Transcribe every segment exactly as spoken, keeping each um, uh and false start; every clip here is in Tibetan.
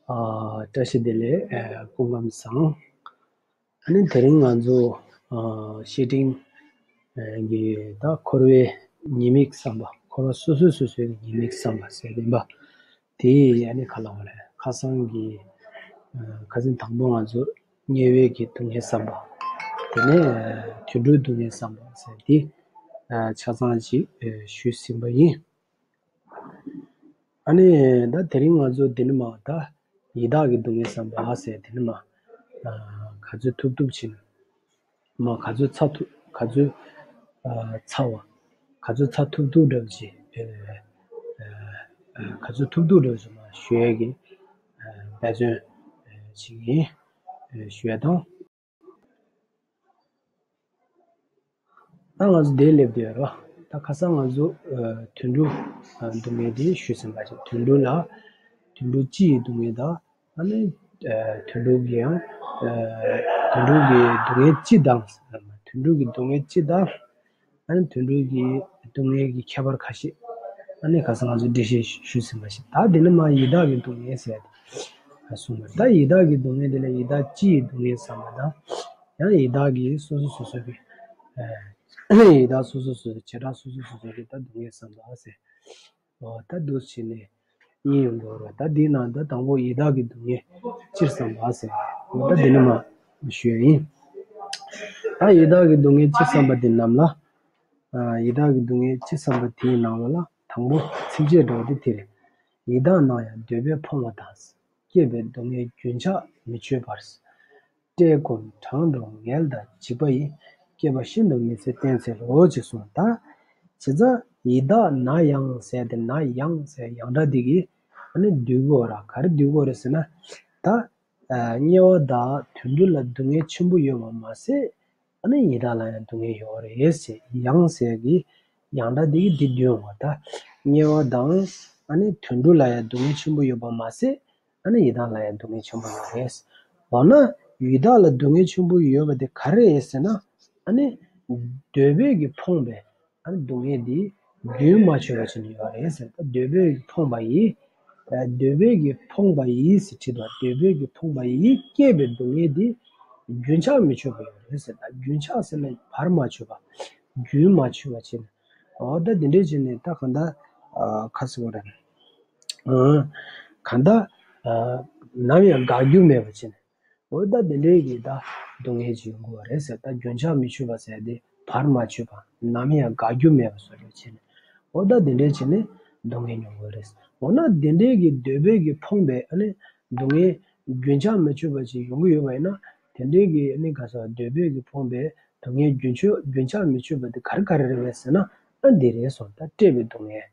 ཨ། བཀྲ་ཤིས་བདེ་ལེགས། ཨ། སྐུ་ཁམས་བཟང་། ཨ་ནི་དེ་རིང་ང་ཚོ་ཨ་བཤེས་སྤྲིང་ཨ་གི་ད་འཁོར་བའི་ཉེས་དམིགས་བསམ་པ། འཁོར་བ་སོ་སོ་སོ་སོའི་ཉེས་དམིགས་བསམ་པ་ཟེར་ཡིན་པ། དེ་ཡི་ཨ་ནི་ཁ་ལ་བ་ལས་ཁ་སང་གི་ཨ་ཁ་སང་དང་པོ་ང་ཚོ་དམྱལ་བའི་གི་སྡུག་བསྔལ་བསམ་པ། དེ་ནས་ཨ་དུད་འགྲོའི་སྡུག་བསྔལ་བསམ་པ་ཟེར་དེ་ཨ་ཆ་ཚང་ཅིག་ཨ་ཞུས་ཟིན་པ་ཡིན། ཨ་ནི་ད་དེ་རིང་ང་ཚོ་འདི་ནས་མར་ད་ཡི་དྭགས་ཀྱི་སྡུག་བསྔལ་བསམ་པ་ཟེར་དེ་ནས་མར་ཨ་ག་ཚོད་ཐུབ་ཐུབ་ཕྱིན། མར་ག་ཚོད་ཚར་ཐུབ། ག་ཚོད་ཨ་ཚར་བ། ག་ཚོད་ཚར་ཐུབ་ཐུབ་འདྲ་བོ་ཅིག་ཨ་ཨ་ག་ཚོད་ཐུབ་ཐུབ་འདྲ་བོ་ཅིག་མར་ཞུ་ཡས་ཀྱི་ཨ་འབད་བརྩོན་ཨ་བྱེད་ཀྱི་ཡིན། ཨ་ཞུ་ཡས་དང་། ད་ང་ཚོ་འདིར་སླེབས་བསྡད་ཡོད་རེད། ད་ཁ་སང་ང་ཚོ་ཨ་དུད་འགྲོ་ཨ་སྡུག་བསྔལ་དེ་ཞུས་ཟིན་པ་བྱས། དུད་འགྲོ་ལ་དུད་འགྲོ་སྤྱི་ཡི་སྡུག་བསྔལ་དང་། ཨ་ནི་ཨ་དུད་འགྲོ་གི་ཡང་ཨ་དུད་འགྲོ་གི་སྡུག་བསྔལ་སྤྱི་དང་། དུད་འགྲོ་གི་སྡུག་བསྔལ་སྤྱི་དང་། ཨ་ནི་དུད་འགྲོ་གི་སྡུག་བསྔལ་གྱི་ཁྱད་པར་ཁ་ཤས། ཨ་ནི་ཁ་སང་ང་ཚོ་འགྲེལ་བཤད་ཞུས་ཟིན་པ་བྱས། ད་འདི་ནས་མར་ཡི་དྭགས་ཀྱི་སྡུག་བསྔལ་ཟེར་ཏེ་གསུངས་པ། ད་ཡི་དྭགས་ཀྱི་སྡུག་བསྔལ་དེ་ལ་ཡི་དྭགས་སྤྱི་ཡི་སྡུག་བསྔལ་བསམ་པ་དང་། ཡང་ཡི་དྭགས་ཀྱི་སོ་སོ་སོ་སོ་གི་ཨ་ཡི་དྭགས་སོ་སོ་སོ་སོ་བྱེ་བྲག་སོ་སོ་སོ་སོ་གི་ད་སྡུག་བསྔལ་བསམ་པ་ཟེར། འོ་ད་འདུག་སེ་བྱས་ནས་གཉིས་ཡོང་གི་ཡོད་རེད། ད་འདིའི་ནང་ད་དང་པོ་ཡི་དྭགས་ཀྱི་སྡུག་བསྔལ་སྤྱིར་བསམ་པ་ཟེར། འོ་ད་འདི་ནས་མར་ཞུ་ཡ་ཡིན། ད་ཡི་དྭགས་ཀྱི་སྡུག་བསྔལ་སྤྱིར་བསམ་པ་འདི་རྣམས་ལ། ཨ་ཡི་དྭགས་ཀྱི་སྡུག་བསྔལ་སྤྱིར་བསམ་པ་དེའི་ནང་ལ་དང་པོ་ཚིགས་བཅད་འདྲ་བོ་དེ་དེ་རེད། ཡི་དྭགས་ན་ཡང་འདོད་པས་ཕོངས་པ་དང་། བསྐྱེད་པའི་སྡུག་བསྔལ་རྒྱུན་ཆགས་མི་ཆོད་པར། བཀྲེས་སྐོམ་གྲང་དྲོ་ངལ་དང་འཇིགས་པ་ཡིས། བསྐལ་པ་ཤིན་ཏུ་མི་ཚེ་བསྟན་ཚེ་ལོ། ཅེས་གསུངས། ད་བྱས་ཙང་ཡི་དྭགས་ན་ཡང་ཟེར་དེ། ན་ཡང་ཟེར་ཡང་སྒྲ་འདི་གིས་ཨ་ནི་སྡུད་ཀྱི་ཡོད་རེད། ག་རེ་སྡུད་ཀྱི་ཡོད་རེད་ཟེར་ན། ད་ཨ་དམྱལ་བ་དང་དུད་འགྲོ་ལ་སྡུག་བསྔལ་ཆེན་པོ་ཡོད་པ་མ་ཟད། ཨ་ནི་ཡི་དྭགས་ལ་ཡང་སྡུག་བསྔལ་ཡོད་རེད་ཟེར། ཡང་ཟེར་གྱི་ཡང་སྒྲ་འདི་གིས་འདི་སྡུད་ཡོང་བ། ད་དམྱལ་བ་དང་ཨ་ནི་དུད་འགྲོ་ལ་ཡང་སྡུག་བསྔལ་ཆེན་པོ་ཡོད་པ་མ་ཟད། ཨ་ནི་ཡི་དྭགས་ལ་ཡང་སྡུག་བསྔལ་ཆེན་པོ་ཡོད་རེད། འོ་ན་ཡི་དྭགས་ལ་སྡུག་བསྔལ་ཆེན་པོ་ཡོད་པ་དེ་ག་རེ་རེད་ཟེར་ན། ཨ་ནི་འདོད་པས་ཀྱིས་ཕོངས་པའི་ཨ་ནི་སྡུག་བསྔལ་འདི་རྒྱུན་མ་ཆོད་པ་ཅིག་ཡོད་རེད་ཟེར། ད་འདོད་པས་ཀྱིས་ཕོངས་པ་ཡིས། ཨ་འདོད་པས་ཀྱིས་ཕོངས་པ་ཡིས་ཟེར་བྲིས་འདུག་འདོད་པས་ཀྱིས་ཕོངས་པ་ཡིས་བསྐྱེད་པའི་སྡུག་བསྔལ་འདི་རྒྱུན་ཆགས་མི་ཆོད་པ་ཡོད་རེད་ཟེར། ད་རྒྱུན་ཆགས་ཟེར་ན་བར་མ་ཆོད་པ། རྒྱུན་མ་ཆོད་པ་བྱས་ནས། འོ་ད་འདི་འདྲས་བྱས་ནས་ད་གང་ལྟར་ཨ་ག་ཟེར་དགོས་རེད། ཨ་གང་ལྟར་ཨ་ནམ་ཡང་འགག་རྒྱུ་མེད་པ་བྱས་ནས། འོ་ད་འདི་འདྲས་ཀྱི་ད་སྡུག་བསྔལ་ཅིག་ཡོང་གི་ཡོད་རེད་ཟེར། ད་རྒྱུན་ཆགས་མི་ཆོད་པ་ཟེར་དེ་བར་མ་ཆོད་པ། ནམ་ཡང་འགག་རྒྱུ་མེད་པ་བཟོ་འདྲ་བྱས་ནས། འོ་ད་འདི་འདྲས་བྱས་ནས་སྡུག་བསྔལ་མྱོང་གི་ཡོད་རེད། འོ་ན་འདི་འདྲས་ཀྱི་འདོད་པས་ཀྱིས་ཕོངས་པའི་ཨ་ནི་སྡུག་བསྔལ་རྒྱུན་ཆགས་མི་ཆོད་པ་ཅིག་ཡོང་གི་ཡོད་པ་ཡིན་ན། དེ་འདྲའི་གི་ཨ་ནི་ག་ཟེར། འདོད་པས་ཀྱིས་ཕོངས་པའི་སྡུག་བསྔལ་རྒྱུན་ཆོད་རྒྱུན་ཆགས་མི་ཆོད་པ་དེ་ག་རེ་ག་རེ་རེད་པས་ཟེར་ན། ཨ་འདི་རེད་གསུངས། ད་བཀྲེས་པའི་སྡུག་བསྔལ།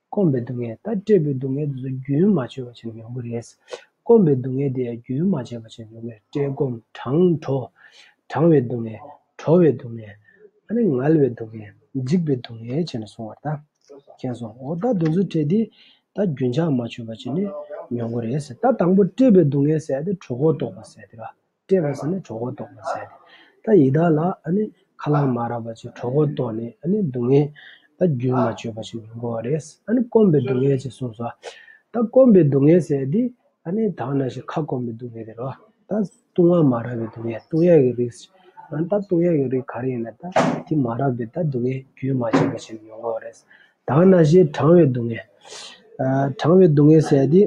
སྐོམ་པའི་སྡུག་བསྔལ། ད་བཀྲེས་པའི་སྡུག་བསྔལ་དེ་ཚོ་རྒྱུན་མ་ཆོད་པ་ཅིག་མྱོང་གི་རེད། སྐོམ་པའི་སྡུག་བསྔལ་དེ་ཡང་རྒྱུན་མ་ཆོད་པ་ཅིག་མྱོང་གི་རེད། བཀྲེས་སྐོམ་གྲང་དྲོ། གྲང་བའི་སྡུག་བསྔལ། དྲོ་བའི་སྡུག་བསྔལ། ཨ་ནི་ངལ་བའི་སྡུག་བསྔལ། འཇིགས་པའི་སྡུག་བསྔལ་བྱས་ནས་གསུངས་པ་རེད། ད་མཁྱེན་སོང་། འོ་ད་དེ་ཚོ་བྲིས་ཏེ་ད་རྒྱུན་ཆགས་མ་ཆོད་པ་བྱས་ནས་མྱོང་གི་རེད་ཟེར། ད་དང་པོ་བཀྲེས་པའི་སྡུག་བསྔལ་ཟེར་ཡ་དེ་གྲོད་ཁོག་ལྟོགས་པ་ཟེར་ཡ་དེ་རེད། བཀྲེས་པ་ཟེར་ན་གྲོད་ཁོག་ལྟོགས་པ་ཟེར་ཡ་དེ། ད་ཡི་དྭགས་ལ་ཨ་ནི་ཁ་ལག་མ་རག་པ་བྱས་གྲོད་ཁོག་ལྟོགས་ནས་ཨ་ནི་སྡུག་བསྔལ་ད་རྒྱུན་མ་ཆོད་པ་ཞིག་མྱོང་གི་རེད། ཨ་ནི་སྐོམ་པའི་སྡུག་བསྔལ་ཅེས་གསུངས་སོ། ད་སྐོམ་པའི་སྡུག་བསྔལ་ཟེར་ཡ་དེ། ཨ་ནི་ད་ག་ནང་བཞིན་ཁ་སྐོམ་པའི་སྡུག་བསྔལ་དེ་རེད་བ། ད་བཏུང་བ་མ་རག་པའི་སྡུག་བསྔལ། བཏུང་ཡག་གི་རིགས། ཨ་ནི་ད་བཏུང་ཡག་གི་རིགས་ག་རེ་ཡིན་ན་ད་དེ་མ་རག་པའི་ད་སྡུག་བསྔལ་རྒྱུན་མ་ཆད་པ་ཞིག་མྱོང་གི་ཡོད་རེད། ད་ག་ནང་བཞིན་གྲང་བའི་སྡུག་བསྔལ། ཨ་གྲང་བའི་སྡུག་བསྔལ་ཟེར་ཡ་དེ།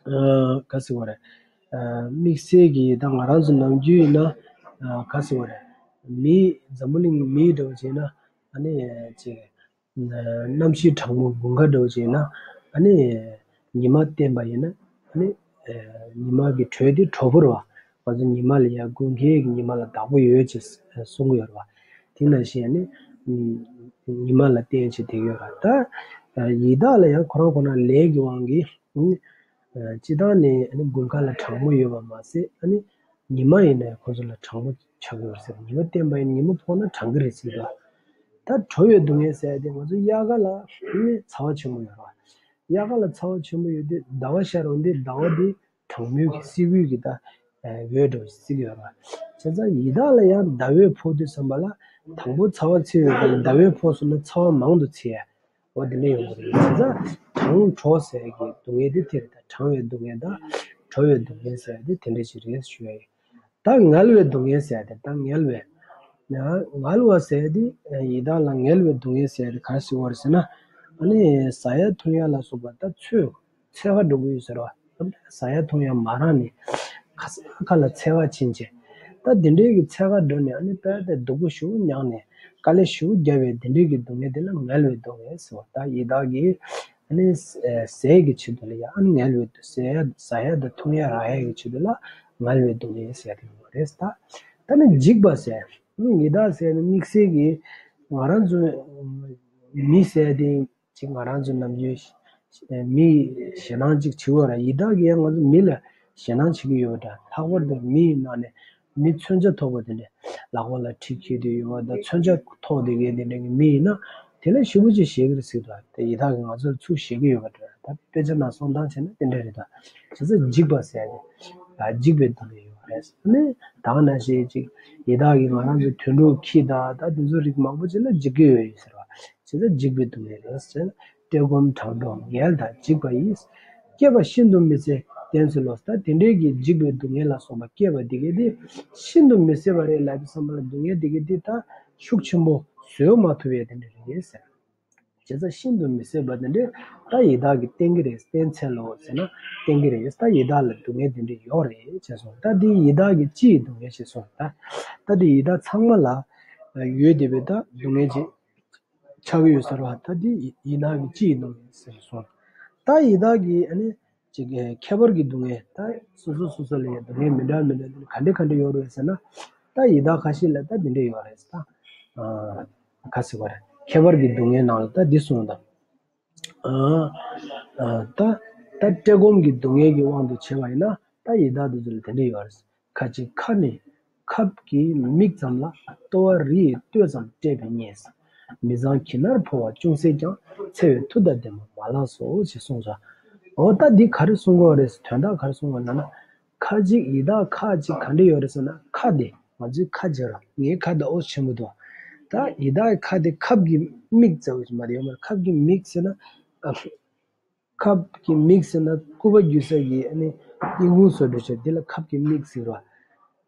ཨ་ག་ཟེར་བ་རེད། ཨ་དམིགས་བསལ་གྱི་ད་ང་རང་ཚོ་ནམ་རྒྱུན་ཡིན་ན་ཨ་ག་ཟེར་བ་རེད། མི་འཛམ་བུ་གླིང་གི་མི་འདྲ་བོ་བྱས་ན་ཨ་ནི་ཅིག་གནམ་གཤིས་གྲང་མོ་དགུན་ཁ་འདྲ་བོ་ཅིག་ཡིན་ན། ཨ་ནི་ཉི་མ་བསྟན་པ་ཡིན་ན། ཨ་ནི་ཉི་མ་གི་དྲོད་དེ་དྲོ་པོ་རེད་བ། ང་ཚོ་ཉི་མ་ལ་ཡ་དགུན་ཁའི་གི་ཉི་མ་ལ་བདག་པོ་ཡོད་ཅེས་གསུང་གི་ཡོད་རེད་བ། དེ་ནང་བཞིན་ཨ་ནི་ཉི་མ་ལ་བརྟེན་བྱས་བསྡད་ཡོད་རེད། ད་ཡི་དྭགས་ལ་ཡང་ཁོ་རང་ཁོ་ན་ལས་ཀྱི་དབང་གིས་ཨ་ནི་སྤྱིར་བཏང་ནས་ཨ་ནི་དགུན་ཁ་ལ་གྲང་མོ་ཡོད་པ་མ་ཟད། ཨ་ནི་ཉི་མ་ཡིན་ན་ཡང་ཁོ་ཚོ་ལ་གྲང་མོ་ཆགས་ཀྱི་ཡོད་རེད་ཟེར། ཉི་མ་བསྟན་པ་ཡིན་ན་ཉི་མ་ཕོག་ན་གྲང་གི་རེད་ཟེར་གྱི་འདུག་ད་དྲོ་བའི་སྡུག་བསྔལ་ཟེར་ཡ་དེ་ང་ཚོ་དབྱར་ཁ་ལ་ནི་ཚ་བ་ཆེན་པོ་ཡོད་རེད་བ། དབྱར་ཁ་ལ་ཚ་བ་ཆེན་པོ་ཡོད་དུས་ཟླ་བ་ཤར་འོང་དུས་ཟླ་བ་དེ་གྲང་མོའི་གི་བསིལ་པོའི་གི་ད་འོད་འདྲ་བོ་བསིལ་གྱི་ཡོད་རེད་བ། བྱས་ཙང་ཡི་དྭགས་ལ་ཡང་ཟླ་འོད་ཕོག་དུས་ཙམ་པ་ལ་དང་པོ་ཚ་བ་ཚ་བའི་གི་ཟླ་འོད་ཕོག་སོང་ན་ཚ་བ་མང་དུ་ཚ་ཡ། འོ་དེ་འདྲ་ཡོང་གི་རེད། བྱས་ཙང་གྲང་དྲོ་ཟེར་གྱི་སྡུག་བསྔལ་དེ་དེ་རེད། ད་གྲང་བའི་སྡུག་བསྔལ་དང་ ཁྲོ་བའི་སྡུག་བསྔལ་ཟེར་ཡ་དེ་དེ་འདྲ་ཞིག་རེད་ཞུ་ཡ་ཡིན། ད་ངལ་བའི་སྡུག་བསྔལ་ཟེར་ཡ་དེ་ད་ངལ་བའི། ན་ངལ་བ་ཟེར་ཡ་དེ་ཡི་དྭགས་ལ་ངལ་བའི་སྡུག་བསྔལ་ཟེར་ཡ་དེ་ག་རེ་ཟེར་བ་རེད་ཟེར་ན། ཨ་ནི་ཟ་ཡ་འཐུང་ཡ་ལ་སོགས་པ་ད་ཚོས་འཚེ་བ་འགྲོ་གི་ཡོད་ཟེར་བ། ཟ་ཡ་འཐུང་ཡ་མ་རག་ནས་ཁ་ས་ཁ་ལ་འཚེ་བ་ཕྱིན་ཆད། ད་དེ་འདྲའི་གི་འཚེ་བ་འགྲོ་ནས་ཨ་ནི་དཔེ་དེ་སྡུག་པོ་ཞེ་པོ་མྱངས་ནས་དཀའ་ལས་ཞེ་པོ་བརྒྱབ་པའི་དེ་འདྲའི་གི་སྡུག་བསྔལ་དེ་ལ་ངལ་བའི་སྡུག་བསྔལ་ཟེར་བ། ད་ཡི་དྭགས་ཀྱི་ཨ་ནི་ཟས་ཀྱི་ཆེད་དུ་ལ་ཡ་ཨ་ནི་ངལ་བའི་ཟས་ཡ་ཟ་ཡ་དང་འཐུང་ཡ་རག་ཡ་གི་ཆེད་དུ་ལ་ངལ་བའི་སྡུག་བསྔལ་ཟེར་གྱི་ཡོད་རེད། ད་ད་ནི་འཇིགས་པ་ཟེར། ཡི་དྭགས་ཟེར་ནི་དམིགས་བསལ་གྱི་ང་རང་ཚོ་མི་ཟེར་དེ། ཅིག་ང་རང་ཚོ་ནམ་རྒྱུན་མི་ཞེད་སྣང་ཅིག་བྱེད་འོ་ར། ཡི་དྭགས་ཀྱིས་ཡང་ང་ཚོ་མི་ལ་ཞེད་སྣང་བྱེད་ཀྱི་ཡོད་པ་འདྲ། ལྷག་པར་དུ་མི་ཡི་ནང་ནས་མི་མཚོན་ཆ་ཐོགས་པ་དེ་འདྲ། ལག་པ་ལ་གྲི་འཁྱེར་དུ་ཡོད་པ་དང་མཚོན་ཆ་ཐོགས་དེ་གའི་དེ་འདྲ་གི་མི་ཡིན་ན་དེ་ལ་ཞེ་པོ་ཅིག་ཞེད་ཀྱི་རེད་ཟེར་གི་འདུག་དེ་ཡི་དྭགས་ཀྱིས་ང་ཚོར་ཚུར་ཞེད་ཀྱི་ཡོད་པ་འདྲ། ད་དཔེ་ཆ་ནང་གསུང་སྟངས་བྱས་ན་དེ་འདྲ་རེད། ད་བྱས་ཙང་འཇིགས་པ་ཟེར་ཡ་དེ་འཇིགས་པའི་སྡུག་བསྔལ་ཡོད་རེད། ནི་ད་ག་ནང་བཞིན་ཅིག་ཡི་དྭགས་ཀྱིས་ང་རང་ཚོའི་དུད་འགྲོ་ཁྱི་དང་ད་དེ་ཚོ་རིགས་མང་པོ་ཅིག་ལ་འཇིགས་ཀྱི་ཡོད་ཡོད་ཟེར་བ། བྱས་ཙང་འཇིགས་པའི་སྡུག་བསྔལ་རེད་ཟེར། བཀྲེས་སྐོམ་གྲང་དྲོ་ངལ་དང་འཇིགས་པ་ཡིས། བསྐྱེད་པ་ཤིན་ཏུ་མི་བཟད་བསྟེན་ཚུལ་ལོ། ད་དེ་འདྲའི་གི་འཇིགས་པའི་སྡུག་བསྔལ་ལ་སོགས་པ་བསྐྱེད་པ་འདི་གས་དེ་ཤིན་ཏུ་མི་བཟད་པ་རེད་ལབ་པའི་བསམ་པ་ལ་སྡུག་བསྔལ་འདི་གས་དེ་ད་ཤུགས་ཆེན་པོ་བཟོད་མ་ཐུབ་པའི་དེ་འདྲ་རེད་ཟེར། བྱས་ཙང་ཤིན་ཏུ་མི་བཟད་པ་དེ་འདྲས་ད་ཡི་དྭགས་ཀྱིས་བསྟེན་གྱི་རེད། བསྟེན་ཚུལ་ལོ་ཟེར་ན་བསྟེན་གྱི་རེད། ད་ཡི་དྭགས་ལ་སྡུག་བསྔལ་དེ་འདྲས་ཡོད་རེད་ཅེས་གསུངས། ད་འདི་ཡི་དྭགས་ཀྱི་སྤྱིའི་སྡུག་བསྔལ་ཞེས་གསུངས། ད་ད་འདི་ཡི་དྭགས་ཚང་མ་ལ་ཡོད་བསྡད་པའི་ད་སྡུག་བསྔལ་ཅིག་ཆགས་ཀྱི་ཡོད་ཟེར་བ། ད་འདི་ཡི་ཡི་དྭགས་ཀྱི་སྤྱིའི་སྡུག་བསྔལ་ཟེར་གསུངས། ད་ཡི་དྭགས་ཀྱི་ཨ་ནི་ཅིག་ཁྱད་པར་གྱི་སྡུག་བསྔལ། ད་སོ་སོ་སོ་སོ་ལ་ཡང་སྡུག་བསྔལ་མི་འདྲ་མི་འདྲ་འདི་ག་འདྲས་ག་འདྲས་ཡོད་རེད་ཟེར་ན། ད་ཡི་དྭགས་ཁ་ཤས་ལ་ད་འདི་འདྲས་ཡོད་རེད། ད་ཨ། ག་ཟེར་བ་རེད། ཁྱད་པར་གྱི་སྡུག་བསྔལ་ནང་ལ་ད་འདི་གསུངས་དང་། ཨ། ཨ། ད་ད་བཀྲེས་སྐོམ་གྱི་སྡུག་བསྔལ་གྱི་དབང་དུ་བྱས་པ་ཡིན་ན་ད་ཡི་དྭགས་དེ་ཚོ་ལ་དེ་འདྲ་ཡོད་རེད། ཁ་ཅིག་ཁ་ནི་ཁབ་ཀྱི་མིག་ཙམ་ལ། ལྟོ་བ་རི་ཡི་སྟོད་ཙམ་བཀྲེས་པས་མཉེས། མི་གཙང་གྱི་ནར་ཕོ་བ་ཅུང་ཟད་ཀྱང་། འཚེ་བའི་མཐུ་དང་ལྡན་པ་མ་ལགས་སོ་ཞེས་གསུངས་སོ། འོ་ད་འདི་ག་རེ་གསུང་གི་ཡོད་རེད། དོན་དག་ག་རེ་གསུང་གི་ཡོད་ལབ་ན། ཁ་ཅིག་ཡི་དྭགས་ཁ་ཅིག་ག་འདྲ་ཡོད་རེད་ཟེར་ན། ཁ་དེ་ང་ཚོའི་ཁ་ཅིག་ར་ངའི་ཁ་དང་ཨོ་ཆེན་པོ་འདུག་ད་ཡི་དྭགས་ཁ་དེ་ཁབ་ཀྱི་མིག་ཙམ་ཞིག་མ་དེ་ཡོད་མ་རེད། ཁབ་ཀྱི་མིག་ཟེར་ན། ཨ། ཁབ་ཀྱི་མིག་ཟེར་ན་སྐུད་པ་རྒྱུ་ས་ཀྱི་ཨ་ནི་ཨི་ཁུང་བཟོ་འདྲ་བྱས་དེ་ལ་ཁབ་ཀྱི་མིག་ཟེར་བ།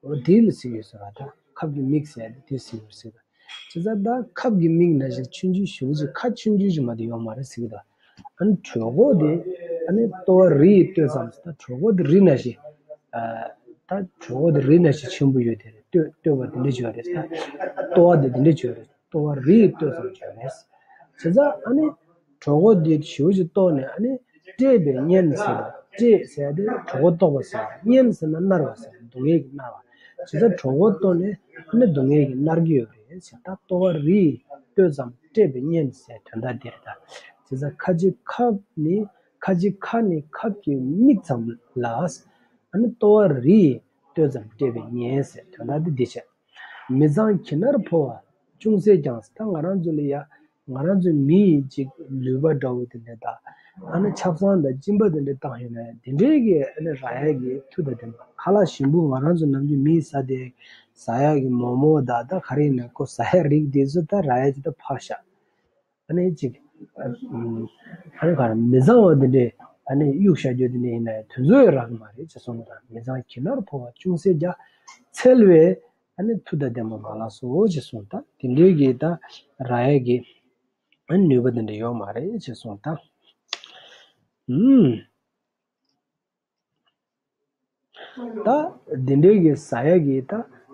འོ་དེ་ལ་ཟེར་ཡོད་ཟེར་བ། ད་ཁབ་ཀྱི་མིག་ཟེར་དེ་ཟེར་ཡོད་ཟེར་བ། བྱས་ཙང་ད་ཁབ་ཀྱི་མིག་ནང་བཞིན་ཆུང་ཆུང་ཞེ་པོ་ཅིག་ཁ་ཆུང་ཆུང་ཞིག་མ་དེ་ཡོད་མ་རེད་ཟེར་གི་འདུག་ཨ་ནི་གྲོད་ཁོག་དེ་ཨ་ནི་ལྟོ་བ་རི་ཡི་སྟོད་ཙམ་ཟེར། ད་གྲོད་ཁོག་དེ་རི་ནང་བཞིན། ཨ། ད་གྲོད་ཁོག་དེ་རི་ནང་བཞིན་ཆེན་པོ་ཡོད་དེ་རེད། སྟོད་སྟོད་པ་དེ་འདྲ་ཅིག་ཡོད་རེད། ད་ལྟོ་བ་དེ་དེ་འདྲ་ཅིག་ཡོད་རེད། ལྟོ་བ་རི་ཡི་སྟོད་ཙམ་ཅིག་ཡོད་རེད། བྱས་ཙང་ཨ་ནི། གྲོད་ཁོག་འདི་ཞེ་པོ་ཅིག་ལྟོགས་ནས་ཨ་ནི་བཀྲེས་པས་མཉེས་ཟེར་བ། བཀྲེས་ཟེར་ཡ་དེ་གྲོད་ཁོག་ལྟོགས་པ་ཟེར་བ། མཉེས་ཟེར་ན་མནར་བ་ཟེར་བ། སྡུག་བསྔལ་གྱིས་མནར་བ། བྱས་ཙང་གྲོད་ཁོག་ལྟོགས་ནས་ཨ་ནི་སྡུག་བསྔལ་གྱིས་མནར་གྱི་ཡོད་རེད་ཟེར། ད་ལྟོ་བ་རི་ཡི་སྟོད་ཙམ་བཀྲེས་པས་མཉེས་ཟེར་དོན་དག་འདི་རེད། ད་བྱས་ཙང་ཁ་ཅིག་ཁབ་ནི་ཁ་ཅིག་ཁ་ནི་ཁབ་ཀྱི་མིག་ཙམ་ལ། ཨ་ནི་ལྟོ་བ་རི་ཡི་སྟོད་ཙམ་བཀྲེས་པས་མཉེས་ཟེར་དོན་དག་འདི་འདི་བྱས། མི་གཙང་གྱི་ནར་ཕོ་བ་ཅུང་ཟད་ཀྱང་། ད་ང་རང་ཚོ་ལ་ཡ་ང་རང་ཚོའི་མི་ཡི་ཅིག་ལུས་པ་འདྲ་བོ་དེ་འདྲ་དང་། ཨ་ནི་ཆབ་གསང་དང་གཅིན་པ་དེ་འདྲ་བཏང་ཡོད་ན་ཡང་དེ་འདྲའི་གི་ཨ་ནི་རག་ཡ་གི་མཐུ་དང་ལྡན་པ། ཁ་ལག་ཞིམ་པོ་ང་རང་ཚོ་ནམ་རྒྱུན་མིས་ཟ་དེ་ཟ་ཡ་གི་མོག་མོག་དང་ད་ག་རེ་ཡིན་ན་ཁོ་ཟ་ཡ་རིགས་དེ་ཚོ་ད་རག་ཡ་ཅིག་ད་ཕར་བཞག་ཨ་ནི་ཅིག་ཨ་ནི་ག་རེ་མི་གཙང་བ་དེ་འདྲས་ཨ་ནི་གཡུག་བཞག་རྒྱུ་དེ་འདྲས་ཡིན་ན་ཡང་དེ་ཚོ་ཡང་རག་གི་མ་རེད་ཅེས་གསུངས་པ་དང་། མི་གཙང་གྱི་ནར་ཕོ་བ་ཅུང་ཟད་ཀྱང་། འཚེ་བའི་ཨ་ནི་མཐུ་དང་ལྡན་པ་མ་ལགས་སོ་ཅེས་གསུངས། ད་དེ་འདྲའི་གི་ད་རག་ཡ་གི་ཨ་ནི་ནུས་པ་དེ་འདྲ་ཡོད་མ་རེད་ཅེས་གསུངས། ད་ཨུམ། ད་འདི་འདྲའི་གི་ཟ་ཡ་གི་ད་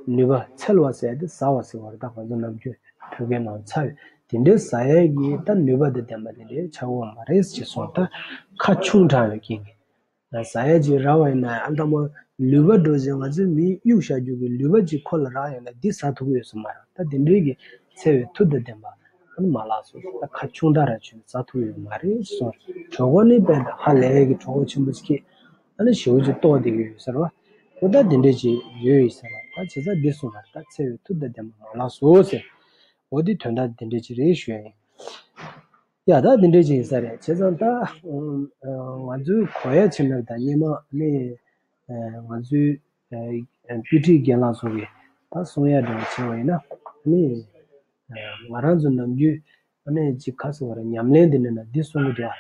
ནུས་པ། འཚེ་བ་ཟེར་ཏེ་ཟ་བ་ཟེར་བ་རེད། ད་ང་ཚོ་ནམ་རྒྱུན་བོད་སྐད་ནང་ཚ་བའི་དེ་འདྲའི་ཟ་ཡ་གི་ད་ནུས་པ་དང་ལྡན་པ་དེ་འདྲའི་ཆགས་ཡོད་མ་རེད་ཅེས་གསུངས། ད་ཁ་ཆུང་དྲགས་པའི་རྐྱེན་གྱིས། ཟ་ཡ་ཅིག་རག་པ་ཡིན་ན་ཨ་དང་པོ་ལུད་པ་འགྲོ་ཅིག་ང་ཚོའི་མིའི་གཡུག་བཞག་རྒྱུ་གི་ལུད་པ་ཅིག་ཁོ་ལ་རག་ཡོད་ན་འདི་ཟ་ཐུབ་ཀྱི་ཡོད་ས་མ་རེད། ད་དེ་འདྲའི་གི་འཚེ་བའི་མཐུ་དང་ལྡན་པ་ཨ་ནི་མ་ལགས་སོ། ད་ཁ་ཆུང་དྲགས་ར་ཆུང་ཟ་ཐུབ་ཀྱི་ཡོད་མ་རེད་གསུངས། གྲོད་ཁོག་ནི་དཔེ་ད་ཧ་ལས་ཀྱི་གྲོད་ཁོག་ཆེན་པོ་ཅིག་ཨ་ནི་ཞེ་པོ་ཅིག་ལྟོགས་བསྡད་ཀྱི་ཡོད་ཟེར་བ། འོ་ད་དེ་འདྲས་ཅིག་ཡོད་ཡིན་ཟེར་བ། ད་བྱས་ཙང་འདི་གསུངས་པ་རེད། ད་འཚེ་བའི་མཐུ་དང་ལྡན་པ་མ་ལགས་སོ་ཟེར། འོ་འདི་དོན་དག་འདི་འདྲས་ཅིག་རེད་ཞུ་ཡ་ཡིན། ཡ་ད་འདི་འདྲས་ཅིག་ཡིན་ས་རེད། བྱས་ཙང་ད་ང་ཚོའི་གོ་ཡ་ཆེ་ནར་དང་སྙེ་མ་ནི་ང་ཚོའི་དཔེ་ཁྲིད་རྒན་ལགས་ཚོ་གིས་ད་གསུང་ཡ་འདྲ་བོ་བྱས་པ་ཡིན་ན་ནི། ང་རང་ཚོ་ནམ་རྒྱུན་ཨ་ནི་ཅིག་ཁ་སོ་བར་ཉམས་ལེན་འདི་འདྲ་ན་འདི་གསུང་གི་འདུག་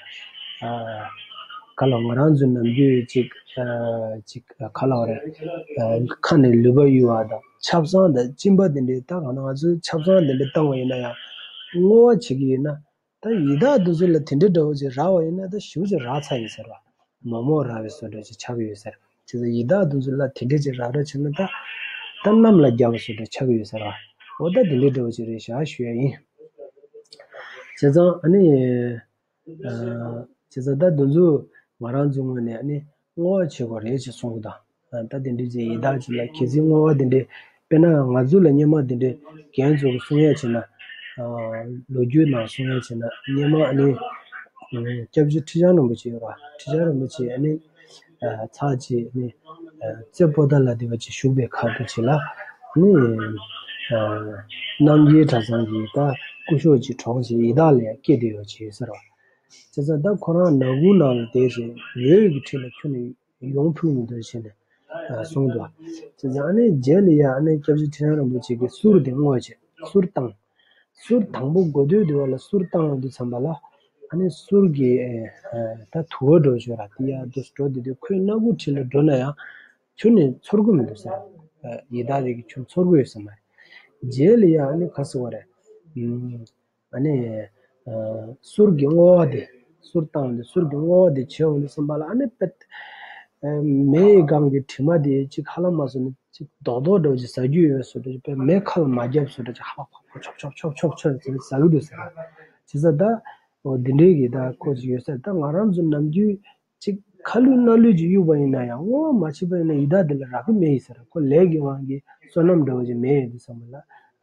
ཨ། ག་ལ་ང་རང་ཚོ་ནམ་རྒྱུན་ཅིག་ཅིག་ག་ལ་བ་རེད། ཁ་ནས་ལུད་པ་གཡུག་པ་དང་ཆབ་གསང་དང་གཅིན་པ་དེ་འདྲའི་ད་ང་ང་ཚོས་ཆབ་གསང་དེ་འདྲ་བཏང་བ་ཡིན་ན་ཡང་བསྔོ་བ་བྱེད་ཀྱི་ཡིན་ན། ད་ཡི་དྭགས་དེ་ཚོ་ལ་དེ་འདྲའི་འདྲ་བོ་ཅིག་རག་པ་ཡིན་ན་ད་ཞེ་པོ་ཅིག་རག་ཚར་ཡོད་ཟེར་བ། མོག་མོག་རག་པའི་བཟོ་འདྲ་ཅིག་ཆགས་ཀྱི་ཡོད་ཟེར། བྱས་ཙང་ཡི་དྭགས་དེ་ཚོ་ལ་དེ་འདྲའི་ཅིག་རག་འདྲ་བྱས་ན་ད་ད་གནམ་ལ་རྒྱབ་པ་བཟོ་འདྲ་ཆགས་ཀྱི་ཡོད་ཟེར་བ། འོ་ད་དེ་འདྲའི་འདྲ་བོ་ཅིག་རེད་ཤག་ཞུ་ཡ་ཡིན། བྱས་ཙང་ཨ་ནི། བྱས་ཙང་ད་དེ་ཚོ་ང་རང་ཚོའི་ངོས་ནས་ཨ་ནི་བསྔོ་བ་བྱེད་དགོས་རེད་ཅེས་གསུང་གི་འདུག་ད་དེ་འདྲའི་ཅིག་ཡི་དྭགས་ཅིག་ལ་གལ་སྲིད་བསྔོ་བ་དེ་འདྲའི་དཔེར་ན་ང་ཚོ་ལ་སྔོན་མ་དེ་འདྲའི་རྒན་ཚོ་གིས་གསུང་ཡ་བྱས་ན། ལོ་རྒྱུས་ནང་གསུང་ཡ་བྱས་ན་སྔོན་མ་ཨ་ནི་སྐྱབས་རྗེ་ཁྲི་བྱང་རིན་པོ་ཆེ་ཡོད་ར། ཁྲི་བྱང་རིན་པོ་ཆེ་ཨ་ནི་ཚར་གཅིག་ཨ་ནི་རྩེ་པོ་ཏ་ལ་དེ་བ་ཅིག་བཞུགས་པའི་ཁ་ཐུག་ཅིག་ལ་ཨ་ནི་རྣམ་རྒྱལ་གྲྭ་ཚང་གི་ད་སྐུ་ཞབས་ཅིག་གྲོངས་བྱས་ཡི་དྭགས་ལ་ཡ་སྐྱེས་བསྡད་ཡོད་ཅེས་ཟེར་བ། བྱས་ཙང་ད་ཁོ་རང་ནག་ཁུང་ནང་ལ་བསྡད་བྱས་འོད་ཀྱི་འཁྲིས་ལ་ཁྱོན་ནས་ཡོང་ཐུབ་མི་འདུག་ཟེར་ནས་གསུངས་འདུག་བྱས་ཙང་ཨ་ནི་རྗེས་ལ་ཡ་ཨ་ནི་སྐྱབས་རྗེ་ཁྲི་བྱང་རིན་པོ་ཆེ་གིས་གསུར་དེ་བསྔོས་བྱས་གསུར་བཏང་། གསུར་དང་པོ་འགོ་སྟོད་དེ་བ་ལ་གསུར་བཏང་ཡོང་དུས་ཙམ་པ་ལ་ཨ་ནི་གསུར་གྱི་ད་དུ་བ་འདྲ་བོ་ཅིག་ཡོད་ར། དེ་ཡར་འགྲོ་འགྲོ་དེ་དུས་ཁོས་སྣ་ཁུང་འཁྲིས་ལ་འགྲོ་ན་ཡང་ཁྱོན་ནས་ཚོར་གྱི་མི་འདུག་ཟེར། ཡི་དྭགས་དེ་གིས་ཁྱོན་ཚོར་གྱི་ཡོད་ས་མ་རེད། རྗེས་ལ་ཡ་ཨ་ནི་ག་ཟེར་བ་རེད། ཨ་ནི། གསུར་གྱི་བསྔོ་བ་དེ། གསུར་བཏང་སྟེ་གསུར་གྱི་བསྔོ་བ་དེ་བྱས་ཡོང་དུས་ཙམ་པ་ལ་ཨ་ནི་པད། མེའི་སྒང་གི་དྲི་མ་དེ་གཅིག་ཧ་ལམ་མ་སོང་ནས་གཅིག་རྡོག་རྡོག་འདྲ་བོ་ཅིག་ཟ་རྒྱུ་ཡོད་བཟོ་འདྲ་ཅིག་པད་མེ་ཁ་ལ་མ་བརྒྱབ་བཟོ་འདྲ་ཅིག་ཧ་ལམ་ཕག་ཕག་ཆོབ་ཆོབ་ཆོབ་ཆོབ་ཆོབ་ཟེར་ཟ་གི་འདུག་ཟེར། བྱས་ཙང་ད། འོ་འདི་འདྲའི་གི་ད་ཁོ་ཅིག་ཡོད་ས་ད་ང་རང་ཚོ་ནམ་རྒྱུན། གཅིག་ཁ་ལུད་སྣ་ལུད་ཅིག་གཡུགས་པ་ཡིན་ན་ཡང་བསྔོ་བ་མ་བྱས་པ་ཡིན་ན་ཡི་དྭགས་འདི་ལ་རག་གི་མེད་ཡིན་ཟེར། ཁོ་ལས་ཀྱི་དབང་གིས་བསོད་ནམས་འདྲ་བོ་ཅིག་མེད་ཡོད་དུས་ཙམ་པ་ལ་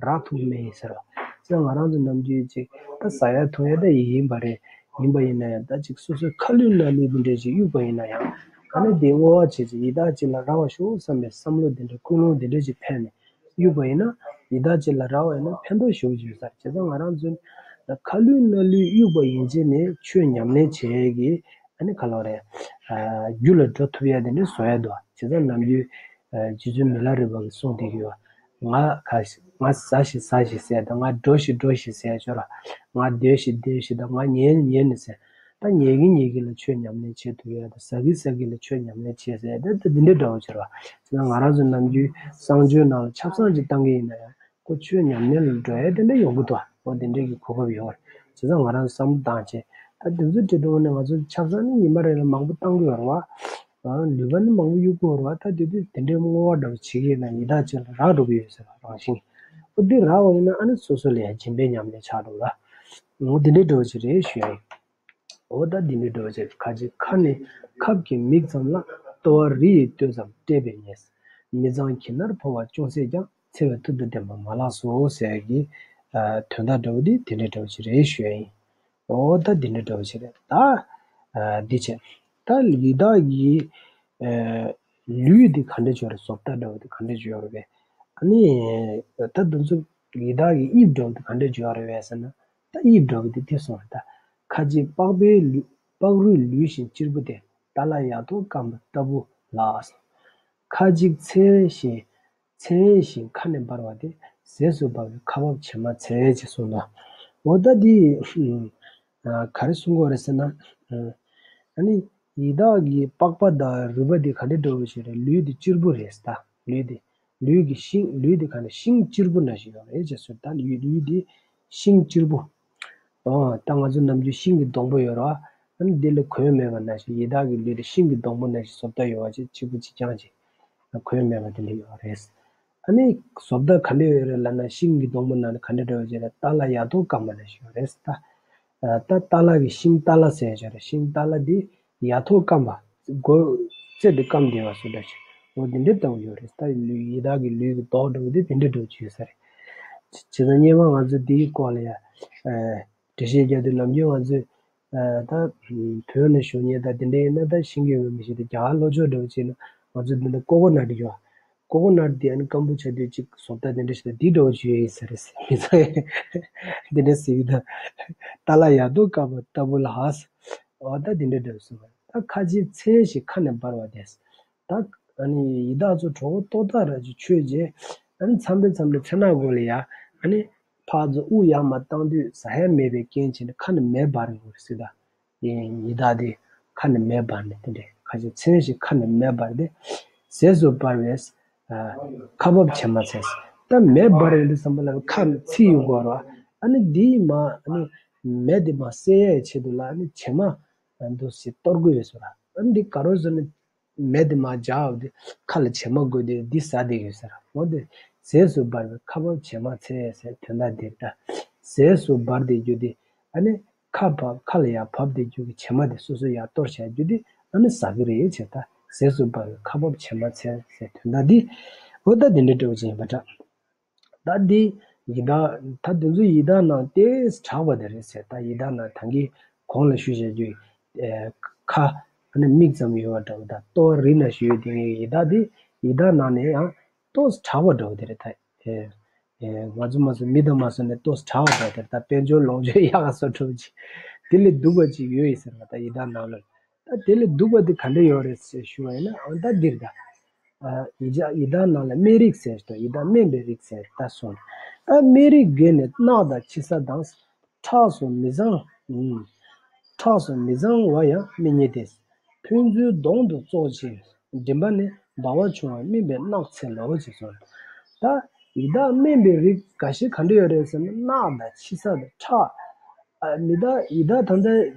རག་ཐུབ་ཀྱི་མེད་ཡིན་ཟེར་བ། ཙང་ང་རང་ཚོ་ནམ་རྒྱུན་ཅིག་ད་ཟ་ཡ་འཐུང་ཡ་ད་ཡིན་ཡིན་པ་རེད། ཡིན་པ་ཡིན་ན་ཡང་ད་ཅིག་སོ་སོའི་ཁ་ལུད་སྣ་ལུད་འདི་འདྲས་ཅིག་གཡུགས་པ་ཡིན་ན་ཡང་ཨ་ནི་འདི་བསྔོ་བ་བྱས་ཅིག་ཡི་དྭགས་ཅིག་ལ་རག་པ་ཤོག་བསམ་པའི་བསམ་བློ་འདི་འདྲ་ཀུན་སློང་འདི་འདྲས་ཅིག་འཕེལ་ནས་གཡུགས་པ་ཡིན་ན་ཡི་དྭགས་ཅིག་ལ་རག་པ་ཡིན་ན་ཕན་ཐོགས་ཞེ་པོ་ཅིག་ཡོད་ས་རེད། བྱས་ཙང་ང་རང་ཚོ་ཁ་ལུད་སྣ་ལུད་གཡུགས་པ་ཡན་ཆད་ནས་ཆོས་ཉམས་ལེན་བྱེད་ཡས་ཀྱི་ཨ་ནི་ག་ལོ་རེད། རྒྱུ་ལ་འགྲོ་ཐུབ་ཡ་དེ་འདྲ་བཟོ་ཡ་འདུག་བྱས་ཙང་ནམ་རྒྱུན་རྗེ་བཙུན་མི་ལ་རས་པ་གིས་གསུངས་བསྡད་ཀྱི་ཡོད། ང་ག་ང་ཟ་ཞིག་ཟ་ཞིག་ཟེར་དང་ང་འགྲོ་ཞིག་འགྲོ་ཞིག་ཟེར་ཡ་ཅོ་ར། ང་སྡོད་ཞིག་སྡོད་ཞིག་དང་ང་ཉལ་ཉལ་ནས་ཟེར། ད་ཉལ་གིན་ཉལ་གིན་ལ་ཆོས་ཉམས་ལེན་བྱེད་ཐུབ་ཡ་དང་ཟ་གིན་ཟ་གིན་ལ་ཆོས་ཉམས་ལེན་བྱེད་ཟེར་ཡ་ད་འདི་འདྲ་འདྲ་བོ་ཅོ་ར། བྱས་ཙང་ང་རང་ཚོ་ནམ་རྒྱུན་གསང་སྤྱོད་ནང་ལ་ཆབ་གསང་ཅིག་བཏང་གི་ཡིན་ན་ཡང་། ཁོ་ཆོས་ཉམས་ལེན་ལ་འགྲོ་ཡས་དེ་འདྲ་ཡོང་གི་འདུག་འོ་དེ་འདྲས་ཀྱི་གོ་སྐབས་ཡོད་རེད། བྱས་ཙང་ང་རང་བསམ་བློ་བཏང་བྱས་ད་དེ་ཚོ་བྲིས་དུས་ནས་ང་ཚོ་ཆབ་གསང་ནི་ཉི་མ་རེ་ལ་མང་པོ་བཏང་གི་ཡོད་རེད་བ། ལུད་པ་ནི་མང་པོ་གཡུག་གི་ཡོད་རེད་བ། ད་དེ་དུས་དེ་འདྲའི་བསྔོ་བ་འདྲ་བོ་བྱེད་ཀྱི་ཡིན་ན་ཡི་དྭགས་ཅིག་ལ་རག་འགྲོ་གི་ཡོད་ཟེར་བ་རང་བཞིན། འོ་དེ་རག་པ་ཡིན་ན་ཨ་ནི་སོ་སོ་ལ་ཡང་སྦྱིན་པའི་ཉམས་ལེན་ཆགས་འགྲོ་ལ། འོ་དེ་འདྲའི་འདྲ་བོ་ཅིག་རེད་ཞུ་ཡ་ཡིན། འོ་ད་འདི་འདྲའི་འདྲ་བོ་ཅིག་ཁ་ཅིག་ཁ་ནི་ཁབ་ཀྱི་མིག་ཙམ་ལ། ལྟོ་བ་རི་ཡི་སྟོད་ཙམ་བཀྲེས་པའི་ཉེས། མི་གཙང་གྱི་ནར་འཕོ་བ་ཅུང་ཟད་ཀྱང་། འཚེ་བའི་མཐུ་དང་ལྡན་པ་མ་ལགས་སོ་ཟེར་གྱི་དོན་དག་འདྲ་བོ་འདི་དེ་འདྲའི་འདྲ་བོ་ཅིག་རེད་ཞུ་ཡ་ཡིན། འོ་ད་འདི་འདྲའི་འདྲ་བོ་ཅིག་རེད་ད། འདི་བྱས། ད་ཡི་དྭགས་ཀྱི་ལུས་འདི་ག་འདྲ་བྱུང་རེད། བཟོ་ལྟ་འདྲ་བོ་འདི་ག་འདྲ་བྱུང་རེད་པས། ཨ་ནི་ད་འདི་ཚོ་ཡི་དྭགས་ཀྱི་དབྱིབས་འདྲ་བོ་འདི་ག་འདྲ་བྱུང་རེད་པས་ཟེར་ན། ད་དབྱིབས་འདྲ་བོ་འདི་དེ་སོང་རེད་ད། ཁ་ཅིག་པགས་པའི་ལུས་པགས་རུས་ལུས་བཞིན་གཅེར་བུ་སྟེ། ཏཱ་ལ་ཡ་ཐོག་སྐམ་པ་ལྟ་བུ་ལགས། ཁ་ཅིག་མཚན་བཞིན་མཚན་བཞིན་ཁ་ནས་འབར་བ་སྟེ། ཟས་སུ་འབར་བའི་ཁ་འབབ་བྱེ་མ་ཚལ་ཅེས་གསུངས་ལ། འོ་ད་འདི་ག་རེ་གསུང་གི་ཡོད་རེད་ཟེར་ན། ཨ་ནི་ཡི་དྭགས་ཀྱི་པགས་པ་དང་རུས་པ་འདི་ག་འདྲ་འདྲ་བོ་ཞིག་རེད། ལུས་འདི་གཅེར་བུ་རེད་ད། ལུས་འདི་ལུས་ཀྱི་ཤིང་ལུས་འདི་ག་ནས་ཤིང་གཅེར་བུ་ནང་བཞིན་ཡོད་རེད་ཅེས་གསུངས། ད་ལུས་ལུས་འདི་ཤིང་གཅེར་བུ། ཨོ། ད་ང་ཚོ་ནམ་རྒྱུན་ཤིང་གི་སྡོང་པོ་ཡོད་རེད་བ། ཨ་ནི་འདི་ལ་གོས་མེད་པ་ནང་བཞིན་ཡི་དྭགས་ཀྱི་ལུས་དེ་ཤིང་གི་སྡོང་པོ་ནང་བཞིན་བཟོ་ལྟ་ཡོད་པ་ཅིག་གཅིག་པུ་གཅིག་རྐྱང་ཅིག་གོས་མེད་པ་དེ་འདྲ་ཡོད་རེད། ཨ་ནི་བཟོ་ལྟ་ག་འདྲ་ཡོད་རེད་ལབ་ན་ཤིང་གི་སྡོང་པོ་ནང་ནས་ག་འདྲ་འདྲ་བ་ཅིག་ལ་ཏཱ་ལ་ཡ་ཐོག་སྐམ་པ་ནང་བཞིན་ཡོད་རེད་ད། ད་ཏཱ་ལ་གི་ཤིང་ཏཱ་ལ་ཟེར་ཡ་ཅིག་རེད། ཤིང་ཏཱ་ལ་འདི་ཡ་ཐོག་སྐམ་པ། མགོ་རྩེ་འདི་སྐམ་བསྡད་པ་བཟོ་འདྲ་ཅིག་འོ་འདི་འདྲ་ལྟ་བུ་ཡོད་རེད། ད་ཡི་དྭགས་ཀྱི་ལུས་ཀྱི་མདོག་འདྲ་བོ་འདི་དེ་འདྲ་འདྲ་བོ་ཅིག་ཡོད་ས་རེད། བྱས་ཙང་སྔོན་མ་ང་ཚོ་འདིའི་སྐོར་ལ་ཡ། འགྲེལ་བཤད་རྒྱག་དུས་ནམ་རྒྱུན་ང་ཚོས། ད་བོད་ནས་བཞུགས་མཁན་ད་དེ་འདྲ་ཡིན་ན་ད་ཤེས་ཀྱི་ཡོད་མི་ཤེས། ད་རྒྱ་གར་ལྷོ་ཕྱོགས་འདྲ་བོ་ཅིག་ན་ང་ཚོ་འདི་འདྲ་ཀོ་ཀོ་ནཊ་ཡོད། ཀོ་ཀོ་ནཊ་དེ་ཨ་ནི་སྐམ་པོ་ཆགས་དུས་ཅིག་བཟོ་ལྟ་དེ་འདྲ་ཞིག་ད་འདི་འདྲ་བོ་ཅིག་ཡོད་ཡིན་ས་རེད་ཟེར། མི་ཚང་ཡང་དེ་འདྲ་ཟེར་གྱི་འདུག་ཏཱ་ལ་ཡ་ཐོག་སྐམ་པ་ལྟ་བུ་ལགས། འོ་ད་དེ་འདྲ་འདྲ་བོ་གསུངས་པ་ད་ཁ་ཅིག་མཚན་བཞིན་ཁ་ནས་འབར་བ་དེ། ད་ཨ་ནི་ཡི་དྭགས་ཚོ་གྲོགས་པོ་ལྟོ་ལྟག་ར་ཅིག་མཆོད་རྗེས་ཨ་ནི་མཚམས་རེ་མཚམས་རེ་མཚན་ནག་མགོ་ལ་ཡ་ཨ་ནི་ཕར་ཚུར་དབུགས་ཡར་མར་བཏང་དུས་ཟ་ཡ་མེད་པའི་རྐྱེན་བྱས་ནས་ཁ་ནས་མེ་འབར་ཡོང་གི་རེད་ཟེར། ད་ཡི་དྭགས་དེ་ ཁ་ནས་མེ་འབར་ནས་དེ་འདྲས་ཁ་ཅིག་མཚན་ཞིག་ཁ་ནས་མེ་འབར་ཏེ་ཟས་སུ་འབར་བས། ཁ་འབབ་བྱེ་མ་ཚལ། ད་མེ་འབར་ཡོང་དུས་ཙམ་པ་ལ་ཁ་ནས་ཚིག་ཡོང་གི་ཡོད་རེད་བ། ཨ་ནི་འདིས་མ་ཨ་ནི་མེ་དེ་མ་བསད་ཡའི་ཆེད་དུ་ལ་ཨ་ནི་བྱེ་མ་འདུག་སེ་གཏོར་དགོས་ཡོད་ཟེར་བ། ཨ་ནི་འདི་ག་རེ་ཟེར་ན། མེ་དེ་མར་འཇགས་པ་དེ་ཁ་ལ་བྱེ་མ་དགོས་ཏེ་འདི་ཟ་བསྡད་ཡོད་ཟེར། འོ་དེ་ཟས་སུ་འབར་བའི་ཁ་འབབ་བྱེ་མ་ཚལ་ཟེར་དོན་དག་འདིར་ད་ཟས་སུ་འབར་བསྡད་རྒྱུ་དེ་ཨ་ནི་ཁ་བབ་ཁ་ལ་ཡར་བབས་བསྡད་རྒྱུ་གི་བྱེ་མ་དེ་སོ་སོ་ཡར་གཏོར་བྱ་རྒྱུ་དེ་ཨ་ནི་ཟ་གི་རེད་ཟེར། ད་ཟས་སུ་འབར་བའི་ཁ་འབབ་བྱེ་མ་ཚལ་ཟེར་དོན་དག་འདི་འོ་ད་འདི་འདྲ་འདྲ་བོ་ཅིག་ཡིན་པ་འདྲ། ད་འདི་ཡི་དྭགས་ད་དེ་ཚོ་ཡི་དྭགས་ནང་ཏོག་ཙམ་དྲག་པ་དེ་རེད་ཟེར། ད་ཡི་དྭགས་ནང་ད་གིན་གོང་ལ་ཞུས་བཞག་རྒྱུ་ཁ་ཨ་ནི་མིག་ཙམ་ཡོད་པ་འདྲ་བོ་ད་ལྟོ་བ་རི་ན་ཞུ་ཡོད་དེ་ངའི་ཡི་དྭགས་དེ་ཡི་དྭགས་ནང་ནས་ཡང་ཏོག་ཙམ་དྲག་པ་འདྲ་བོ་དེ་རེད། ད་ཨེ་ཨེ་ང་ཚོ་མ་སོང་མི་དང་མ་སོང་ནས་ཏོག་ཙམ་དྲག་པ་འདྲ་བོ་དེ་རེད། ད་དཔལ་འབྱོར་ལོངས་སྤྱོད་ཡག་ག་སོ་འགྲོ་ཅིག་དེ་ལས་སྡུག་པ་ཅིག་ཡོད་ཡིན་ཟེར་བ། ད་ཡི་དྭགས་ནང་ལ། ད་དེ་ལས་སྡུག་པ་དེ་ག་འདྲ་ཡོད་རེད་ཟེར་ཞུ་བ་ཡིན་ན་ཨང་ད་འདིར་ད། ཡི་དྭགས་ཡི་དྭགས་ནང་ལ་སྨན་རིགས་ཟེར་ཏོ་ཡི་དྭགས་སྨན་པའི་རིགས་ཟེར་ད་སོང་། ད་སྨན་རིགས་དགེ་ནི་རྣག་དང་ཕྱི་ས་དང་། ཁྲག་སོགས་མི་གཙང་། ཁྲག་སོགས་མི་གཙང་བ་ཡང་སྨན་ཉིད་དེ། ཕན་ཚུན་གདོང་དུ་བཙོག་ཅིང་མགྲིན་པ་ནི་ལྦ་བ་ཆུང་བ་སྨིན་པའི་རྣག་འཚེ་ལོ་ཅེས་གསུངས། ད་ཡི་དྭགས་སྨན་པའི་རིགས་འགའ་ཞིག་ག་འདྲ་ཡོད་རེད་ཟེར་ན་རྣག་དང་ཕྱི་ས་དང་ཁྲག་ཨ་མི་དྭགས་ཡི་དྭགས་ད་ལྟ་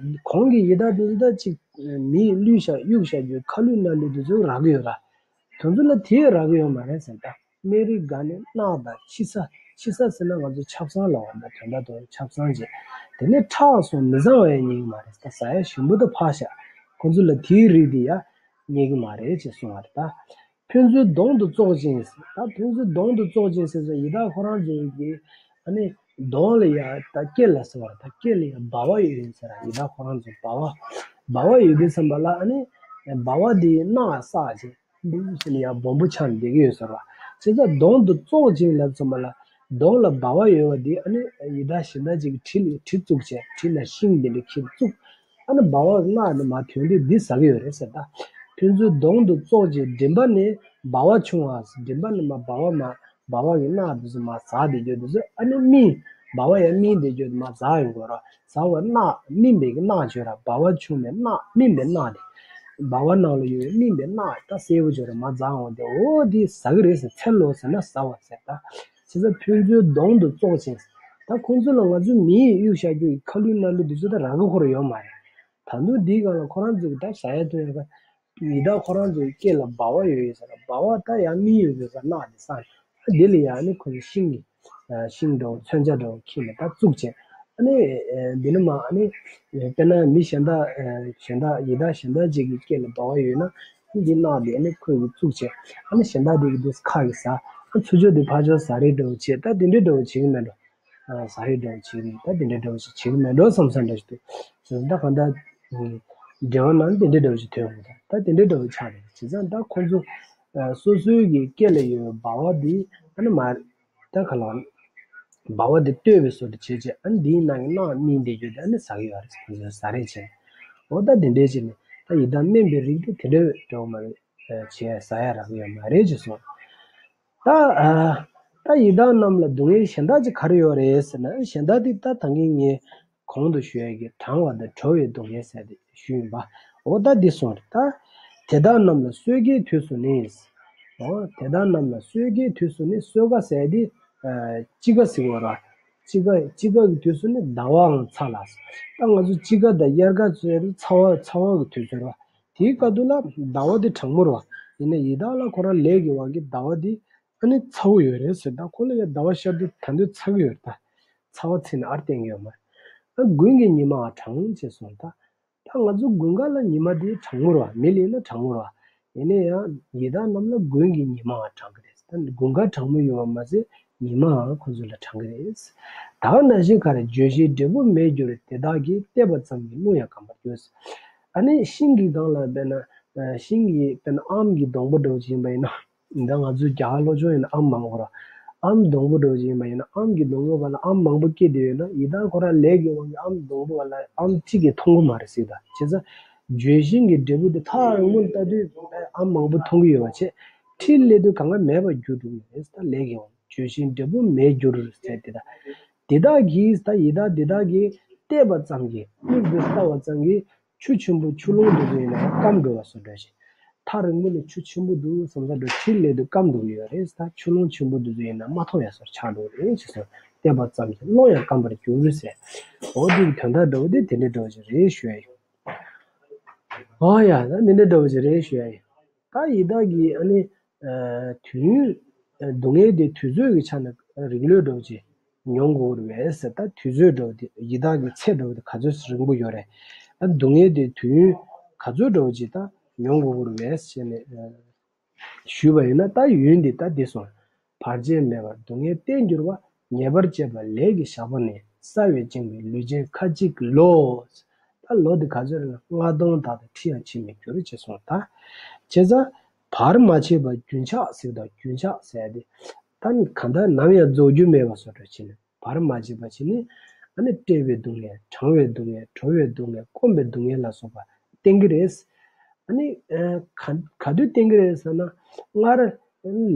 གོང་གི་ཡི་དྭགས་དེ་ཚོ་ད་ཅིག་མིས་བླུས་བཞག་གཡུགས་བཞག་རྒྱུའི་ཁ་ལུད་སྣ་ལུད་དེ་ཚོ་རག་གི་ཡོད་ར། དེ་ཚོ་ལ་དེས་རག་གི་ཡོད་མ་རེད་ཟེར། ད་སྨན་རིགས་འགའ་ནི་རྣག་དང་ཕྱི་ས། ཕྱི་ས་ཟེར་ན་ང་ཚོ་ཆབ་གསང་ལ་འོ་ད་དོན་དག་དོན་ཆབ་གསང་བྱས། དེ་ནས་ཁྲག་སོགས་མི་གཙང་བ་ཡང་རྙེད་ཀྱི་མ་རེད། ད་ཟ་ཡ་ཞིམ་པོ་ད་ཕར་བཞག་ཁོ་ཚོ་ལ་དེའི་རིགས་དེ་ཡང་རྙེད་ཀྱི་མ་རེད་ཅེས་གསུངས་པ་རེད་ད། ཕན་ཚུན་གདོང་དུ་བཙོག་ཅིང་ཟེར། ད་ཕན་ཚུན་གདོང་དུ་བཙོག་ཅིང་ཟེར་ཟེར་ཡི་དྭགས་ཁོ་རང་ཚོ་གི་ཨ་ནི་གདོང་ལ་ཡ་ད་སྐེ་ལ་ཟེར་བ་ད་སྐེ་ལ་ཡ་ལྦ་བ་ཡོད་ཡིན་ཟེར། ཡི་དྭགས་ཁོ་རང་ཚོ་ལྦ་བ་ལྦ་བ་ཡོད་དུས་ཙམ་པ་ལ་ཨ་ནི་ལྦ་བ་དེའི་རྣག་བསགས་ཅིང་འདུག་ཟེར་ནས་ཡ་སྦོམ་པོ་ཆགས་ནས་བསྡད་ཀྱི་ཡོད་ཟེར་བ། བྱས་ཙང་གདོང་དུ་བཙོག་ཅིང་ལབ་ཙམ་པ་ལ་གདོང་ལ་ལྦ་བ་ཡོད་པ་དེ་ཨ་ནི་ཡི་དྭགས་གཞན་དག་ཅིག་གི་གྲི་ལ་གྲི་བཙུགས་བྱས་གྲི་ལ་ཤིང་དེ་འདྲ་ཁྱེར་བཙུགས། ཨ་ནི་ལྦ་བ་རྣག་ནི་མ་ཐོན་དུས་འདི་ཟ་གི་ཡོད་རེད་ཟེར་ད། ཕན་ཚུན་གདོང་དུ་བཙོག་ཅིང་མགྲིན་པ་ནི་ལྦ་བ་ཆུང་བ་ཟེར། མགྲིན་པ་ནི་མ་ལྦ་བ་མ་ལྦ་བ་གི་རྣག་དེ་ཚོ་མ་ཟ་བསྡད་རྒྱུ་དེ་ཚོ་ཨ་ནི་སྨིན། ལྦ་བ་ཡང་སྨིན་བསྡད་རྒྱུ་དེ་མ་ཟ་ཡོང་གི་ར། ཟ་བ་རྣག་སྨིན་པའི་གི་རྣག་བརྗོད་ར། ལྦ་བ་ཆུང་བའི་རྣག་སྨིན་པའི་རྣག་དེ། ལྦ་བ་ནང་ལ་ཡོད་པའི་སྨིན་པའི་རྣག་ད་གསལ་པོ་བརྗོད་ར་མ་ཟ་འོང་དེ་འོ་དེ་ཟ་གི་རེད་ཟེར། འཚེ་ལོ་ཟེར་ན་ཟ་བ་ཟེར་ད། བྱས་ཙང་ཕན་ཚུན་གདོང་དུ་བཙོག་ཅིང་། ད་ཁོང་ཚོ་ལ་ང་ཚོ་མིས་གཡུག་བཞག་རྒྱུ་ཡི་ཁ་ལུད་སྣ་ལུད་འདི་ཚོ་ད་རག་གི་ཁོ་ར་ཡོད་མ་རེད། ད་དུང་འདིའི་སྒང་ལ་ཁོ་རང་ཚོ་གི་ད་བྱ་ཡ་ཐོན་ཡ་ག་ཡི་དྭགས་ཁོ་རང་ཚོ་གི་སྐེ་ལ་ལྦ་བ་ཡོད་ཡོད་ཟེར། ལྦ་བ་ད་ཡང་མི་ཡོད་ཟེར་ན་དེ་སང་ད་འདི་ལ་ཡ་ནི་ཁོ་ཚོ་ཤིང་གི་ཤིང་འདྲ་བོ་མཚོན་ཆ་འདྲ་བོ་ཁྱེར་ནས་ད་བཙུགས་བྱས། ཨ་ནི་འདི་ནི་མ་ཨ་ནི་དཔེར་ན་མི་གཞན་དག་གཞན་དག་ཡི་དྭགས་གཞན་དག་ཅིག་གི་སྐེ་ལ་ལྦ་བ་ཡོད་ན། འདི་རྣག་དེ་ནི་ཁོས་གི་བཙུགས་བྱས། ཨ་ནི་གཞན་དག་དེ་གི་དུས་ཁ་གི་ཟ། ཨ་ཚུར་ཕྱོགས་དེ་ཕར་ཕྱོགས་ཟ་རེས་འདྲ་བོ་བྱེད། ད་དེ་འདྲའི་འདྲ་བོ་བྱེད་གི་མེད་འགྲོ། ཨ་ཟ་རེས་འདྲ་བོ་བྱེད་གི་ད་དེ་འདྲའི་འདྲ་བོ་ཞིག་བྱེད་གི་མེད་འགྲོ་བསམ་ས་འདྲ་ཞིག་འདུག་བྱས་ཙང་ད་གང་ལྟར་འགྲེལ་བ་ནང་དེ་འདྲའི་འདྲ་བོ་ཞིག་ཐོན་འོང་། ད་ད་དེ་འདྲའི་འདྲ་བོ་ཆགས་རེད། བྱས་ཙང་ད་ཁོང་ཚོ་སོ་སོའི་གི་སྐེ་ལ་ཡོད་པའི་ལྦ་བ་དེ་ཨ་ནི་མ། ད་ག་ལ། ལྦ་བ་དེ་བཏོད་པའི་བཟོ་འདྲ་བྱས་བྱས་ཨ་ནི་འདིའི་ནང་གི་རྣག་སྨིན་བསྡད་རྒྱུ་དེ་ཨ་ནི་ཟ་གི་ཡོད་རེད། ཁོ་ཚོས་ཟ་རེས་བྱས། འོ་ད་དེ་འདྲས་བྱས་ནས་ད་ཡི་དྭགས་སྨན་པའི་རིགས་དེ་དེ་འདྲ་འདྲ་བོ་མ་རེད། བྱས་ཟ་ཡ་རག་གི་ཡོད་མ་རེད་ཅེས་གསུངས། ད་ཨ། ད་ཡི་དྭགས་རྣམས་ལ་སྡུག་བསྔལ་གཞན་དག་ཅིག་ག་རེ་ཡོད་རེད་ཟེར་ན་གཞན་དག་དེ་ད་ད་གིན་ངས་གོང་དུ་ཞུ་ཡ་གི་གྲང་བ་དང་བྲོ་བའི་སྡུག་བསྔལ་ཟེར་ཏེ་ཞུས་ཡིན་པ། འོ་ད་འདི་གསུངས་རེད་ད། དེ་དག་རྣམས་ལ་གསོད་དཀའི་དུས་སུ་ནི། འོ་དེ་དག་རྣམས་ལ་གསོད་དཀའི་དུས་སུ་ནི་གསོད་དཀའ་ཟེར་ཏེ། དཔྱིད་ཀ་ཟེར་བ་ར། དཔྱིད་ཀ་དཔྱིད་ཀ་གི་དུས་སུ་ནི་ཟླ་བའང་ཚ་ལ། ད་ང་ཚོ་དཔྱིད་ཀ་དང་དབྱར་ཁ་ཚོ་ཡ་ཚ་བ་ཚ་བ་གི་དུས་ཚོད་ར། དེའི་སྐབས་དུ་ལ་ཟླ་བ་དེ་གྲང་མོ་ར། ཡིན་ན་ཡི་དྭགས་ལ་ཁོ་རང་ལས་ཀྱི་དབང་གིས་ཟླ་བ་དེ་ཨ་ནི་ཚ་བོ་ཡོད་རེད་ཟེར། ད་ཁོ་ལ་ཡ་ཟླ་བ་ཤར་དུས་ད་དུང་ཚ་གི་ཡོད་རེད་ད། ཚ་བ་ཚིག་ནི་ཨར་བསྟན་གི་ཡོད་མ་རེད། ཨ་དགུན་གྱི་ཉི་མའང་གྲང་ཅེས་གསུངས་ད། ད་ང་ཚོ་དགུན་ཁ་ལ་ཉི་མ་དེ་གྲང་མོ་རེད་བ། མི་ལ་ཡིན་ན་གྲང་མོ་རེད་བ། ཡིན་ན་ཡང་ཡི་དྭགས་རྣམས་ལ་དགུན་གྱི་ཉི་མའང་གྲང་གི་རེད། ད་དགུན་ཁ་གྲང་མོ་ཡོད་པ་མ་ཟད་ཉི་མའང་ཁོ་ཚོ་ལ་གྲང་གི་རེད། ད་ག་ནང་བཞིན་ག་རེ་འགྱོད་བཞིན་འབྲས་བུ་མེད་འགྱུར་དེ་དག་གིས། བལྟས་པ་ཙམ་གྱིས་རླུང་ཡང་གམ་པར་འགྱུར། ཨ་ནི་ཤིང་གི་སྒང་ལ་དཔེར་ན་ཤིང་གི་དཔེར་ན་ཨམ་གྱི་སྡོང་པོ་འདྲ་བོ་ཅིག་ཡིན་པ་ཡིན་ན། ད་ང་ཚོའི་རྒྱ་གར་སློབ་སྦྱོང་ཡིན་ན་ཨམ་མང་པོ་ར། ཨམ་སྡོང་པོ་འདྲ་བོ་ཅིག་ཡིན་པ་ཡིན་ན་ཨམ་གྱི་སྡོང་པོ་སྒང་ལ་ཨམ་མང་པོ་སྐྱེས་བསྡད་ཡོད་ན་ཡི་དྭགས་ཁོ་རང་ལས་ཀྱི་དབང་གིས་ཨམ་སྡོང་པོ་སྒང་ལ་ཨམ་གཅིག་གིས་མཐོང་གི་མ་རེད་ཟེར་ད། བྱས་ཙང་ལྗོན་ཤིང་གི་འབྲས་བུ་དེ་ཐག་རིང་པོ་ནས་ལྟ་དུས་ཨམ་མང་པོ་མཐོང་གི་ཡོད་པ་བྱས། འཕྲིན་སླེབས་དུས་གང་ག་མེད་པར་གྱུར་འགྲོ་གི་རེད་ད་ལས་ཀྱི་དབང་ལྗོན་ཤིང་འབྲས་བུ་མེད་འགྱུར་ཟེར་དེ་ད། དེ་དག་གིས་ད་ཡི་དྭགས་དེ་དག་གིས་བལྟས་པ་ཙམ་གྱིས་མིག་གིས་ལྟ་བ་ཙམ་གྱིས། ཆུ་ཆེན་པོ་ཆུ་ཀླུང་དེ་ཚོ་ཡིན་ན་ཡང་སྐམ་འགྲོ་བ་བཟོ་འདྲ་ཞིག་ཐག་རིང་པོ་ནས་ཆུ་ཆེན་པོ་འདུག་བསམ་ས་འགྲོ་ཁྲིད་ལས་དུ་སྐམ་འགྲོ་གི་ཡོད་རེད། ད་ཆུ་ཀླུང་ཆེན་པོ་དེ་ཚོ་ཡིན་ན་མ་མཐོང་ཡ་བཟོ་ཆགས་འགྲོ་རེད་ཅེས་སོ། བལྟས་པ་ཙམ་གྱིས་ཀློང་ཡང་སྐམ་པར་འགྱུར་ཟེར། འོ་དེ་གི་དོན་དག་འདྲ་བོ་དེ་དེ་འདྲ་འདྲ་བོ་ཞིག་རེད་ཞུ་ཡ་ཡིན། ཨོ་ཡ། ད་འདི་འདྲ་འདྲ་བོ་ཞིག་རེད་ཞུ་ཡ་ཡིན། ད་ཡི་དྭགས་ཀྱི་ཨ་ནི་དུས་ཡུན་སྡུག་བསྔལ་དེ་དུས་ཚོད་ཀྱི་ཆ་ནས་རིང་ལོས་འདྲ་བོ་ཅིག་མྱོང་དགོས་རེད་བས་ཟེར། ད་དུས་ཚོད་འདྲ་བོ་དེ་ཡི་དྭགས་ཀྱི་ཚེ་འདྲ་བོ་དེ་ག་ཚོད་རིང་པོ་ཡོད་རེད། ད་སྡུག་བསྔལ་དེ་དུས་ཡུན་ག་ཚོད་འདྲ་བོ་ཅིག་ད་མྱོང་དགོས་རེད་བས་ཟེར་ནས་ཞུས་པ་ཡིན་ན། ད་ཡུན་འདི་ད་འདི་སོང་། བར་ཆད་མེད་པར་སྡུག་བསྔལ་གཏན་འགྱུར་བ། ཉེས་པར་བཅས་པ་ལས་ཀྱི་ཞགས་པ་ནི། སྲ་བས་བཅིངས་པའི་ལུས་ཅན་ཁ་ཅིག་ལོ། ད་ལོ་འདི་ག་ཚོད་རེད་ན་ལྔ་སྟོང་དག་དང་ཁྲི་ཡང་ཕྱིན་མི་འགྱུར་ཅེས་གསུངས། ད་བྱས་ཙང་བར་མ་ཆད་པ་རྒྱུན་ཆགས་ཟེར་དང་རྒྱུན་ཆགས་ཟེར་ཏེ། ད་གང་ལྟར་ནམ་ཡང་རྫོགས་རྒྱུ་མེད་པ་བཟོ་འདྲ་བྱས་ནས། བར་མ་ཆད་པ་བྱས་ནས་ཨ་ནི་བཀྲེས་པའི་སྡུག་བསྔལ། གྲང་བའི་སྡུག་བསྔལ། བྲོ་བའི་སྡུག་བསྔལ། སྐོམ་པའི་སྡུག་བསྔལ་ལ་སོགས་པ་བསྟན་གྱི་རེད། ཨ་ནི་ག་ག་དུས་བསྟན་གྱི་རེད་ཟེར་ན། སྔར་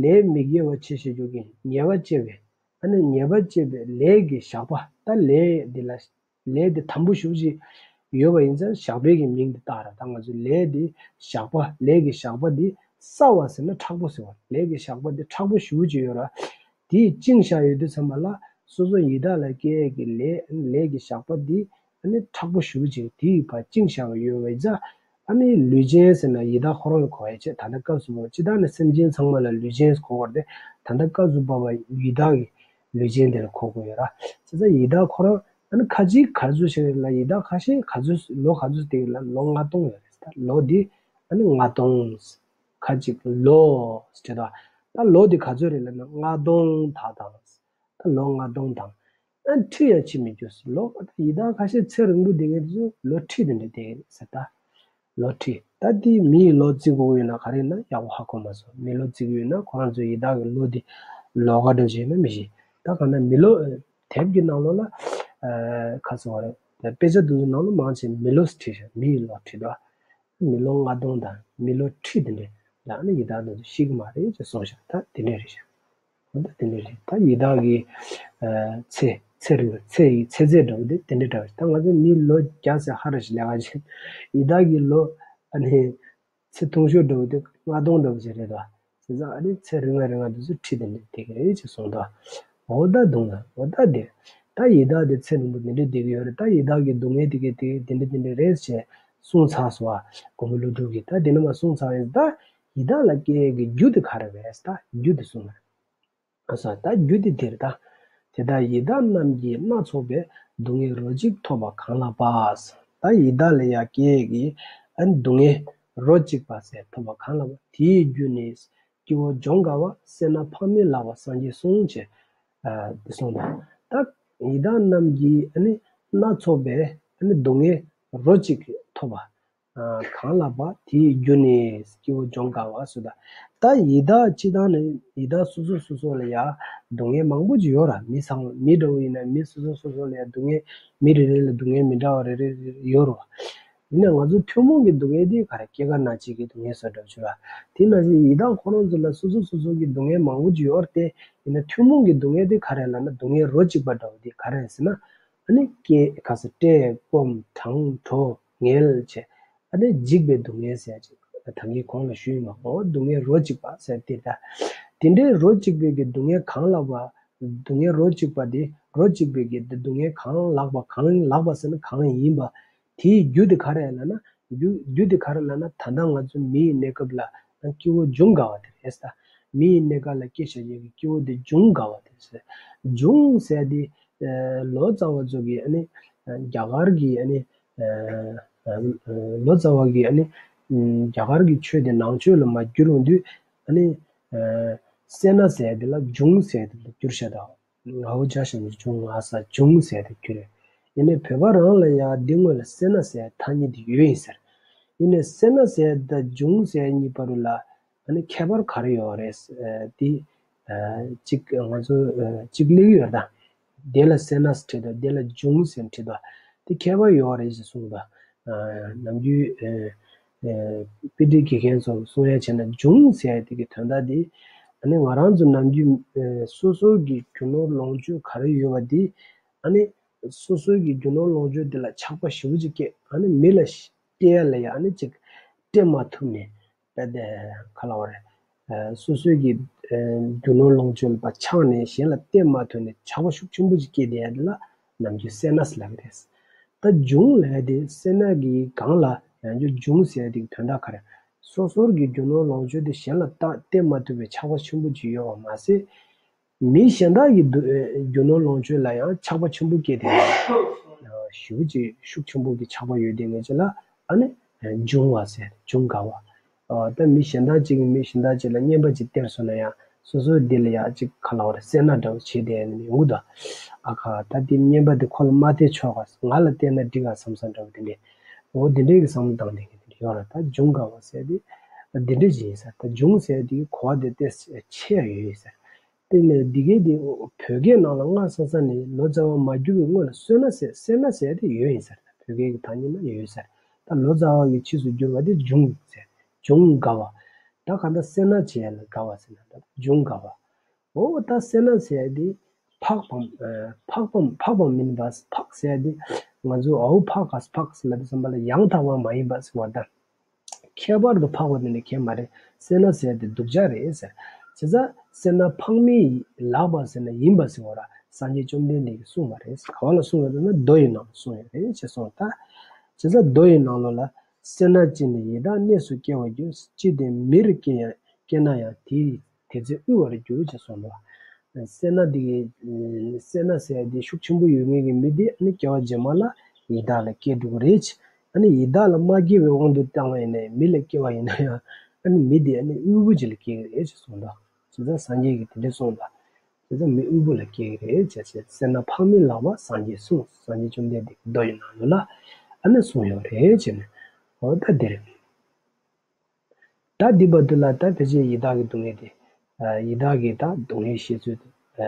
ལས་མི་དགེ་བ་ཆེ་ཞེས་བརྗོད་ཀྱི་ཉེས་པ་བཅས་པའི། ཨ་ནི་ཉེས་པ་བཅས་པའི་ལས་ཀྱི་ཞགས་པ། ད་ལས་འདི་ལ་ལས་འདི་དམ་པོ་ཞེ་པོ་ཅིག་ཡོད་པ་ཡིན་ཙང་ཞགས་པའི་གི་མིང་འདི་བཏགས་ར། ད་ང་ཚོ་ལས་འདི་ཞགས་པ། ལས་ཀྱི་ཞགས་པ་འདི་སྲ་བ་ཟེར་ན་མཁྲེགས་པོ་ཟེར་བ། ལས་ཀྱི་ཞགས་པ་འདི་མཁྲེགས་པོ་ཞེ་པོ་ཅིག་ཡོད་ར། དེས་བཅིངས་བཞག་ཡོད་དུས་ཙམ་པ་ལ་སོ་སོ་ཡི་དྭགས་ལ་སྐྱེ་ཡས་ཀྱི་ལས་ལས་ཀྱི་ཞགས་པ་འདི་ཨ་ནི་མཁྲེགས་པོ་ཞེ་པོ་ཅིག་དེའི་བར་བཅིངས་བཞག་པ་ཡོད་པ་ཡིན་ཙང་། ཨ་ནི་ལུས་ཅན་ཟེར་ན་ཡི་དྭགས་ཁོ་རང་ལ་གོ་ཡ་བྱས། ད་ལྟ་སྐབས་སུ་བབ་པ་སྤྱིར་བཏང་ནས་སེམས་ཅན་ཚང་མ་ལ་ལུས་ཅན་གོ་བར་ཏེ། ད་ལྟ་སྐབས་སུ་བབ་པ་ཡི་དྭགས་ཀྱི་ལུས་ཅན་དེ་ལ་གོ་དགོས་ཡོད་ར། བྱས་ཙང་ཡི་དྭགས་ཁོ་རང་ཨ་ནི་ཁ་ཅིག་ག་ཚོད་ཞིག་རེད་ལ། ཡི་དྭགས་ཁ་ཤས་ག་ཚོད་ལོ་ག་ཚོད་དེ་ལ་ལོ་ལྔ་སྟོང་ཡོད་རེད། ད་ལོ་འདི་ཨ་ནི་ལྔ་སྟོང་། ཁ་ཅིག་ལོ་ཟེར་ད། ད་ལོ་འདི་ག་ཚོད་རེད་ལབ་ན་ལྔ་སྟོང་དག་དང་། ད་ལོ་ལྔ་སྟོང་དང་། ཨ་ཁྲི་ཡང་ཕྱིན་མི་འགྱུར་ཟེར། ལོ་ད་ཡི་དྭགས་ཁ་ཤས་ཚེ་རིང་པོ་བསྡད་མཁན་དེ་ཚོ་ལོ་ཁྲི་དེ་འདྲ་བསྡད་ཀྱི་རེད་ཟེར་ད། ལོ་ཁྲི། ད་དེ་མི་ཡི་ལོ་བརྩི་དགོས་ཡོད་ན་ག་རེ་ཡིན་ན་ཡག་པོ་ཧ་གོ་མ་སོང་། མི་ལོ་བརྩི་གི་ཡོད་ན་ཁོ་རང་ཚོ་ཡི་དྭགས་ཀྱི་ལོ་དེ་ལོ་ག་འདྲ་ཞིག་ཡིན་ན་མི་ཤེས། ད་གང་ལྟར་མི་ལོ་དེབ་ཀྱི་ནང་ལོགས་ལ་ཁ་སོ་བ་རེད། དཔེ་ཆ་དེ་ཚོ་ནང་ལ་མང་ཆེ་མི་ལོ་ཁྲི་ཞིག་མི་ཡི་ལོ་ཁྲི་དོ། མི་ལོ་ལྔ་སྟོང་དང་མི་ལོ་ཁྲི་དེ་འདྲ་ལ་ནི་ཡི་དྭགས་དེ་ཚོ་ཤི་གི་མ་རེད་ཅེས་གསུངས་ཤག་ད་དེ་འདྲ་རེད་ཤག་འོ་ད་དེ་འདྲ་རེད། ད་ཡི་དྭགས་ཀྱི་ཚེ་ཚེ་རིང་ཚེ་ཡི་ཚེ་ཚད་འདྲ་བོ་དེ་དེ་འདྲ་འདྲ་བ་ཞིག་ད་ང་ཚོ་མི་ལོ་བརྒྱ་ཟེར་ཧ་ར་ཞིག་ལས་ཀ་བྱེད། ཡི་དྭགས་ཀྱི་ལོ་ཨ་ནི་ཚེ་ཐུང་ཤོས་འདྲ་བོ་དེ་ལྔ་སྟོང་འདྲ་བོ་ཞིག་རེད་དོ། བྱས་ཙང་ཨ་ནི་ཚེ་རིང་ང་རིང་ང་དེ་ཚོ་ཁྲི་དེ་འདྲ་དེ་ག་རེད་ཅེས་གསུངས་དོ། འོ་ད་དུང་ལ་འོ་ད་དེ། ད་ཡི་དྭགས་དེ་ཚེ་རིང་པོ་དེ་འདྲ་བསྡད་ཀྱི་ཡོད་རེད། ད་ཡི་དྭགས་ཀྱི་སྡུག་བསྔལ་དེ་ག་དེ་དེ་འདྲ་དེ་འདྲ་རེད་ཅེས་གསུངས་ཚར་སོང་བ། མགོན་པོ་ཀླུ་སྒྲུབ་ཀྱིས་ད་དེ་ནས་མར་གསུངས་ཚར་བ་ཡིན། ད་ཡི་དྭགས་ལ་སྐྱེ་ཡས་ཀྱི་རྒྱུ་དེ་ག་རེ་རེད། ད་རྒྱུ་དེ་གསུངས་པ་རེད། ཨ་ས་ད་རྒྱུ་དེ་དེ་རེད་ད། དེ་ལྟར་ཡི་དྭགས་རྣམས་ཀྱིས་སྣ་ཚོགས་པའི། སྡུག་བསྔལ་རོ་གཅིག་ཐོབ་པ་གང་ལགས་པ། ད་ཡི་དྭགས་ལ་ཡ་སྐྱེ་ཡས་ཀྱི་ཨ་ནི་སྡུག་བསྔལ་རོ་གཅིག་པ་ཟེར་ཐོབ་པ་གང་ལགས་པ། དེའི་རྒྱུ་ནི། སྐྱེ་བོ་འཇོམས་དཀའ་བ། སེར་སྣ་ཕམ་མེད་ལགས་པ་སངས་རྒྱས་གསུངས་ཅེས། ཨ་འདི་གསུངས་པ། ད་ཡི་དྭགས་རྣམས་ཀྱིས་ཨ་ནི་སྣ་ཚོགས་པའི་ཨ་ནི་སྡུག་བསྔལ་རོ་གཅིག་ཐོབ་པ། ཨ་གང་ལགས་པ། དེའི་རྒྱུ་ནི་སྐྱེ་བོ་འཇོམས་དཀའ་བ་སུ་དང་། ད་ཡི་དྭགས་སྤྱིར་བཏང་ནས་ཡི་དྭགས་སོ་སོ་སོ་སོ་ལ་ཡ་སྡུག་བསྔལ་མང་པོ་ཅིག་ཡོད་ར། མི་ཚང་མ་མི་འདྲ་བོ་ཡིན་ན་མི་སོ་སོ་སོ་སོ་ལ་ཡ་སྡུག་བསྔལ་མི་རེ་རེ་ལ་སྡུག་བསྔལ་མི་འདྲ་བ་རེ་རེ་རེ་རེ་ཡོད་ར། ཡིན་ན་ང་ཚོ་ཐུན་མོང་གི་སྡུག་བསྔལ་དེ་ག་རེ། སྐྱེ་རྒ་ན་འཆི་གི་སྡུག་བསྔལ་སོགས་འདྲ་བོ་ཅིག་ར། དེ་ནང་བཞིན་ཡི་དྭགས་ཁོ་རང་ཚོ་ལ་སོ་སོ་སོ་སོ་གི་སྡུག་བསྔལ་མང་པོ་ཅིག་ཡོད་ར། དེ་ཡིན་ན་ཐུན་མོང་གི་སྡུག་བསྔལ་དེ་ག་རེ་ལབ་ན་སྡུག་བསྔལ་རོ་གཅིག་པ་འདྲ་བོ་དེ་ག་རེ་ཟེར་ན། ཨ་ནི་སྐྱེ་ག་ས་བཀྲེས་སྐོམ་གྲང་བྲོ་ངལ་བྱས། ཨ་ནི་འཇིགས་པའི་སྡུག་བསྔལ་ཟེར་ཅིག་ད་གིན་གོང་ལ་ཞུས་ཡིན་པ། འོ་སྡུག་བསྔལ་རོ་གཅིག་པ་ཟེར་དེ་ད། དེ་འདྲའི་རོ་གཅིག་པའི་གི་སྡུག་བསྔལ་གང་ལགས་པ། སྡུག་བསྔལ་རོ་གཅིག་པ་དེ་རོ་གཅིག་པའི་གི་སྡུག་བསྔལ་གང་ལགས་པ། གང་ལགས་པ་ཟེར་ན་གང་ཡིན་པ། དེའི་རྒྱུ་དེ་ག་རེ་ལབ་ན། རྒྱུ་རྒྱུ་དེ་ག་རེ་ལབ་ན་ད་ལྟ་ང་ཚོ་མི་ཡི་གནས་སྐབས་ལ་སྐྱེ་བོ་འཇོམས་དཀའ་བ་དེ་རེད་ད། མི་ཡི་གནས་སྐབས་ལ་སྐྱེ་བྱ་ཡས་ཀྱི་སྐྱེ་བོ་དེ་འཇོམས་དཀའ་བ་དེ་རེད། འཇོམས་ཟེར་དེ་ལོ་ཙཱ་བ་ཚོ་གི་ཨ་ནི་རྒྱ་གར་གྱི་ཨ་ནི་ལོ་ཙཱ་བ་གི་ཨ་ནི་རྒྱ་གར་གྱི་ཆོས་དེ་ནང་ཆོས་ལ་མར་བསྒྱུར་ཡོང་དུས་ཨ་ནི་སེར་སྣ་ཟེར་དེ་ལ་འཇོམས་ཟེར་དེ་ལ་བསྒྱུར་བཞག་ད། ང་འོ་ཇ་ཞིམ་གྱི་འཇུང་ང་ས་འཇུང་ཟེར་དེ་ཁྱེར། ཡིན་ནའི་བོད་པ་རང་ལ་ཡང་འདི་སྔོན་ལ་སེར་སྣ་ཟེར་ཐ་སྙད་དེ་ཡོད་ཡིན་ཟེར། ཡིན་ནའི་སེར་སྣ་ཟེར་དང་འཇུང་ཟེར་གཉིས་བར་ལ་ཨ་ནི་ཁྱད་པར་ག་རེ་ཡོད་རེད། དེ་གཅིག་ང་ཚོ་གཅིག་གླེང་ཡོད་ད། དེ་ལ་སེར་སྣ་ཟེར་བྲིས་དང་དེ་ལ་འཇུང་ཟེར་བྲིས་དང་དེ་ཁྱད་པར་ཡོད་རེད་ཅེས་གསུངས་པ། ནམ་རྒྱུན་དཔེ་ཁྲིད་དགེ་རྒན་ཚོ་གསུང་ཡ་བྱས་ན་འཇུང་ཟེར་དེ་གི་དོན་དག་དེ་ཨ་ནི་ང་རང་ཚོ་ནམ་རྒྱུན་སོ་སོ་གི་རྒྱུ་ནོར་ལོངས་སྤྱོད་ག་རེ་ཡོད་པ་དེ་ཨ་ནི་སོ་སོ་གི་རྒྱུ་ནོར་ལོངས་སྤྱོད་དེ་ལ་ཆགས་པ་ཞེ་པོ་ཅིག་སྐྱེ། ཨ་ནི་མི་ལ་ སྐྱེ་ཡ་ལ་ཡང་ཨ་ནི་ཅིག་སྟེར་མ་ཐུབ་ནས་ད་ལྟ་ག་ལབ་དགོས་རེད། སོ་སོའི་གི་རྒྱུ་ནོར་ལོངས་སྤྱོད་ལ་ཕར་འཆང་ནས་གཞན་ལ་སྟེར་མ་ཐུབ་ནས་ཆགས་པ་ཤུགས་ཆེན་པོ་ཅིག་སྐྱེས་བསྡད་ཡ་དེ་ལ་ནམ་རྒྱུན་སེར་སྣ་ཟེར་ལབ་ཀྱི་རེད། ད་འབྱུང་ལབ་ཡ་དེ་སེར་སྣ་གི་སྒང་ལ་ཡང་རྒྱུ་འབྱུང་ཟེར་ཡ་དེ་གི་དོན་དག་ག་རེ། སོ་སོར་གྱི་རྒྱུ་ནོར་ལོངས་སྤྱོད་དེ་གཞན་ལ་བཏང་སྟེར་མ་ཐུབ་པའི་ཆགས་པ་ཆེན་པོ་ཅིག་ཡོད་པ་མ་ཟད། མི་གཞན་དག་གི་རྒྱུ་ནོར་ལོངས་སྤྱོད་ལ་ཡང་ཆགས་པ་ཆེན་པོ་སྐྱེས་ཏེ། ཞེ་པོ་ཅིག་ཤུགས་ཆེན་པོ་གི་ཆགས་པ་ཡོད་དེ་ངེས་ཅན་ལ་ཨ་ནི་འབྱུང་བ་ཟེར། འབྱུང་དགའ་བ། ད་མི་གཞན་དག་ཅིག་གིས་མི་གཞན་དག་ཅིག་ལ་རྔན་པ་ཅིག་སྟེར་སོང་ན་ཡང་སོ་སོའི་འདི་ལ་ཡང་ཅིག་ག་ལབ་དགོས་རེད། སེར་སྣ་འདྲ་བོ་བྱས་ཏེ་ཡོང་གི་འདུག་ཨ་ཁ་ད་འདི་རྔན་པ་འདི་ཁོ་ལ་མ་སྟེར་ཆོག་ག་ང་ལ་སྟེར་ན་འགྲིག་ག་བསམ་བསམ་འདྲ་བོ་དེ་འདྲས། འོ་དེ་འདྲས་ཀྱི་བསམ་བློ་བཏང་དེ་འདྲས་ཡོད་རེད། ད་འབྱུང་དགའ་བ་ཟེར་དེ་འདི་འདྲས་ཅིག་ཡིན་ས། ད་འབྱུང་ཟེར་དེ་གོ་བ་དེ་ཏོག་ཙམ་ཆེ་ཡ་ཡོད་ཡིན་ས། དེ་ནས་འདི་གའི་དེ་བོད་སྐད་ནང་ལ་སྔ་ས་ས་ནས་ལོ་ཙཱ་བ་མ་གྱུར་པའི་སྔོན་ལ་སོ་ན་ཟེར་སེར་སྣ་ཟེར་དེ་ཡོད་ཡིན་ས་རེད། བོད་སྐད་ཀྱི་ཐ་སྙད་ན་ཡོད་ས་རེད། ད་ལོ་ཙཱ་བ་གི་ཕྱིས་སུ་གྱུར་པ་དེ་འབྱུང་ཟེར། འབྱུང་དགའ་བ། ད་ག་ད་སེར་སྣ་བྱས་ལ་དགའ་བ་ཟེར་ན་ད་འབྱུང་དགའ་བ། འོ་ད་སེར་སྣ་ཟེར་དེ་ཕག་པའམ་ཕག་པའམ་ཕག་པའམ་མིན་པ། ཕག་ཟེར་དེ་ང་ཚོ་འོ་ཕག་ག་ཕག་ཟེར་ལབ་དུས་ཙམ་པ་ལ་ཡང་དག་པ་མ་ཡིན་པ་ཟེར་བ་ད། ཁྱད་པར་དུ་འཕགས་པ་དེ་འདྲ་གང་ཡང་མ་རེད། སེར་སྣ་ཟེར་དེ་སྡུག་ཅག་རེད་ཟེར། བྱས་ཙང་སེར་སྣ་ཕག་མིན་ལགས་པ་ཟེར་ན་ཡིན་པ་ཟེར་བ་ར་སངས་རྒྱས་བཅོམ་ལྡན་འདས་ཀྱིས་གསུངས་པ་རེད། ག་བ་ལ་གསུངས་ཡོད་ན་མདོ་ཡི་ནང་ལ་གསུངས་ཡོད་རེད་ཅེས་གསུངས། ད་བྱས་ཙང་མདོ་ཡི་ནང་ལོགས་ལ་སེར་སྣ་ཅན་ནི་ཡི་དྭགས་གནས་སུ་སྐྱེ་བར་འགྱུར། ཅི་སྟེ་མིར་སྐྱེ་ཡང་སྐྱེ་ན་ཡང་དེ་དེ་ཚེ་དབུལ་བར་འགྱུར་ཅེས་གསུངས་པ། སེར་སྣ་འདི་གི་སེར་སྣ་ཟེར་ཡ་འདི་ཤུགས་ཆེན་པོ་ཡོད་མཁན་གྱི་མི་འདི་ཨ་ནི་སྐྱེ་བ་རྗེས་མ་ལ་ཡི་དྭགས་ལ་སྐྱེ་འགྲོ་གི་རེད། ཨ་ནི་ཡི་དྭགས་ལ་མ་སྐྱེ་བའི་དབང་དུ་བཏང་བ་ཡིན་ན་ཡང་མི་ལ་སྐྱེ་བ་ཡིན་ན་ཡང་ཨ་ནི་མི་འདི་ཨ་ནི་དབུལ་པོ་ཅིག་ལ་སྐྱེ་གི་རེད་ཅེས་གསུངས་འདུག་བྱས་ཙང་སངས་རྒྱས་ཀྱིས་དེ་འདྲ་གསུངས་པ། བྱས་ཙང་མི་དབུལ་པོ་ལ་སྐྱེ་གི་རེད་ཅེས་བྱས། སེར་སྣ་ཕག་མིན་ལགས་པ་སངས་རྒྱས་གསུངས། སངས་རྒྱས་བཅོམ་ལྡན་འདས་ཀྱི་མདོ་ཡི་ནང་ལོགས་ལ་ཨ་ནི་གསུངས་ཡོད་རེད་ཅེས་ནས། འོ་ད་འདི་རེད། ད་འདི་བར་དུ་ལ་ད་ཕལ་ཆེར་ཡི་དྭགས་ཀྱི་སྡུག་བསྔལ་དེ། ཡི་དྭགས་ཀྱི་ད་སྡུག་བསྔལ་བཤད་ཚུལ་དེ།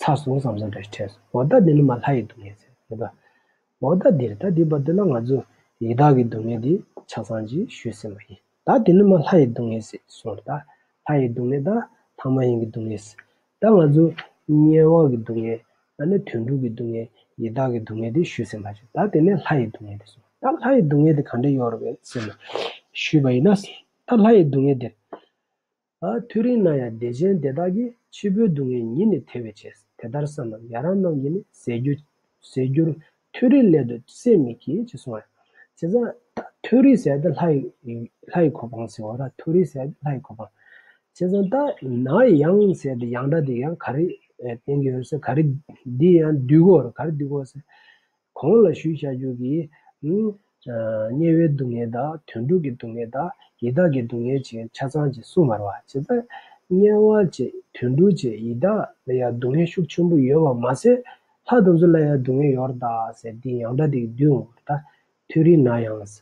ཚར་སོང་བསམ་བསམ་འདྲ་ཞིག་དྲན་སོང་། འོ་ད་འདི་ནི་མ་ལྷ་ཡི་སྡུག་བསྔལ་ཟེར་རེད་པ། འོ་ད་འདིར་ད་འདི་བར་དུ་ལ་ང་ཚོ་ཡི་དྭགས་ཀྱི་སྡུག་བསྔལ་དེ་ཆ་ཚང་ཅིག་ཞུས་ཟིན་པ་ཡིན། ད་འདི་ནི་མ་ལྷ་ཡི་སྡུག་བསྔལ་ཟེར་གསུངས་རེད། ད་ལྷ་ཡི་སྡུག་བསྔལ་ད་ལྷ་མ་ཡིན་གྱི་སྡུག་བསྔལ་ཟེར། ད་ང་ཚོ་དམྱལ་བ་གི་སྡུག་བསྔལ། ཨ་ནི་དུད་འགྲོ་གི་སྡུག་བསྔལ། ཡི་དྭགས་ཀྱི་སྡུག་བསྔལ་དེ་ཞུས་ཟིན་པ་ཞིག་ད་དེ་ནས་ལྷ་ཡི་སྡུག་བསྔལ་དེ་གསུངས། ད་ལྷ་ཡི་སྡུག་བསྔལ་དེ་ག་འདྲ་ཡོད་རེད་ཟེར་ན། ཞུས་པ་ཡིན་ན། ད་ལྷ་ཡི་སྡུག་བསྔལ་དེ། ཨ་མཐོ་རིས་ན་ཡང་བདེ་ཆེན་དེ་དག་གིས། འཆི་འཕོའི་སྡུག་བསྔལ་ཉིད་ནི་ཐེ་བའི་ཕྱིར། དེ་ལྟར་བསམས་ན་ཡ་རབས་རྣམས་ཀྱིit'ཟད་འགྱུར་ཟད་འགྱུར་མཐོ་རིས་སླད་དུ་སེམས་མི་བགྱིད་ཅེས་གསུངས་པ། བྱས་ཙང་ད་མཐོ་རིས་ཟེར་དེ་ལྷ་ཡི་ལྷ་ཡི་གོ་འཕང་ཟེར་བ་ར། མཐོ་རིས་ཟེར་དེ་ལྷ་ཡི་གོ་འཕང་། བྱས་ཙང་ད་ན་ཡང་ཟེར་དེ་ཡང་སྒྲ་དེ་ཡང་ག་རེ་བསྟན་གྱི་ཡོད་ཟེར། ག་རེ་འདི་ཡང་བསྡུས་དགོས་རེད། ག་རེ་བསྡུས་དགོས་ཟེར། གོང་ལ་ཞུས་བཞག་རྒྱུ་གི་དམྱལ་བའི་སྡུག་བསྔལ་དང་དུད་འགྲོ་གི་སྡུག་བསྔལ་དང་ཡི་དྭགས་ཀྱི་སྡུག་བསྔལ་བཅས་ཆ་ཚང་ཅིག་གསུངས་པ་རེད་པ། བྱས་ཙང་དམྱལ་བ་བཅས་དུད་འགྲོ་བཅས་ཡི་དྭགས་ལ་ཡང་སྡུག་བསྔལ་ཤུགས་ཆེན་པོ་ཡོད་པ་མ་ཟད། ལྷ་དེ་ཚོ་ལ་ཡང་སྡུག་བསྔལ་ཡོད་རེད་ད་ཟེར་འདི་ཡང་སྒྲ་དེ་བསྡུས་འོང་བ་རེད་ད། མཐོ་རིས་ན་ཡང་།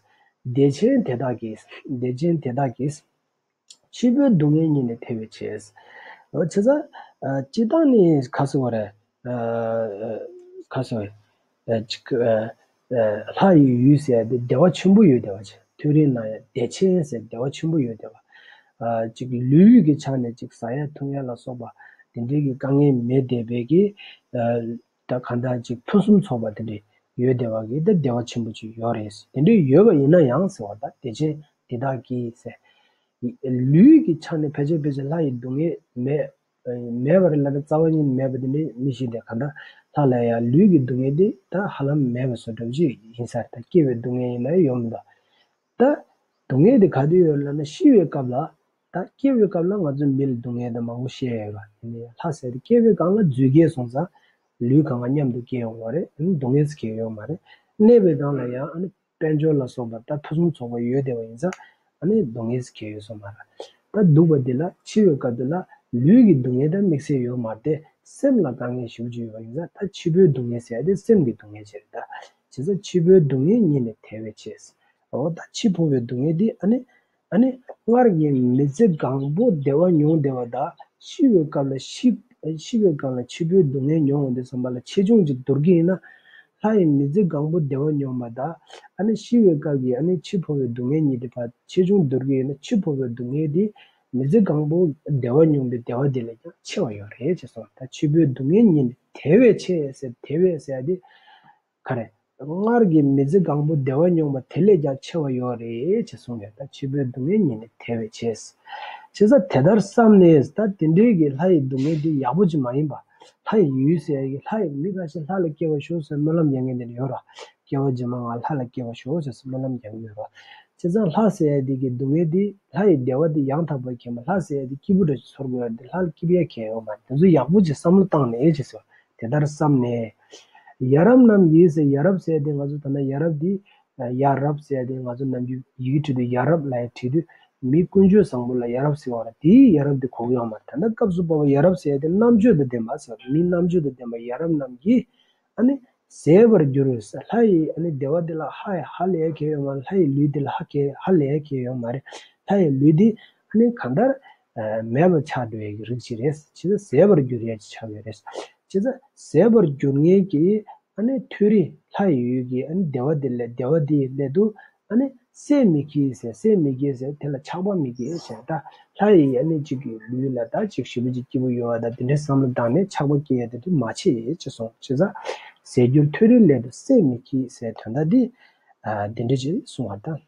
བདེ་ཆེན་དེ་དག་གིས། བདེ་ཆེན་དེ་དག་གིས། འཆི་འཕོའི་སྡུག་བསྔལ་ཉིད་ནི་ཐེ་བའི་ཕྱིར། འོ་བྱས་ཙང་། སྤྱིར་བཏང་ནི་ག་ཟེར་བ་རེད། ག་ཟེར་བ་རེད། ཅིག་ལྷ་ཡི་ཡུལ་ཟེར་ཡ་དེ་བདེ་བ་ཆེན་པོ་ཡོད་བསྡད་པ་ཅིག་མཐོ་རིས་ན་ཡང་བདེ་ཆེན་ཟེར་བདེ་བ་ཆེན་པོ་ཡོད་བསྡད་པ། ཅིག་ལུས་ཀྱི་ཆ་ནས་ཅིག་ཟ་ཡ་འཐུང་ཡ་ལ་སོགས་པ་དེ་འདྲའི་གི་དཀའ་ངལ་མེད་བསྡད་པའི་གི་ད་གང་ལྟར་ཅིག་ཕུན་སུམ་ཚོགས་པ་དེ་འདྲའི་ཡོད་བསྡད་པ་གི་ད་བདེ་བ་ཆེན་པོ་ཅིག་ཡོད་རེད། དེ་འདྲའི་ཡོད་པ་ཡིན་ན་ཡང་ཟེར་བ་ད་བདེ་ཆེན་དེ་དག་གིས་ཟེར། ལུས་ཀྱི་ཆ་ནས་ཕལ་ཆེར་ཕལ་ཆེར་ལྷ་ཡི་སྡུག་བསྔལ་མེད། མེད་པར་ལབ་ན་རྩ་བ་ཉིད་མེད་པ་དེ་ནི་མི་ཤེས་ཏེ་གང་ལྟར་ལྷ་ལ་ཡང་ལུས་ཀྱི་སྡུག་བསྔལ་དེ་ད་ཧ་ལམ་མེད་པའི་བཟོ་འདྲ་ཅིག་ཡིན་ས་རེད། ད་སྐྱེ་བའི་སྡུག་བསྔལ་ཡིན་ན་ཡོད་མི་འདུག་ད་སྡུག་བསྔལ་དེ་ག་དུས་ཡོད་ལབ་ན་ཤི་བའི་སྐབས་ལ། ད་སྐྱེ་བའི་སྐབས་ལ་ང་ཚོ་མི་ལ་སྡུག་བསྔལ་དེ་མང་པོ་བཤད་ཡོད་པ་དེ་ནི་ལྷ་ཟེར་དེ་སྐྱེ་བའི་སྒང་ལ་རྫུས་སྐྱེས་སོང་ཙང་ལུས་གང་ག་མཉམ་དུ་སྐྱེ་ཡོང་བ་རེད། སྡུག་བསྔལ་ཟེར་མཁན་ཡོད་མ་རེད། གནས་པའི་སྒང་ལ་ཡང་ཨ་ནི། དཔལ་འབྱོར་ལ་སོགས་པ་ད་ཕུན་སུམ་ཚོགས་པ་ཡོད་བསྡད་པ་ཡིན་ཙང་ཨ་ནི་སྡུག་བསྔལ་ཟེར་མཁན་ཡོད་ས་མ་རེད། ད་སྡུག་པ་འདི་ལ་འཆི་བའི་སྐབས་དེ་ལ་ལུས་ཀྱི་སྡུག་བསྔལ་དང་དམིགས་བསལ་ཡོད་མ་རེད་དེ་སེམས་ལ་དཀའ་ངལ་ཞེ་པོ་ཅིག་ཡོད་པ་ཡིན་ཙང་ད་འཆི་འཕོའི་སྡུག་བསྔལ་ཟེར་ཡ་དེ་སེམས་ཀྱི་སྡུག་བསྔལ་ཅིག་རེད་ད། བྱས་ཙང་འཆི་འཕོའི་སྡུག་བསྔལ་ཉིད་ནི་ཐེ་བའི་ཕྱིར། འོ་ད་འཆི་འཕོ་བའི་སྡུག་བསྔལ་འདི་ཨ་ནི། ཨ་ནི། སྔར་གྱི་མི་ཚེ་གང་པོ་བདེ་བ་མྱོང་བསྡད་པ་དང་ཤི་བའི་སྐབས་ལ་ཤི། ཤི་བའི་སྐབས་ལ་འཆི་འཕོའི་སྡུག་བསྔལ་མྱོང་འོང་དུས་ཙམ་པ་ལ་ཆེ་ཆུང་ཅིག་བསྡུར་གྱི་ཡིན་ན། ལྷ་ཡི་མི་ཚེ་གང་པོ་བདེ་བ་མྱོང་བ་དང་ཨ་ནི་ཤི་བའི་སྐབས་ཀྱི་ཨ་ནི་འཆི་འཕོ་བའི་སྡུག་བསྔལ་གཉིས་དེ་བར་ཆེ་ཆུང་བསྡུར་གྱི་ཡིན་ན་འཆི་འཕོ་བའི་སྡུག་བསྔལ་དེ་མི་ཚེ་གང་པོ་བདེ་བ་མྱོང་བའི་བདེ་བ་དེ་ལས་ཀྱང་ཆེ་བ་ཡོད་རེད་ཅེས་གསུངས། ད་འཆི་འཕོའི་སྡུག་བསྔལ་གཉིས་ནི་ཐེ་བའི་ཕྱིར་ཟེར་ཐེ་བའི་ཟེར་ཡ་དེ་ག་རེ། སྔར་གྱི་མི་ཚེ་གང་པོ་བདེ་བ་མྱོང་བ་དེ་ལས་ཀྱང་ཆེ་བ་ཡོད་རེད་ཅེས་གསུངས་ཡོད། ད་འཆི་འཕོའི་སྡུག་བསྔལ་ཉིད་ནི་དེ་བས་ཆེ། བྱས་ཙང་དེ་ལྟར་བསམས་ནས་ད་དེ་འདྲའི་གི་ལྷ་ཡི་སྡུག་བསྔལ་འདི་ཡག་པོ་ཅིག་མ་ཡིན་པ། ལྷ་ཡི་ཡུལ་ཟེར་ཡ་གི་ལྷ་ཡི་མི་འགའ་ཞིག་ལྷ་ལ་སྐྱེ་བར་ཤོག་ཟེར་སྨོན་ལམ་རྒྱག་མཁན་དེ་འདྲ་ཡོད་ར། སྐྱེ་བ་རྗེས་མ་ང་ལྷ་ལ་སྐྱེ་བར་ཤོག་ཟེར་སྨོན་ལམ་རྒྱག་གི་ཡོད་ར། བྱས་ཙང་ལྷ་ཟེར་ཡ་དེ་གི་སྡུག་བསྔལ་དེ་ལྷ་ཡི་བདེ་བ་དེ་ཡང་དག་པར་མཁྱེན་པ་ལྷ་ཟེར་ཡ་དེ་སྐྱིད་པོ་འདྲ་ཞིག་ཚོར་དགོས་ཡ་དེ་ལྷ་ལ་སྐྱིད་པ་ཡ་གང་ཡང་ཡོད་མ་རེད། དེ་ཚོ་ཡག་པོ་ཅིག་བསམ་བློ་བཏང་ནས་ཅེས་ཟེར། དེ་ལྟར་བསམས་ནས། ཡ་རབས་རྣམས་ཀྱིས་ཟེར། ཡ་རབས་ཟེར་ཡ་དེ་ང་ཚོ་ད་ལྟ་ཡ་རབས་འདི། ཡ་རབས་ཟེར་ཡ་དེ་ང་ཚོ་ནམ་རྒྱུན་ཡི་གེ་བྲིས་དུས་ཡ་རབས་ལབ་ཡ་བྲིས་དུས་མི་ཀུན་སྤྱོད་བཟང་པོ་ལ་ཡ་རབས་ཟེར་བ་རེད། དེའི་ཡ་རབས་དེ་གོ་གི་ཡོད་མ་རེད། ད་ལྟ་སྐབས་སུ་བབ་པ་ཡ་རབས་ཟེར་ཡ་དེ་རྣམ་དཔྱོད་དང་ལྡན་པ་ཟེར་བ་རེད། མི་རྣམ་དཔྱོད་དང་ལྡན་པ་ཡ་རབས་རྣམས་ཀྱིས་ཨ་ནི་ཟད་པར་འགྱུར་ཟེར། ལྷ་ཡི་ཨ་ནི་བདེ་བ་དེ་ལ་ཧ་ཧ་ལས་ཡ་གང་ཡང་ཡོད་མ་རེད། ལྷ་ཡི་ལུས་དེ་ལ་ཧ་ག་ཧ་ལས་ཡ་གང་ཡང་ཡོད་མ་རེད། ལྷ་ཡི་ལུས་དེ་ཨ་ནི་གང་ལྟར་མེད་པར་ཆགས་འགྲོ་ཡ་གི་རིགས་ཤིག་རེད། བྱས་ཙང་ཟད་པར་འགྱུར་ཡ་ཅིག་ཆགས་ཡོད་རེད། བྱས་ཙང་ཟད་པར་འགྱུར་མཁན་གྱི་ཨ་ནི་མཐོ་རིས་ལྷ་ཡི་ཡུལ་གྱི་ཨ་ནི་བདེ་བ་དེ་ལས་བདེ་བ་དེའི་སླད་དུ་ཨ་ནི་སྲེད་མི་བགྱིད་ཟེར། སྲེད་མི་བགྱིད་ཟེར་དེ་ལ་ཆགས་པ་མི་བགྱིད་ཟེར། ད་ལྷ་ཡི་ཨ་ནི་གཅིག་གི་ལུས་ལ་ད་གཅིག་ཞེ་པོ་ཅིག་སྐྱིད་པོ་ཡོད་པ་ད་དེ་འདྲའི་བསམ་བློ་བཏང་ནས་ཆགས་པ་སྐྱེ་ཡ་དེ་འདྲ་མ་བྱེད་ཅེས་གསུངས། བྱས་ཙང་ཟད་འགྱུར་མཐོ་རིས་སླད་དུ་སྲེད་མི་བགྱིད་ཟེར་དོན་དག་འདི་ཨ་འདི་འདྲ་ཅིག་གསུངས་པ་དང་།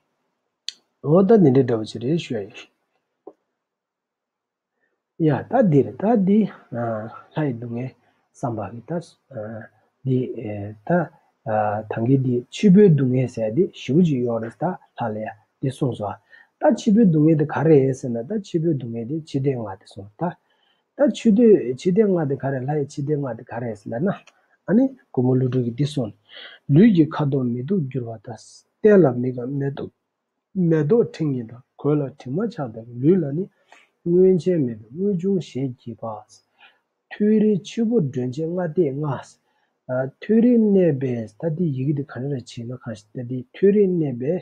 འོ་ད་འདི་འདྲའི་འདྲ་བོ་ཅིག་རེད་ཞུ་ཡ་ཡིན། ཡ་ད་འདིར་ད་འདི་ཨ་ལྷ་ཡི་སྡུག་བསྔལ་བསམ་པ་གི་ད་ཨ་འདི་ཨེ་ད་ཨ་ད་གིན་འདི་འཆི་འཕོའི་སྡུག་བསྔལ་ཟེར་འདི་ཞེ་པོ་ཅིག་ཡོད་རེད། ད་ལྷ་ལ་ཡ་འདི་གསུངས་སོ། ད་འཆི་འཕོའི་སྡུག་བསྔལ་དེ་ག་རེ་རེད་ཟེར་ན་ད་འཆི་འཕོའི་སྡུག་བསྔལ་དེ་འཆི་ལྟས་ལྔ་དེ་གསུངས། ད་ད་འཆི་ལྟས་འཆི་ལྟས་ལྔ་དེ་ག་རེ་ལྷ་ཡི་འཆི་ལྟས་ལྔ་དེ་ག་རེ་རེད་ཟེར་ན་ཨ་ནི་གུ་མུ་ལུ་ཀྲུ་གིས་འདི་གསུངས། ལུས་ཀྱི་ཁ་དོག་མི་སྡུག་འགྱུར་བ་དང་། སྟན་ལ་མི་དགའ་མེ་ཏོག་མེ་ཏོག་ཕྲེང་གཉིས་དང་། གོས་ལ་དྲི་མ་ཆགས་དང་། ལུས་ལ་ནི་མངོན་རྗེས་མེད་པའི་དངོས་བྱུང་ཞེས་བགྱིས་པ། མཐོ་རིས་འཆི་འཕོ་མགྲོན་ཆེན་ལྔ་སྟེ་ལྔ། ཨ་མཐོ་རིས་གནས་པའི་ད་འདི་ཡི་གེ་འདི་ག་འདྲ་རེ་བྱས་ན་གང་ཞིག་ད་འདི་མཐོ་རིས་གནས་པའི་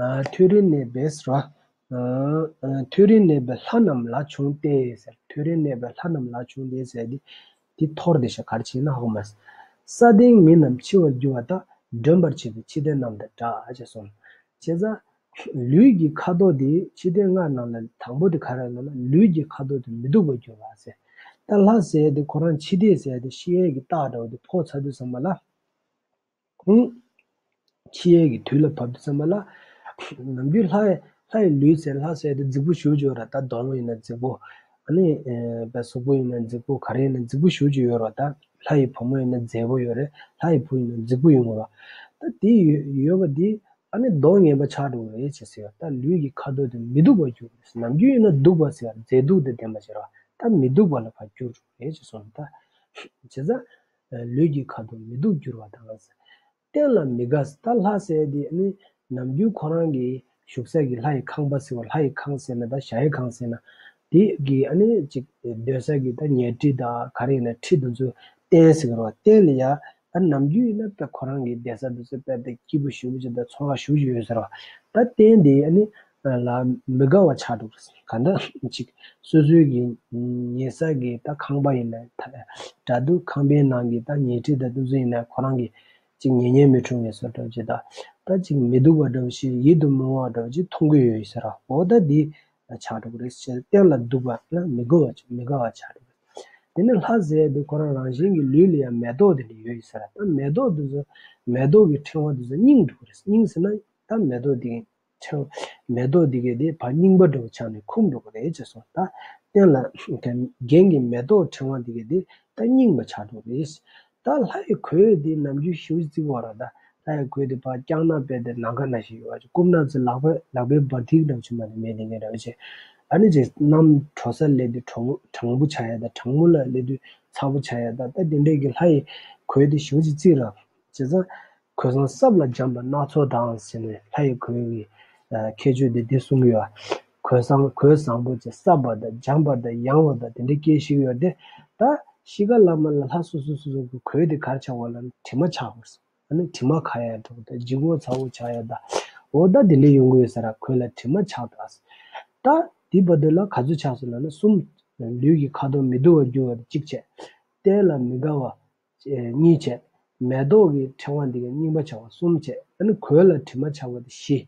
ཨ་མཐོ་རིས་གནས་པའི་ཟེར་བ། ཨ་མཐོ་རིས་གནས་པའི་ལྷ་རྣམས་ལ་བྱུང་སྟེ་ཟེར། མཐོ་རིས་གནས་པའི་ལྷ་རྣམས་ལ་བྱུང་སྟེ་ཟེར་འདི། འདི་ཐོར་འདི་ཤ་གར་ཕྱིན་ན་ཧ་གོ་མ། ས་སྟེང་མི་རྣམས་འཆི་བར་འགྱུར་བ་དག། མགྲོན་པར་བྱེད་པའི་འཆི་ལྟས་རྣམས་དང་འདྲ་ཞེས་གསུངས། བྱས་ཙང་ལུས་ཀྱི་ཁ་དོག་དེ་འཆི་ལྟས་ལྔ་ནང་ལ་དང་པོ་དེ་ག་རེ་ལབ་ན་ལུས་ཀྱི་ཁ་དོག་དེ་མི་སྡུག་པར་འགྱུར་བ་ཟེར། ད་ལྷ་ཟེར་དེ་ཁོ་རང་འཆི་ལྟས་ཟེར་དེ་ཤི་ཡས་ཀྱི་རྟགས་འདྲ་བོ་དེ་ཕོག་ཚར་དུས་ཙམ་པ་ལ། ཁོང་འཆི་ཡས་ཀྱི་དུས་ལ་བབ་དུས་ཙམ་པ་ལ། ནམ་རྒྱུན་ལྷ་ཡི་ལྷ་ཡི་ལུས་ཟེར་ལྷ་ཟེར་དེ་རྫིག་པོ་ཞེ་པོ་ཅིག་ཡོད་ར། ད་གདོང་ཡིན་ན་རྫིག་པོ། ཨ་ནི་ཨེ་བའི་གཟུགས་པོ་ཡིན་ན་རྫིག་པོ། ག་རེ་ཡིན་ན་རྫིག་པོ་ཞེ་པོ་ཅིག་ཡོད་ར། ད་ལྷ་ཡི་བུ་མོ་ཡིན་ན་མཛེས་པོ་ཡོད་རེད། ལྷ་ཡི་བུ་ཡིན་ན་རྫིག་པོ་ཡོང་གི་ར། ད་དེ་ཡོད་ཡོད་པ་དེ་ཨ་ནི་མདོག་ངན་པ་ཆགས་འགྲོ་གི་རེད་ཅེས་ཟེར་བ། ད་ལུས་ཀྱི་ཁ་དོག་དེ་མི་སྡུག་པར་གྱུར་རེད། ནམ་རྒྱུན་ཡིན་ན་སྡུག་པ་ཟེར་བ་མཛེས་སྡུག་དང་ལྡན་པ་ཟེར་བ། ད་མི་སྡུག་པ་ལ་ཕར་གྱུར་འགྲོ་གི་རེད་ཅེས་གསུངས། ད་བྱས་ཙང་། ལུས་ཀྱི་ཁ་དོག་མི་སྡུག་འགྱུར་བ་དང་། སྟན་ལ་མི་དགའ། ད་ལྷ་ཟེར་དེ་ནི་ནམ་རྒྱུན་ཁོ་རང་གི་བཞུགས་ས་གི་ལྷ་ཡི་ཁང་པ་ཟེར་བ། ལྷ་ཡི་ཁང་ཟེར་ན་ད་ཞྭ་ཡི་ཁང་ཟེར་ན། དེ་གི་ཨ་ནི་ཅིག་སྡོད་ས་གི་ད་ཉལ་ཁྲི་དང་ག་རེ་ཡིན་ན་ཁྲི་དེ་ཚོ་སྟན་ཟེར་གི་རེད་བ། སྟན་ལ་ཡ་ད་ནམ་རྒྱུན་ཡིན་ན་དཔེ་ཁོ་རང་གི་བསྡད་ས་དེ་ཚོ་དཔེ་དེ་སྐྱིད་པོ་ཞེ་པོ་ཅིག་དང་ཚོར་བ་ཞེ་པོ་ཅིག་ཡོད་ཟེར་བ། ད་སྟན་དེ་ཨ་ནི་ལ་མི་དགའ་བ་ཆགས་འགྲོ་གི་རེད། གང་ལྟར་ཅིག་སོ་སོའི་གི་ཉལ་ས་གི་ད་ཁང་པ་ཡིན་ན་ད་འདྲ་འདུག་ཁང་པའི་ནང་གི་ད་ཉལ་ཁྲི་ད་དེ་ཚོ་ཡིན་ན་ཁོ་རང་གི་ཅིག་ཉེ་ཉེ་མི་ཁྲོ་ངེས་སོ་འདྲ་བོ་ཅིག་ད་ད་ཅིག་མི་སྡུག་པ་འདྲ་བོ་ཞིག་ཡིད་དུ་མི་འོང་བ་འདྲ་བོ་ཅིག་མཐོང་གི་ཡོད་ཟེར་བ། འོ་ད་འདི་ཆགས་འགྲོ་གི་རེད་ཟེར། སྟན་ལ་སྡུག་པ་ན་མི་དགའ་བ་ཅིག་མི་དགའ་བ་ཆགས་འགྲོ་གི་རེད། དེ་ནི་ལྷ་ཟེར་དེ་ཁོ་རང་རང་བཞིན་གྱི་ལུས་ལ་ཡང་མེ་ཏོག་དེ་འདྲ་ཡོད་ཟེར་བ། ད་མེ་ཏོག་དེ་ཚོ་མེ་ཏོག་གི་ཕྲེང་བ་དེ་ཚོ་རྙིང་འགྲོ་གི་རེད། རྙིང་ཟེར་ན་ད་མེ་ཏོག་དེ་ཕྲེང་མེ་ཏོག་འདི་གས་དེ་ཕར་རྙིང་པ་འདྲ་བོ་ཆགས་ནས་འཁུམས་འགྲོ་གི་རེད་ཅེས་གསུངས། ད་སྟན་ལ་རྒྱན་གྱི་མེ་ཏོག་ཕྲེང་བ་འདི་གས་དེ་ད་རྙིང་པ་ཆགས་འགྲོ་གི་རེད། ད་ལྷ་ཡི་གོས་འདི་ནམ་རྒྱུན་ཞེ་པོ་ཅིག་བརྩི་གི་ཡོད་རེད། ད་ལྷ་ཡི་གོས་འདི་ཕར་བརྐྱངས་ན་དཔེ་དེ་ནམ་མཁའ་ནང་བཞིན་ཡོད་པ་ཅིག། བསྐུམས་ན་ཚེ་ལག་པའི་ལག་པའི་འབར་ཐིག་འདྲ་བོ་ཅིག་མ་ནི་མེད་དེ་ངེས་འདྲ་བོ་ཅིག། ཨ་ནི་ཅིག་གནམ་དྲོ་ས་སླེབས་དུས་དྲང་པོ་དྲང་པོ་ཆགས་ཡ་ད། གྲང་མོ་ལ་སླེབས་དུས་ཚ་པོ་ཆགས་ཡ་ད། ད་དེ་འདྲའི་གི་ལྷ་ཡི་གོས་འདི་ཞེ་པོ་ཅིག་བརྩི་ར། བྱས་ཙང་། གོས་བཟང་སྲབ་ལ་སྦྱངས་པ་སྣ་ཚོགས་དང་ཟེར་ནས་ལྷ་ཡི་གོས་ཀྱི་ཁྱད་ཆོས་འདི་འདི་གསུང་གི་ཡོད། གོས་བཟང་གོས་བཟང་པོ་ཅིག་སྲབ་པ་དང་སྦྱངས་པ་དང་ཡང་བ་དང་དེ་འདྲའི་སྐད་ཤིག་ཡོད་དེ། ད་ཤི་ཁ་ལ་མ་ལ་ལྷ་སོ་སོ་སོ་སོ་གི་གོས་དེ་གར་ཆགས་པ་ལ་དྲི་མ་ཆགས་པ། ཨ་ནི་དྲི་མ་ཁ་ཡ་འགྲོ་དང་ལྗིད་ཁོག་ཚ་པོ་ཆགས་ཡ་ད། འོ་ད་དེ་འདྲའི་ཡོང་གི་ཡོད་ས་ར། གོས་ལ་དྲི་མ་ཆགས་ད། ད་དེ་བར་དུ་ལ་ག་ཚོད་ཆགས་སོང་ལབ་ན་གསུམ། ལུས་ཀྱི་ཁ་དོག་མི་སྡུག་པར་འགྱུར་བ་དེ་གཅིག་བྱས། སྟན་ལ་མི་དགའ་བ། གཉིས་བྱས། མེ་ཏོག་གི་ཕྲེང་བ་འདི་ག་རྙིང་པ་ཆགས་པ་གསུམ་བྱས། ཨ་ནི་གོས་ལ་དྲི་མ་ཆགས་པ་དེ་བཞི།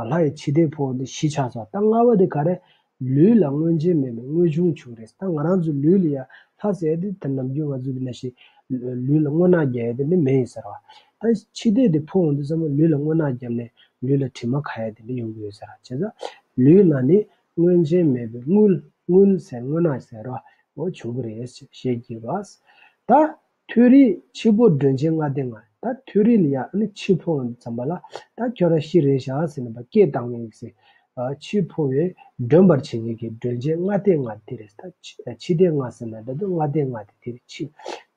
ལྷ་ཡི་འཆི་ལྟས་ཕོག་པ་དེ་བཞི་ཆགས་སོང་། ད་ལྔ་པ་དེ་ག་རེ། ལུས་ལ་མངོན་རྗེས་མེད་པའི་དངོས་བྱུང་བྱུང་རེད། ད་ང་རང་ཚོ་ལུས་ལ་ཡ་ལྷ་ཟེར་དེ་ད་ནམ་རྒྱུན་ང་ཚོ་འདི་ན་ཞིག་ ལུས་ལ་རྔུལ་ནག་རྒྱག་ཡ་དེ་འདྲ་མེད་ཡིན་ཟེར་བ། ད་འཆི་ལྟས་དེ་ཕོག་འོང་དུས་ཙམ་པ་ལུས་ལ་རྔུལ་ནག་བརྒྱབ་ནས་ལུས་ལ་དྲི་མ་ག་ཡ་དེ་འདྲ་ཡོང་གི་ཡོད་ཟེར་བ། བྱས་ཙང་ལུས་ལ་ནི་སྔོན་ཆད་མེད་པའི་རྔུལ། རྔུལ་ཟེར་རྔུལ་ནག་ཟེར་བ་འོ་བྱུང་གི་རེད་ཞེས་བགྱི་བ། ད་ཐོད་རིས་འཆི་འཕོ་མགྲོན་ཆེན་ལྔ་སྡེ་ལྔ། ད་ཐོད་རིས་ལ་ཡ་ཨ་ནི་འཆི་འཕོ་འོང་དུས་ཙམ་པ་ལ་ད་ཁྱོད་རང་ཤི་རེད་ཤག་ཟེར་ནས་ཕར་སྐད་བཏང་གི་ཡོད་ཟེར། ཨ་འཆི་འཕོ་བའི་མགྲོན་པར་བྱེད་མཁན་གྱི་མགྲོན་ཆེན་ལྔ་སྡེ་ལྔ་དེ་རེད། ད་འཆི་འཆི་ལྟས་ལྔ་ཟེར་ན་འདྲ་འདུག་ལྔ་སྡེ་ལྔ་དེ་དེ་རེད། འཆི་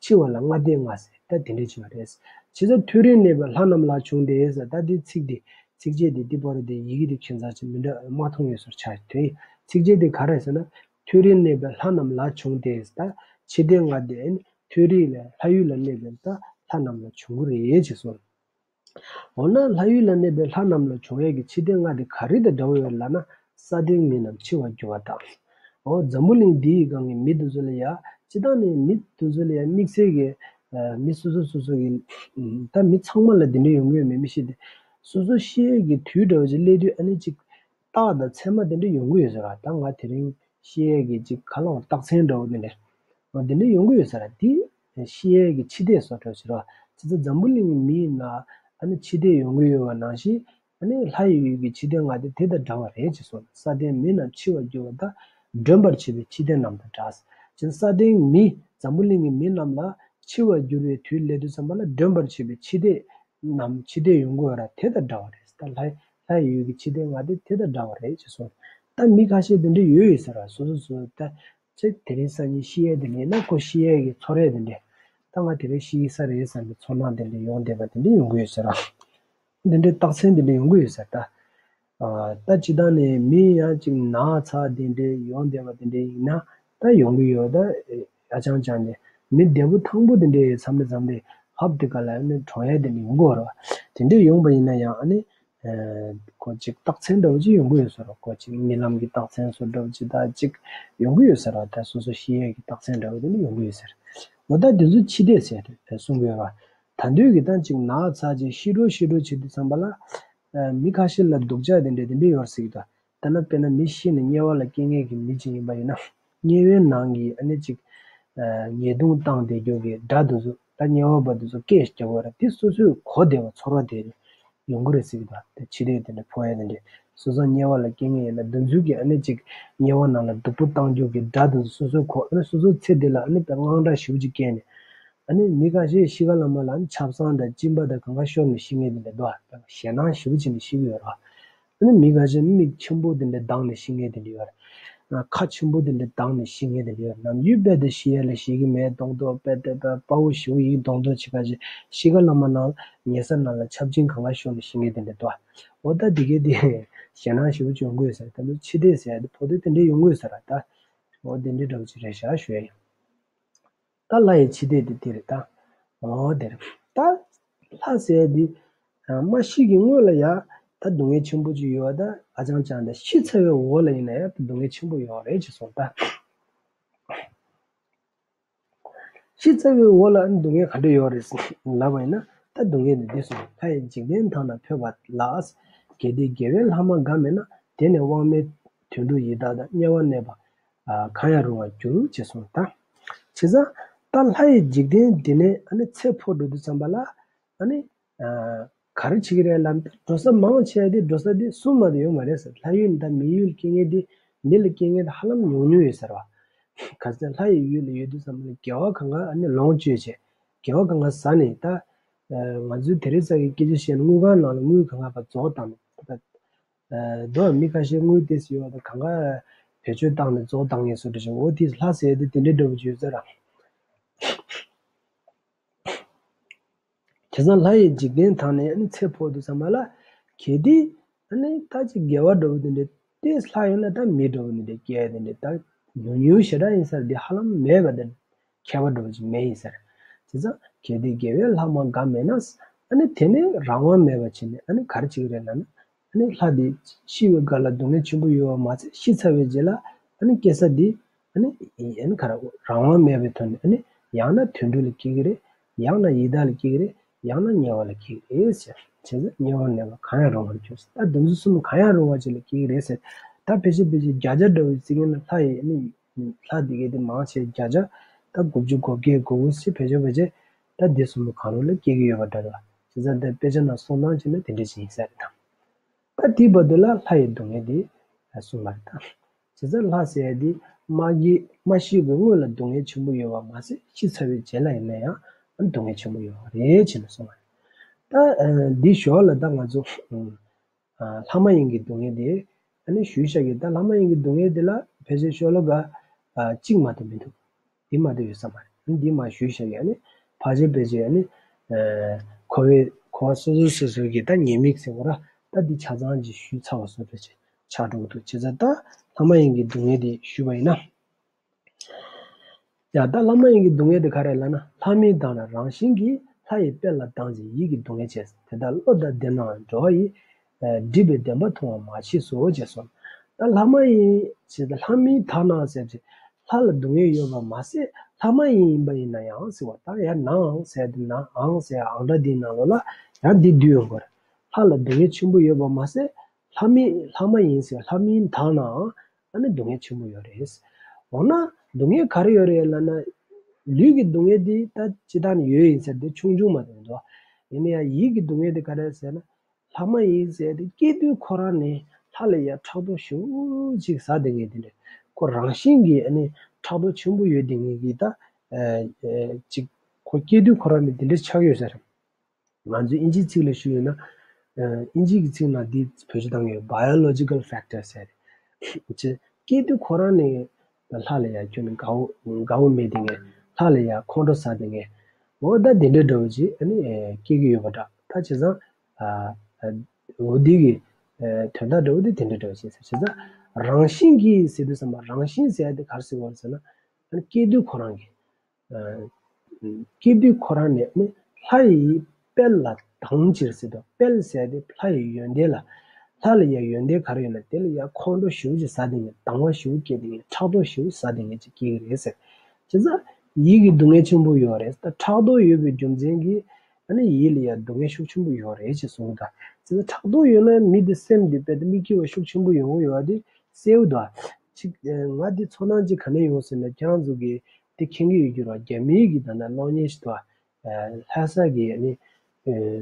འཆི་བ་ལ་ལྔ་སྡེ་ལྔ་ཟེར། ད་དེ་འདྲ་བྱས་པ་རེད། བྱས་ཙང་ཐོད་རིས་གནས་པའི་ལྷ་རྣམས་ལ་བྱུང་སྟེ་ཟེར། ད་འདི་ཚིག་འདི་ཚིགས་བཅད་འདི་འདི་པར་དེ་ཡི་གེ་འདི་ཁྱད་མཚར་ཅིག་མི་འདྲ་མ་མཐོང་ཡོད་ཟེར་ཆགས་དོན་ཡིན། ཚིགས་བཅད་འདི་ག་རེ་ཟེར་ན། ཐོད་རིས་གནས་པའི་ལྷ་རྣམས་ལ་བྱུང་སྟེ་ཟེར། ད་འཆི་ལྟས་ལྔ་དེ་ཨ་ནི་ཐོད་རིས་ལ་ལྷ་ཡུལ་ལ་གནས་པའི་ད་ལྷ་རྣམས་ལ་བྱུང་གི་རེད་ཅེས་གསུངས། འོ་ན་ལྷ་ཡུལ་ལ་གནས་པའི་ལྷ་རྣམས་ལ་བྱུང་ཡས་ཀྱི་འཆི་ལྟས་ལྔ་དེ་ག་རེ་དང་འདྲ་བོ་ཡོད་ལབ་ན། སཱ་ཏན་མི་རྣམས་འཆི་བར་འགྱུར་བ་དང་། འོ་འཛམ་བུ་གླིང་འདིའི་སྒང་གི་མི་དེ་ཚོ་ལ་ཡ་སྤྱིར་བཏང་ནས་མི་དེ་ཚོ་ལ་ཡ་དམིགས་བསལ་གྱི་ཨ་མི་སོ་སོ་སོ་སོ་གི་ད་མི་ཚང་མ་ལ་དེ་འདྲ་ཡོང་གི་ཡོད་མེད་མི་ཤེས་ཏེ། སོ་སོ་ཤི་ཡས་ཀྱི་དུས་འདྲ་བོ་ཅིག་སླེབས་དུས་ཨ་ནི་ཅིག་རྟགས་དང་མཚན་མ་དེ་འདྲ་ཡོང་གི་ཡོད་ཟེར་བ། ད་ང་དེ་རིང་ཤི་ཡས་ཀྱི་ཅིག་ག་ལ་བ་རྟགས་མཚན་འདྲ་བོ་དེ་འདྲ་འོ་དེ་འདྲ་ཡོང་གི་ཡོད་ཟེར་བ། དེ་ཤི་ཡས་ཀྱི་འཆི་ལྟས་བཟོ་འདྲ་ཟེར་བ། བྱས་ཙང་འཛམ་བུ་གླིང་གི་མི་ཡིན་ན་ཨ་ནི་འཆི་ལྟས་ཡོང་གི་ཡོད་པ་ནང་བཞིན་ཨ་ནི་ལྷ་ཡི་ཡུལ་གྱི་འཆི་ལྟས་ལྔ་དེ་དེ་དང་འདྲ་བ་རེད་ཅེས་གསུངས། སཱ་ཏན་མི་རྣམས་འཆི་བར་འགྱུར་བ་དང་། མགྲོན་པར་བྱེད་པའི་འཆི་ལྟས་རྣམས་དང་འདྲ། ཅིང་སཱ་ཏན་མི་འཛམ་བུ་གླིང་གི་མི་རྣམས་ལ་འཆི་བར་འགྱུར་བའི་དུས་སླེབས་དུས་ཙམ་པ་ལ་མགྲོན་པར་བྱེད་པའི་འཆི་ལྟས་རྣམས་འཆི་ལྟས་ཡོང་གི་ཡོད་ར་དེ་དང་འདྲ་བ་རེད། ད་ལྷ་ལྷ་ཡི་ཡུལ་གྱི་འཆི་ལྟས་ལྔ་དེ་དེ་དང་འདྲ་བ་རེད་ཅེས་གསུངས། ད་མི་ཁ་ཤས་དེ་འདྲ་ཡོད་ཡོད་ཟེར་བ། སོ་སོ་སོ་ད་ཅིག་དེ་རིང་སང་ཉིན་ཤི་ཡས་དེ་འདྲ་ཡིན་ན་ཁོ་ཤི་ཡས་ཀྱི་ཚོར་ཡས་དེ་འདྲ། ད་ང་དེ་རིང་ཤི་ས་རེད་བསམ་པའི་ཚོར་སྣང་དེ་འདྲ་ཡོང་བསྡད་པ་དེ་འདྲ་ཡོང་གི་ཡོད་ཟེར་བ། འདི་འདྲའི་རྟགས་མཚན་འདི་འདྲ་ཡོང་གི་ཡོད་ཟེར་ད། ཨ་ད་སྤྱིར་བཏང་ནས་མི་ཡང་ཅིག་ན་ཚ་འདི་འདྲའི་ཡོང་བསྡད་པ་འདི་འདྲའི་ཡིན་ན་ད་ཡོང་གི་ཡོད། ད་ཨ་ཅང་ཅང་ནས་མི་བདེ་པོ་ཐང་པོ་འདི་འདྲའི་མཚམས་རེ་མཚམས་རེ་ཧབ་དེ་ག་ལ་ནི་གྲོངས་ཡ་དེ་འདྲ་ཡོང་གི་ཡོད་རེད་བ། དེ་འདྲའི་ཡོང་པ་ཡིན་ན་ཡང་ཨ་ནི་ཨ་ཁོ་ཅིག་རྟགས་མཚན་འདྲ་བོ་ཅིག་ཡོང་གི་ཡོད་ཟེར་རོ། ཁོ་ཅིག་རྨི་ལམ་གྱི་རྟགས་མཚན་བཟོ་འདྲ་བོ་ཅིག་ད་ཅིག་ཡོང་གི་ཡོད་ཟེར་རོ། ད་སོ་སོ་ཤི་ཡས་ཀྱི་རྟགས་མཚན་འདྲ་བོ་དེ་འདྲ་ཡོང་གི་ཡོད་ཟེར། འོ་ད་དེ་ཚོ་འཆི་ལྟས་ཟེར་གསུང་གི་ཡོད་རེད་བ། ད་དུས་ཀྱི་ད་ཅིག་ན་ཚ་ཅིག་ཤི་འགྲོ་ཤི་འགྲོ་བྱེད་དུས་ཙམ་པ་ལ། ཨ་མི་ཁ་ཤས་ལ་སྡུག་ཅག་དེ་འདྲ་དེ་འདྲ་ཡོད་སྲིད་ཀྱི་འདུག་ད་ནི་དཔེར་ན་མི་ཤི་ནས་དམྱལ་བ་ལ་སྐྱེ་མཁན་གྱི་མི་ཅིག་ཡིན་པ་ཡིན་ན། དམྱལ་བའི་ནང་གི་ཨ་ནི་ཅིག་ཨ་ཉེས་རྡུང་བཏང་བསྡད་རྒྱུ་གི་དགྲ་དེ་ཚོ་ད་དམྱལ་བ་པ་དེ་ཚོ་སྐད་རྒྱག་གི་ཡོད་རེད། དེ་སོ་སོས་གོ་བདེ་བ་ཚོར་བ་དེ་ཡོང་གི་རེད་ཟེར་གྱི་འདུག་དེ་འཆི་ལྟས་དེ་འདྲ་ཕོག་ཡ་དེ་འདྲ། སོ་སོ་དམྱལ་བ་ལ་སྐྱེ་མཁན་ཡིན་ན་དེ་ཚོའི་གི་ཨ་ནི་ཅིག་དམྱལ་བ་ནང་ལ་སྡུག་པོ་བཏང་རྒྱུ་གི་དགྲ་དེ་ཚོ་སོ་སོས་གོ། ཨ་ནི་སོ་སོའི་ཚེ་འདི་ལ་ཨ་ནི་དཔེ་དངངས་སྐྲག་ཞེ་པོ་ཅིག་སྐྱེས་ནས། ཨ་ནི་མི་ཁ་ཤས་ཤི་ཁ་ལ་མ་ལ་ཨ་ནི་ཆབ་གསང་དང་གཅིན་པ་དང་གང་ག་ཤོར་ནས་ཤི་མཁན་དེ་འདྲ་འདུག་ཨ། ཞེད་སྣང་ཞེ་པོ་བྱས་ནས་ཤི་གི་ཡོད་རེད། ཨ་ནི་མི་ཁ་ཤས་མིག་ཆེན་པོ་དེ་འདྲ་གདངས་ནས་ཤི་མཁན་དེ་འདྲ་ཡོད་རེད། ཁ་ཆེན་པོ་དེ་འདྲ་གདངས་ནས་ཤི་མཁན་དེ་འདྲ་ཡོད་རེད། ནམ་རྒྱུན་རྦད་དེ་ཤི་ཡ་ལ་ཤི་གི་མེད་མདོག་མདོག་དཔེ་དེ་དཔེ་དཔའ་བོ་ཞེ་པོ་ཡིན་མདོག་མདོག་བྱེད་ཁ་ཅིག་ཤི་ཁ་ལ་མ་ནང་ཉལ་ས་ནང་ལ་ཆབ་ཆེན་གང་ག་ཤོར་ནས་ཤི་མཁན་དེ་འདྲ་འདུག་ཨ། འོ་ད་དེ་གས་དེ་ཞེད་སྣང་ཞེ་པོ་ཅིག་ཡོང་གི་ཡོད་ཟེར། ད་ལོ་འཆི་ལྟས་ཟེར་ཡ་དེ་ཕོག་དུས་དེ་འདྲ་ཡོང་གི་ཡོད་ཟེར་ར་ད། འོ་དེ་འདྲ་འདྲ་བོ་ཅིག་རེད་ཤག་ཞུ་ཡ་ཡིན། ད་ལྷ་ཡི་འཆི་ལྟས་དེ་དེ་རེད་ད། འོ་དེ་རེད། ད་ལྷ་ཟེར་ཡ་དེ་མ་ཤི་གི་སྔོན་ལ་ཡ་ད་སྡུག་བསྔལ་ཆེན་པོ་ཅིག་ཡོད་ད། ཨ་ཅང་ཅང་ད་ཤི་ཚར་བའི་འོག་ལ་ཡིན་ན་ཡ་ད་སྡུག་བསྔལ་ཆེན་པོ་ཡོད་རེད་ཅེས་གསུངས་ད། ཤི་ཚར་བའི་འོག་ལ་སྡུག་བསྔལ་ག་འདྲ་ཡོད་རེད་ལབ་པ་ཡིན་ན། ད་སྡུག་བསྔལ་དེ་འདི་གསུངས། ལྷ་ཡི་འཇིག་རྟེན་ཐང་ན་འཕོས་པ་ལ། གལ་ཏེ་དགེ་བའི་ལྷག་མ་འགའ་མེད་ན། དེ་ནི་དབང་མེད་དུད་འགྲོ་ཡི་དྭགས་དང་། དམྱལ་བར་གནས་པ་གང་ཡང་རུང་བར་འགྱུར་ཅེས་གསུངས་ད། བྱས་ཙང་ད་ལྷ་ཡི་འཇིག་རྟེན་འདི་ནས་ཨ་ནི་ཚེ་འཕོ་འགྲོ་དུས་ཙམ་པ་ལ་ཨ་ནི་ག་རེ་བྱེད་ཀྱི་རེད་ལབ་ན། འགྲོ་ས་མང་ཆེ་བ་དེ་འགྲོ་ས་དེ་གསུམ་མ་གཏོགས་ཡོད་མ་རེད་ཟེར། ལྷ་ཡུལ་དང་མི་ཡུལ་སྐྱེ་མཁན་དེ་མི་ལ་སྐྱེ་མཁན་དེ་ཧ་ལམ་ཉུང་ཉུང་ཡོད་ཟེར་བ། ག་ཚད་ལྷ་ཡི་ཡུལ་ལ་ཡོད་དུས་ཙམ་པ་ལ་དགེ་བ་གང་ག་ཨ་ནི་ལོངས་སྤྱོད་བྱས། དགེ་བ་གང་ག་ཟ་ནས་ད། ང་ཚོའི་དེ་རིང་སང་གི་སྐད་ཆ་བཤད་ན་དངུལ་ཁང་ནང་ལ་དངུལ་གང་ག་ཕར་རྫོགས་བཏང་ནས་ད། མདོར་མི་ཁ་ཤས་དངུལ་ཏོག་ཙམ་ཡོད་པ་དང་གང་ག་བེད་སྤྱོད་བཏང་ནས་རྫོགས་བཏང་ངེས་བཟོ་འདྲ་ཞིག་འོ་དེ་ལྷ་ཟེར་དེ་དེ་འདྲའི་འདྲ་བོ་ཅིག་ཡོད་ས་རེད། དེང་སང་ལྷ་ཡི་འཇིག་རྟེན་ཐང་ནས་ཨ་ནི་ཚེ་འཕོ་དུས་ཙམ་པ་ལ། གལ་ཏེ་ཨ་ནི་ད་ཅིག་དགེ་བ་འདྲ་བོ་དེ་འདྲ་ཏོག་ཙམ་ལྷག་ཡོད་ན་ད་མི་འདྲ་བོ་དེ་འདྲ་སྐྱེ་ཡ་དེ་འདྲ་ད་ཉུང་ཉུང་ཞེ་དྲག་ཡིན་ས་རེད། དེ་ཧ་ལམ་མེད་པ་དེ་འདྲ་ཁྱད་པར་འདྲ་བོ་ཅིག་མེད་ཡིན་ས་རེད། བྱས་ཙང་གལ་ཏེ་དགེ་བའི་ལྷག་མ་འགའ་མེད་ན། ཨ་ནི་དེ་ནི་རང་དབང་མེད་པ་བྱས་ནས་ཨ་ནི་ག་རེ་བྱེད་ཀྱི་རེད་ལབ་ན། ཨ་ནི་ལྷ་དེ་ཤི་བའི་སྐབས་ལ་སྡུག་བསྔལ་ཆེན་པོ་ཡོད་པ་མ་ཚད་ཤི་ཚར་བའི་རྗེས་ལ་ཨ་ནི་སྐྱེ་ས་དེ་ཨ་ནི་ཨ་ནི་ག་རེ་རང་དབང་མེད་པའི་ཐོག་ནས་ཨ་ནི་ཡང་ན་དུད་འགྲོ་ལ་སྐྱེ་གི་རེད། ཡང་ན་ཡི་དྭགས་ལ་སྐྱེ་གི་རེད། ཡང་ན་དམྱལ་བ་ལ་སྐྱེ་གི་རེད་ཟེར། བྱས་ཙང་དམྱལ་བར་གནས་པ་གང་ཡང་རུང་བར་གྱུར་ཟེར། ད་དེ་ཚོ་གསུམ་གང་ཡང་རུང་བ་ཅིག་ལ་སྐྱེ་གི་རེད་ཟེར། ད་ཕལ་ཆེར་ཕལ་ཆེར་བརྒྱ་ཆ་འདྲ་བོ་ཅིག་ཡིན་ན་ལྷ་ཡི་ཨ་ནི་ལྷ་དེ་གའི་དེ་མང་ཆེ་བརྒྱ་ཆ་ད་དགུ་བཅུ་གོ་བརྒྱད་གོ་དགུ་ཟེར་ཕལ་ཆེར་ཕལ་ཆེར་ ད་འདི་གསུམ་པོ་གང་རུང་ལ་སྐྱེ་གི་ཡོད་པ་འདྲ་འདུག་བྱས་ཙང་ད་དཔེ་ཆ་ནང་གསུང་སྟངས་བྱས་ན་དེ་འདྲ་ཞིག་ཡིན་ས་རེད་དམ། ད་དེའི་བར་དུ་ལ་ལྷ་ཡི་སྡུག་བསྔལ་དེ་གསུངས་པ་རེད་དམ། བྱས་ཙང་ལྷ་ཟེར་ཡ་དེ་མ་གི་མ་ཤི་བའི་སྔོན་ལ་སྡུག་བསྔལ་ཆེན་པོ་ཡོད་པ་མ་ཟད་ཤི་ཚར་བའི་རྗེས་ལ་ཡིན་ན་ཡང་སྡུག་བསྔལ་ཆེན་པོ་ཡོད་པ་རེད་ཅེས་ནས་གསུངས་པ་རེད། ད་འདི་ཞོར་ལ་ད་ང་ཚོ་ལྷ་མ་ཡིན་གྱི་སྡུག་བསྔལ་དེ་ཨ་ནི་ཞུས་བཞག་གི། ད་ལྷ་མ་ཡིན་གྱི་སྡུག་བསྔལ་དེ་ལ་ཕལ་ཆེར་ཤོ་ལོ་ཀ་གཅིག་མ་གཏོགས་མི་འདུག་འདི་མ་གཏོགས་ཡོད་ས་མ་རེད། འདི་མ་ཞུས་བཞག་གི། ཨ་ནི་ཕལ་ཆེར་ཕལ་ཆེར་ཨ་ནི་འཁོར་བའི་འཁོར་བ་སོ་སོ་སོ་སོ་གི་ད་ཉེས་དམིགས་ཟེར་བ་ར་ད་འདི་ཆ་ཚང་ཅིག་ཞུས་ཚར་བ་བཟོ་འདྲ་ཅིག་ཆགས་འགྲོ་གི་འདུག་བྱས་ཙང་ད་ལྷ་མ་ཡིན་གྱི་སྡུག་བསྔལ་དེ་ཞུས་པ་ཡིན་ན། ཡ་ད་ལྷ་མ་ཡིན་གྱི་སྡུག་བསྔལ་དེ་ག་རེ་ལབ་ན། ལྷ་མིན་དག་ན་རང་བཞིན་གྱིས། ལྷ་ཡི་དཔལ་ལ་སྡང་ཞིང་ཡིད་ཀྱིས་སྡུག་བསྔལ་བྱེད། དེ་ལྟར་བློ་དང་ལྡན་ནའང་འགྲོ་བ་ཡི། སྒྲིབ་པའི་བདེན་པ་མཐོང་བར་མ་མཆིས་སོ་ཅེས་གསུངས། ད་ལྷ་མ་ཡིན་ཞེས་ད་ལྷ་མིན་དག་ན་ཟེར་ཅིག་ལྷ་ལ་སྡུག་བསྔལ་ཡོད་པ་མ་ཟད་ལྷ་མ་ཡིན་ཡིན་པ་ཡིན་ན་ཡང་ཟེར་བ། ད་ཡང་ནའང་ཟེར་དེ་ནའང་ཟེར་ཨང་སྒྲ་འདིའི་ནང་ལོགས་ལ་ཡང་འདི་བསྡུས་ཡོང་གི་རེད། ལྷ་ལ་སྡུག་བསྔལ་ཆེན་པོ་ཡོད་པ་མ་ཟད་ལྷ་མིན་ལྷ་མ་ཡིན་ཟེར་ལྷ་མིན་དག་ནའང་ཨ་ནི་སྡུག་བསྔལ་ཆེན་པོ་ཡོད་རེད། འོ་ན་སྡུག་བསྔལ་ག་རེ་ཡོད་རེད་ལབ་ན། ལུས་ཀྱི་སྡུག་བསྔལ་འདི་ད་སྤྱིར་བཏང་ནས་ཡོད་ཡིན་ཟེར་དེ་ཆུང་ཆུང་མ་གཏོགས་མི་འདུག་ཡིན་ན་ཡང་ཡིད་ཀྱི་སྡུག་བསྔལ་དེ་ག་རེ་ཟེར་ན། ལྷ་མ་ཡིན་ཟེར་དེ་སྐྱེས་དུས་ཁོ་རང་ནས་ལྷ་ལ་ཡ་ཕྲག་དོག་ཞེ་པོ་ཅིག་ཟ་བསྡད་མཁན་དེ་འདྲ། ཁོ་རང་བཞིན་གྱིས་ཨ་ནི་ཕྲག་དོག་ཆེན་པོ་ཡོད་བསྡད་མཁན་གྱི་ད་ཅིག་ཁོ་སྐྱེས་དུས་ཁོ་རང་ནས་དེ་འདྲ་ཆགས་ཡོད་ས་རེད། ང་ཚོས་ཨིན་ཇིའི་ཚིག་ལ་ཞུས་ཡོད་ན། ཨིན་ཇིའི་གི་ཚིག་ནང་འདི་བེད་སྤྱོད་བཏང་ཡོད། Biological factor ཟེར། ཅེས་སྐྱེས་དུས་ཁོ་རང་ནས་ལྷ་ལ་ཡ་ཁྱོད་ནི་དགའ་བོ་དགའ་བོ་མེད་དེ་ངས་ལྷ་ལ་ཡ་ཁོང་ཁྲོ་ཟ་དེ་ངས་འོ་ད་དེ་འདྲའི་འདྲ་བོ་ཅིག་ཨ་ནི་སྐྱེ་གི་ཡོད་པ་འདྲ། ད་བྱས་ཙང་འོ་འདི་གི་དོན་དག་འདྲ་བོ་དེ་དེ་འདྲའི་འདྲ་བོ་ཅིག་ཟེར། བྱས་ཙང་རང་བཞིན་གྱིས་ཟེར་དུས་ཙམ་པ་རང་བཞིན་ཟེར་ཡ་དེ་ག་རེ་ཟེར་དགོས་རེད་ཟེར་ན། ཨ་ནི་སྐྱེས་དུས་ཁོ་རང་གི་སྐྱེས་དུས་ཁོ་རང་ནས་ནི་ལྷ་ཡི་དཔལ་ལ་སྡང་ཕྱིར་ཟེར་དུས། དཔལ་ཟེར་དེ་ལྷ་ཡི་ཡོན་ཏན་ལ། ལྷ་ལ་ཡང་ཡོན་ཏན་ག་རེ་ཡོད་ན་དེ་ལ་ཡང་ཁོང་ཁྲོ་ཞེ་པོ་ཅིག་ཟ་དེ་ངས་སྡང་བ་ཞེ་པོ་སྐྱེ་དེ་ངས་ཕྲག་དོག་ཞེ་པོ་ཟ་དེ་ངས་ཅིག་སྐྱེ་གི་རེད་ཟེར། བྱས་ཙང་ཡིད་ཀྱི་སྡུག་བསྔལ་ཆེན་པོ་ཡོད་རེད། ད་ཕྲག་དོག་ཡོད་པའི་རྒྱུ་མཚན་གྱིས་ཨ་ནི་ཡིད་ལ་ཡང་སྡུག་བསྔལ་ཤུགས་ཆེན་པོ་ཡོད་རེད་ཅེས་གསུངས་ད། བྱས་ཙང་ཕྲག་དོག་ཡོད་ན་མི་དེ་སེམས་དེ་དཔེ་དེ་མི་སྐྱིད་པ་ཤུགས་ཆེན་པོ་ཡོང་གི་ཡོད་པ་དེ་གསལ་པོ་འདུག་ཅིག་ང་དེ་ཚོར་སྣང་ཅིག་ག་ནས་ཡོང་ཟེར་ན། ཁྱེད་རང་ཚོ་གིས་དེ་མཁྱེན་གྱི་ཡོད་རྒྱུ་རེད་བ། རྒྱ་མིའི་གི་ད་ལྟ་གློག་བརྙན་ཞིག་འདུག་བ། ལྷ་ས་གི་ཨ་ནི་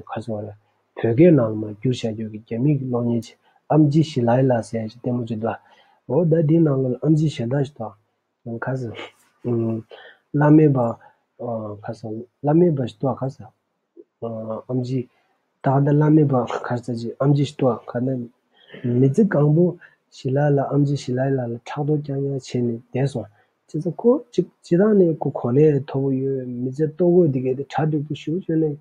ཁ་སོ་ར་བོད་སྐད་ནང་ལ་མ་བསྒྱུར་བྱ་རྒྱུ་གི་རྒྱ་མིའི་གི་གློག་བརྙན་ཅིག་ཨམ་ཇི་ཞི་ལའི་ལ་ཟེར་ཡ་ཅིག་ལྟད་མོ་ཅིག་འདུག་བ། འོ་ད་དེའི་ནང་ལ་ཨམ་ཇི་གཞན་དག་ཞིག་འདུག་བ། ཁ་སོ་བླ་མེད་པ་ཁ་སོ་བླ་མེད་པ་ཞིག་འདུག་བ། ཁ་སོ། ཨམ་ཆི། ད་ལྟ་བླ་མེད་པ་ག་རེ་ཟེར་ཅིག་ཨམ་ཆི་ཞིག་འདུག་ག་ནས་མི་ཚེ་གང་པོ་ཞི་ལའི་ལ་ཨམ་ཆི་ཞི་ལའི་ལ་ལ་ཕྲག་དོག་རྐྱང་རྐྱང་བྱས་ནས་བསྡད་སོང་། བྱས་ཙང་ཁོ་ཅིག་སྤྱིར་བཏང་ནས་ཁོ་གོ་གནས་མཐོ་པོ་ཡོད། མི་ཚེ་ལྟོ་གོས་འདི་གས་དེ་གྲ་སྒྲིག་པོ་ཞེ་པོ་བྱས་ནས་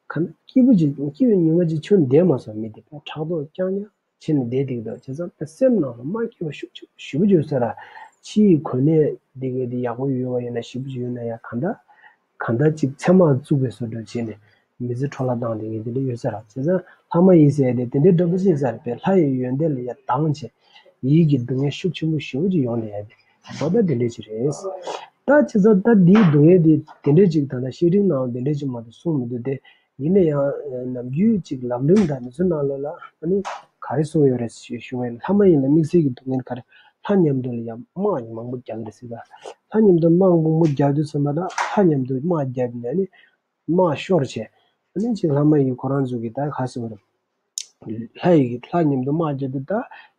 ག་ན་སྐྱིད་པོ་ཅིག་སྐྱིད་པའི་ཉི་མ་ཅིག་ཁྱོན་བསྡད་མ་སོང་། མི་དེ་ཕྲག་དོག་རྐྱང་རྐྱང་བྱས་ནས་བསྡད་འདུག་གདའ། བྱས་ཙང་ད་སེམས་ནང་ལ་མ་སྐྱིད་པ་ཤུགས་ཆེ་ཞེ་པོ་ཅིག་ཡོད་ས་ར། ཕྱིའི་གོ་གནས་འདི་གས་འདི་ཡག་པོ་ཡོད་པ་ཡིན་ན་ཞེ་པོ་ཅིག་ཡོད་ན་ཡང་གང་ལྟར་གང་ལྟར་ཅིག་ཚེར་མ་བཙུགས་པའི་བཟོ་འདྲ་བྱས་ནས་མི་ཚེ་འཕྲོ་བརླག་བཏང་བསྡད་མཁན་དེ་འདྲ་ཡོད་ས་ར། བྱས་ཙང་ལྷ་མ་ཡིན་ཟེར་ཡ་དེ་དེ་འདྲའི་འདྲ་པོ་ཅིག་ཡིན་ས་རེད་པས། ལྷ་ཡི་ཡོན་ཏན་ལ་ཡང་སྡང་བྱས་ཡིད་ཀྱི་སྡུག་བསྔལ་ཤུགས་ཆེན་པོ་ཞེ་པོ་ཅིག་ཡོང་བསྡད་ཡ་དེ་འོ་ད་དེ་འདྲ་ཅིག་རེད། ད་བྱས་ཙང་ད་འདིའི་སྡུག་བསྔལ་དེ་དེ་འདྲ་ཅིག་ད་ལྟ་བཤད་རིམ་ནང་དེ་འདྲ་ཅིག་མ་གཏོགས་གསུངས་མི་འདུག་སྟེ། ཡིན་ན་ཡང་ནམ་རྒྱུན་ཅིག་ལམ་རིམ་དང་དེ་ཚོའི་ནང་ལོགས་ལ་ཨ་ནི་ག་རེ་གསུངས་ཡོད་རེད་ཞུ་བ་ཡིན་ན། ལྷ་མ་ཡིན་ལ་དམིགས་བསལ་གྱི་སྡུག་བསྔལ་ག་རེ། ལྷ་མཉམ་དུ་ལ་ཡང་དམག་མང་པོ་རྒྱག་གི་རེད་ཟེར་ག་ལྷ་མཉམ་དུ་དམག་མང་པོ་རྒྱག་དུས་ཙམ་པ་ལ་ལྷ་མཉམ་དུ་དམག་རྒྱབ་ནས་ཨ་ནི་དམག་ཤོར་བྱས། ཨ་ནི་ཅིག་ལྷ་མ་ཡིན་ཁོ་རང་ཚོ་གི་ད་ག་ཟེར་བ་རེད། ལྷ་ཡི་ལྷ་མཉམ་དུ་དམག་རྒྱག་དུས་ད་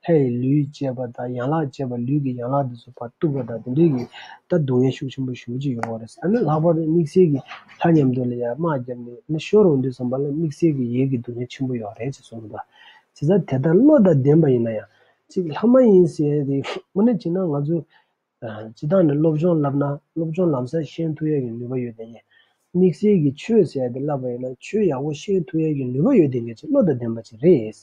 ལྷ་ཡི་ལུས་བཅད་པ་དང་ཡན་ལག་བཅད་པ། ལུས་ཀྱི་ཡན་ལག་དེ་ཚོ་ཕར་གཏུབ་པ་དང་དེ་འདྲའི་གི་ད་སྡུག་བསྔལ་ཤུགས་ཆེན་པོ་ཞེ་པོ་ཅིག་ཡོང་བ་རེད། ཨ་ནི་ལྷག་པར་དུ་དམིགས་བསལ་གྱི་ལྷ་མཉམ་དུ་ལ་ཡང་དམག་བརྒྱབ་ནས་ནི་ཤོར་འོང་དུས་ཙམ་པ་ལ་དམིགས་བསལ་གྱི་ཡིད་ཀྱི་སྡུག་བསྔལ་ཆེན་པོ་ཡོད་རེད་ཅེས་གསུངས་འདུག་བྱས་ཙང་དེ་ལྟར་བློ་དང་ལྡན་པ་ཡིན་ན་ཡང་ཅིག་ལྷ་མ་ཡིན་ཟེར་ཡ་དེ་དངོས་གནས་བྱས་ན་ང་ཚོ་སྤྱིར་བཏང་ནས་སློབ་སྦྱོང་བསླབ་ན་སློབ་སྦྱོང་ལམ་སང་ཤེས་ཐུབ་ཡ་གི་ནུས་པ་ཡོད་དེ་ངས་དམིགས་བསལ་གྱི་ཆོས་ཟེར་ཡ་དེ་བསླབ་པ་ཡིན་ན་ཆོས་ཡག་པོ་ཤེས་ཐུབ་ཡ་གི་ནུས་པ་ཡོད་དེ་ངས་ཅིག་བློ་དང་ལྡན་པ་ཅིག་རེད།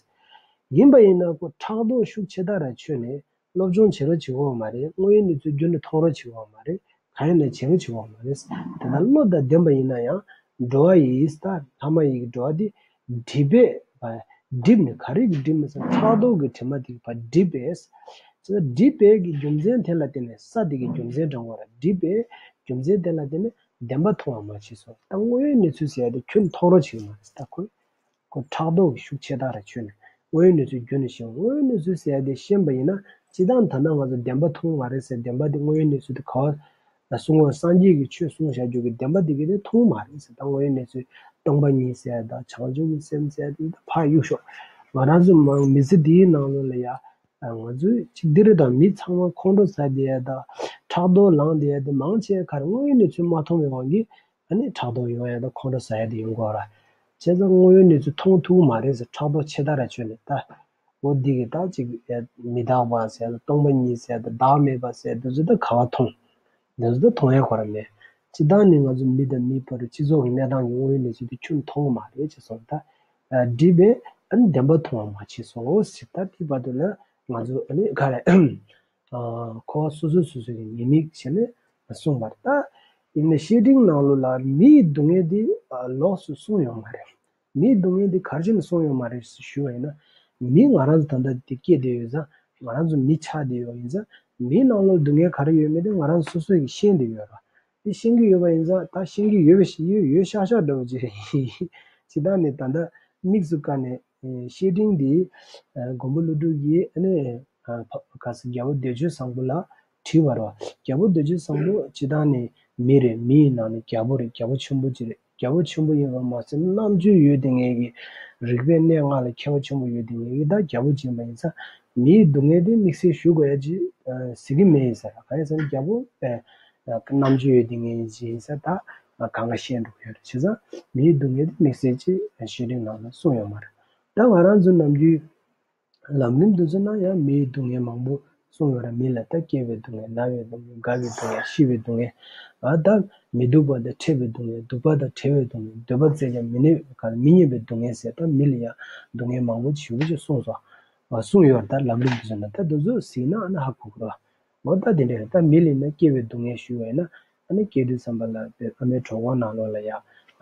ཡིན་པ་ཡིན་ན་ཁོ་ཕྲག་དོག་ཤུགས་ཆེ་དྲགས་ར་ཆོས་ནས། སློབ་སྦྱོང་བྱེད་རོགས་བྱེད་དགོས་པ་མ་རེད། དངོས་ཡོད་གནས་ཚུལ་རྒྱུན་དུ་མཐོང་རོགས་བྱེད་དགོས་པ་མ་རེད། གང་ཡིན་ན་བྱེད་རོགས་བྱེད་དགོས་པ་མ་རེད། དེ་ལྟར་བློ་དང་ལྡན་པ་ཡིན་ན་ཡང་འགྲོ་བ་ཡི་ད་ལྷ་མ་ཡི་གི་འགྲོ་བ་འདི་སྒྲིབ་པས་ཕར་སྒྲིབ་ནས། ག་རེ་གི་སྒྲིབ་མིན་ཟེར་ན་ཕྲག་དོག་གི་དྲི་མ་དེ་གིས་ཕར་སྒྲིབ་པས། དེ་སྒྲིབ་པའི་གི་རྒྱུ་མཚན་དེ་ལ་བརྟེན་ནས་ས་དེ་གི་རྒྱུ་མཚན་དྲང་བ་ར་སྒྲིབ་པའི་རྒྱུ་མཚན་དེ་ལ་བརྟེན་ནས་བདེན་པ་མཐོང་བ་མ་མཆིས་སོ། ད་དངོས་ཡོད་གནས་ཚུལ་ཟེར་ཡ་དེ་ཁྱོན་མཐོང་རོགས་བྱེད་ཀྱི་མ་རེད་ད་ཁོས། ཁོ་ཕྲག་དོག་གི་ཤུགས་ཆེ་དྲགས་རེད་ཆོས་ནས། དངོས་ཡོད་གནས་ཚུལ་རྒྱུན་ནས་ཤེས། དངོས་ཡོད་གནས་ཚུལ་ཟེར་ཡ་དེ་ཤེས་པ་ཡིན་ན་སྤྱིར་བཏང་ད་ལྟ་ང་ཚོ་བདེན་པ་མཐོང་བ་རེད་ཟེར། བདེན་པ་དེ་དངོས་ཡོད་གནས་ཚུལ་དེ་ག་བ་ ད་གསུང་བ་སངས་རྒྱས་ཀྱི་ཆོས་གསུང་བྱ་རྒྱུ་གི་བདེན་པ་འདི་གི་དེ་མཐོང་མ་རེད་ཟེར། ད་དངོས་ཡོད་གནས་ཚུལ་སྟོང་པ་ཉིད་ཟེར་ཡ་དང་བྱང་ཆུབ་ཀྱི་སེམས་ཟེར་ཡ་དེ་ད་ཕར་གཡུག་ཤོག་ང་རང་ཚོ་མང་མི་ཚེ་འདིའི་ནང་ལོགས་ལ་ཡ། ང་ཚོས་ཅིག་འདི་རེད། ད་མི་ཚང་མ་ཁོང་ཁྲོ་ཟ་བསྡད་ཡ་དང་ཕྲག་དོག་ལངས་བསྡད་ཡ་དེ་མང་ཆེ་ག་རེ་དངོས་ཡོད་གནས་ཚུལ་མ་མཐོང་བའི་དབང་གིས་ཨ་ནི་ཕྲག་དོག་ཡོང་ཡ་དང་ཁོང་ཁྲོ་ཟ་ཡ་དེ་ཡོང་གི་ཡོད་རེད། བྱས་ཙང་དངོས་ཡོད་གནས་ཚུལ་མཐོང་ཐུབ་ཀྱི་མ་རེད་ཟེར། ཕྲག་དོག་ཆེ་དྲགས་བྱས་ནས་ད། འོ་འདི་གི་ད་ཅིག་མི་རྟག་པ་ཟེར་ཡ་དང་སྟོང་པ་ཉིད་ཟེར་ཡ་དང་བདག་མེད་པ་ཟེར་ཡ་འདི་ཚོ་ད་ག་བ་མཐོང་། འདི་ཚོ་ད་མཐོང་ཡ་ཁོ་རང་མེད། སྤྱིར་བཏང་ནི་ང་ཚོ་མི་དང་མིའི་བར་དུ་སྤྱི་ཚོགས་ཀྱི་གནས་སྟངས་ཀྱི་དངོས་ཡོད་གནས་ཚུལ་དེ་ཁྱོན་མཐོང་གི་མ་རེད་ཅེས་གསུངས། ད་འདྲིས་པས་ཨ་ནི་བདེན་པ་མཐོང་བ་མ་བྱས་སོ་ཟེར། ད་དེའི་བར་དུ་ལ་ང་ཚོ་ཨ་ནི་ག་རེ། ཨ་འཁོར་བ་སོ་སོ་སོ་སོ་གི་ཉེས་དམིགས་བྱས་ནས་གསུངས་པ་རེད། ད་ཡིན་ནའི་བཤེས་སྤྲིང་ནང་ལོགས་ལ་མིའི་སྡུག་བསྔལ་དེ་ཨ་ལོགས་སུ་གསུངས་ཡོད་མ་རེད། མིའི་སྡུག་བསྔལ་དེ་ག་རེ་བྱས་ནས་གསུངས་ཡོད་མ་རེད་ཞུ་བ་ཡིན་ན། མི་ང་རང་ཚོ་ད་ལྟ་འདི་སྐྱེས་བསྡད་ཡོད་ཙང་ང་རང་ཚོ་མི་ཆགས་བསྡད་ཡོད་ཡིན་ཙང་མིའི་ནང་ལོགས་སྡུག་བསྔལ་ག་རེ་ཡོད་མེད་དེ་ང་རང་ཚོ་སོ་སོ་གིས་ཤེས་བསྡད་ཡོད་རེད། དེ་ཤེས་ཀྱི་ཡོད་པ་ཡིན་ཙང་ད་ཤེས་ཀྱི་ཡོད་པ་ཞིག་ཡོད་ཡོད་ཤག་ཤག་འདྲ་བོ་ཅིག་རེད། སྤྱིར་བཏང་ནས་ད་ལྟ་དམིགས་སུ་བཀར་ནས་བཤེས་སྤྲིང་འདི་མགོན་པོ་ཀླུ་སྒྲུབ་ཀྱིས་ཨ་ནི། ཨ་ཕ་ག་ས་རྒྱལ་པོ་བདེ་སྤྱོད་བཟང་པོ་ལ་དྲིས་པ་རེད་བ། རྒྱལ་པོ་བདེ་སྤྱོད་བཟང་པོ་སྤྱིར་བཏང་ནི་མི་རེད། མི་ཡི་ནང་ནས་རྒྱལ་པོ་རེད། རྒྱལ་པོ་ཆེན་པོ་ཅིག་རེད། རྒྱལ་པོ་ཆེན་པོ་ཡིན་པ་མ་ཟད་རྣམ་དཔྱོད་ཡོད་བསྡད་མཁན་གྱི་རིག་པའི་གནས་ལྔ་ལ་མཁས་པ་ཆེན་པོ་ཡོད་བསྡད་མཁན་གྱི་ད་རྒྱལ་པོ་ཅིག་ཡིན་པ་ཡིན་ཙང་མི་ཡི་སྡུག་བསྔལ་དེ་དམིགས་བསལ་ཞུ་དགོས་ཡ་ཅིག་ཨ་ཟེར་གྱི་མེད་ཡིན་ས་རེད། གང་ཡིན་ཟེར་ན་རྒྱལ་པོ་ཨ་རྣམ་དཔྱོད་ཡོད་བསྡད་མཁན་ཅིག་ཡིན་ས་ད་གང་ག་བཤད་འགྲོ་གི་ཡོད་རེད། བྱས་ཙང་མི་ཡི་སྡུག་བསྔལ་དེ་དམིགས་བསལ་ཅིག་བཤེས་སྤྲིང་ནང་ལ་གསུངས་ཡོད་མ་རེད། ད་ང་རང་ཚོ་ནམ་རྒྱུན། ལམ་རིམ་དེ་ཚོ་ན་ཡང་མིའི་སྡུག་བསྔལ་མང་པོ་གསུངས་ཡོད་རེད། མི་ལ་ད་སྐྱེ་བའི་སྡུག་བསྔལ། ན་བའི་སྡུག་བསྔལ། རྒ་བའི་སྡུག་བསྔལ། ཤི་བའི་སྡུག་བསྔལ། ཨ་ད་མི་སྡུག་པ་དང་ཕྲད་པའི་སྡུག་བསྔལ། སྡུག་པ་དང་བྲལ་བའི་སྡུག་བསྔལ། འདོད་པ་བཙལ་ཀྱང་མི་རྙེད་པའི་སྡུག་བསྔལ་ཟེར་ད་མི་ལ་ཡང་སྡུག་བསྔལ་མང་པོ་ཞེ་པོ་ཅིག་གསུངས་སོང་། ཨ་གསུངས་ཡོད་རེད། ད་ལམ་རིམ་དེ་ཚོ་ན་ད་དེ་ཚོ་གཟིགས་ན་ཨ་ན་ཧ་གོ་གི་རེད། འོ་ད་དེ་འདྲ་རེད། ད་མི་ལ་ཡིན་ན་སྐྱེ་བའི་སྡུག་བསྔལ་ཞུ་བ་ཡིན་ན། ཨ་ནི་སྐྱེ་དུས་ཙམ་པ་ལ་དཔེ་ཨ་མའི་གྲོད་ཁོག་ནང་ལོགས་ལ་ཡ་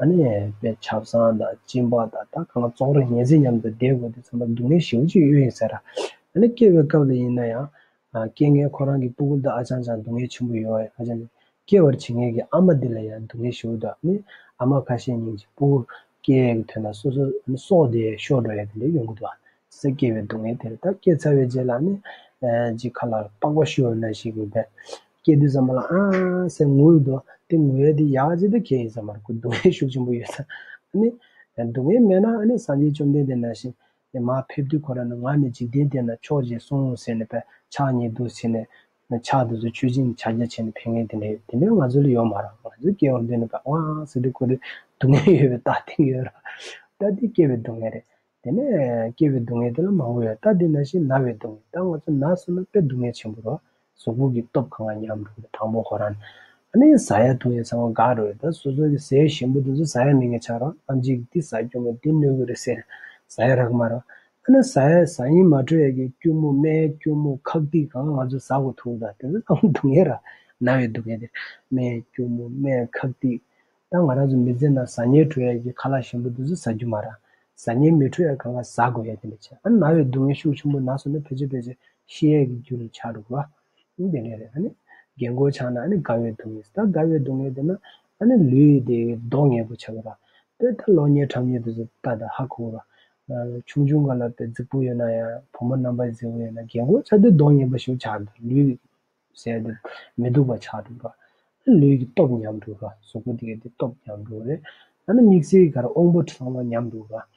ཨ་ནི་དཔེ་ཆབ་གསང་དང་གཅིན་པ་དང་ད་གང་ལ་བཙོག་ར་ངན་ཚད་མཉམ་དུ་བསྡད་དགོས་དུས་ཙམ་པ་སྡུག་བསྔལ་ཞེ་པོ་ཅིག་ཡོད་ཡིན་ཟེར། ཨ་ནི་སྐྱེ་བའི་སྐབས་ལ་ཡིན་ན་ཡང་ཨ་སྐྱེ་མཁན་ཁོ་རང་གི་སྤུ་གུ་ད་ཨ་ཅང་ཅང་སྡུག་བསྔལ་ཆེན་པོ་ཡོད་ཨ་ཅང་ཅང་སྐྱེ་བར་བྱེད་མཁན་གྱི་ཨ་མ་འདི་ལ་ཡང་སྡུག་བསྔལ་ཞེ་པོ་འདུག་ཨ་ནི་ཨ་མ་ཁ་ཤས་ཉིན་གྱི་སྤུ་གུ་སྐྱེ་ཡས་ཀྱི་དོན་དག་སོ་སོ་ཨ་ནི་སྲོག་དེ་ཤོར་འགྲོ་ཡས་དེ་འདྲ་ཡོང་གི་འདུག་ཨ། ས་སྐྱེ་བའི་སྡུག་བསྔལ་དེ་རེད། ད་སྐྱེ་ཚར་བའི་རྗེས་ལ་ནི་ཨ་ཅིག་ཁ་ལ་པགས་པ་བཤུས་པ་ནང་བཞིན་གྱི་བས་སྐྱེ་དུས་ཙམ་པ་ལ་ཨ་ཟེར་ངུ་ཡོད་དོ། དེ་ངུ་ཡས་དེ་ཡག་ཅིག་ད་གས་ཡིན་ས་མ་རེད། ཁོ་སྡུག་བསྔལ་ཤུགས་ཆེན་པོ་ཡོད་ས། ཨ་ནི་སྡུག་བསྔལ་མེད་ན་ཨ་ནི་སངས་རྒྱས་བཅོམ་ལྡན་འདས་ནང་བཞིན་དེ་མར་ཕེབས་དུས་ཁོ་རང་ནི་ང་ནི་འཇིག་རྟེན་འདི་ན་མཆོག་ཅེས་གསུངས་ཟེར་ནས་བས་ཕྱག་གཉིས་འདུག་ཟེར་ནས་ཕྱག་དེ་ཚོ་མཆོད་སྦྱིན་ཕྱག་རྒྱ་བྱས་ནས་ཕེབས་མཁན་དེ་འདྲ་ཡོད། དེ་འདྲ་ང་ཚོ་ལ་ཡོད་མ་རེད། ང་ཚོ་སྐྱེ་བ་འདི་ནི་བས་ཨ་ཟེར་དུས་ཁོ་དེ་སྡུག་བསྔལ་ཡོད་པའི་རྟགས་དེ་ཡོད་རེད། ད་དེ་སྐྱེ་བའི་སྡུག་བསྔལ་རེད། དེ་ནས་སྐྱེ་བའི་སྡུག་བསྔལ་དེ་ལ་མང་པོ་ཡོད། ད་དེ་ནང་བཞིན་ན་བའི་སྡུག་བསྔལ། ད་ང་ཚོ་ན་སོང་ན་དཔེ་སྡུག་བསྔལ་ཆེན་པོ་རེད། གཟུགས་པོ་གི་སྟོབས་གང་ག་ཉམས་འགྲོ་གི་རེད། དང་པོ་ཁོ་རང་ནས་ཨ་ནི་ཟ་ཡ་འཐུང་ཡ་ཚང་མ་འགག་འགྲོ་རེད། ད་སོ་སོ་གི་ཟས་ཞིམ་པོ་དེ་ཚོ་ཟ་ཡ་མེད་མཁན་ཆགས་རེད། ཨམ་ཆི་གིས་འདི་ཟ་སྐྱོ་མོ་འདི་གནོད་གི་རེད་ཟེར་ཟ་ཡ་རག་མ་རེད། ཨ་ནི་ཟ་ཡ་ཟ་སྙིང་མ་འདོད་ཡ་གི་སྐྱུར་མོ་སྨན་སྐྱུར་མོ་ཁག་ཏིག་གང་ང་ཚོ་ཟ་དགོས་ཐུག་ད་དེ་ཚོ་ཚང་མ་སྡུག་བསྔལ་རེད། ན་བའི་སྡུག་བསྔལ་དེ་སྨན་སྐྱུར་མོ་སྨན་ཁག་ཏིག་ད་ང་རང་ཚོ་མི་ཚེ་ནང་ཟ་སྙིང་འདོད་ཡ་གི་ཁ་ལག་ཞིམ་པོ་དེ་ཚོ་ཟ་རྒྱུ་མ་རེད། ཟ་སྙིང་མི་འདོད་ཡ་གང་ག་ཟ་དགོས་ཡ་དེ་འདྲ་བྱས། ཨ་ན་བའི་སྡུག་བསྔལ་ཤུགས་ཆེན་པོ་ན་སོང་ན་ཕལ་ཆེར་ཕལ་ཆེར་ཤི་ཡ་གི་རྒྱུ་ལ་ཆགས་འགྲོ་གི་རེད། ཨ་ནི་རྒན་གོག་ཆགས་ན་ཨ་ནི་རྒ་བའི་སྡུག་བསྔལ། ད་རྒ་བའི་སྡུག་བསྔལ་དེ་ན་ཨ་ནི་ལུས་དེ་མདོག་ངན་པོ་ཆགས་ཀྱི་རེད། དཔེ་ད་གློ་རྙེད་གྲང་རྙེད་དེ་ཚོ་ལྟ་ད་ཧ་གོ་གི་རེད། ཆུང་ཆུང་སྒང་ལ་དཔེ་རྫིག་པོ་ཡོད་ན་ཡང་བུ་མོ་རྣམ་པ་རྫིག་པོ་ཡོད་ན་རྒན་གོག་ཆགས་དུས་མདོག་ངན་པ་ཞིག་ཆགས་འདུག་ལུས་ཟེར་ཡ་དེ་མི་སྡུག་པ་ཆགས་འགྲོ་གི་རེད། ལུས་ཀྱི་སྟོབས་ཉམས་འགྲོ་གི་རེད། གཟུགས་པོ་དེ་གའི་དེ་སྟོབས་ཉམས་འགྲོ་གི་རེད། ཨ་ནི་དམིགས་བསལ་གྱི་ག་རེ་དབང་པོ་ཚང་མ་ཉམས་འགྲོ་གི་རེད།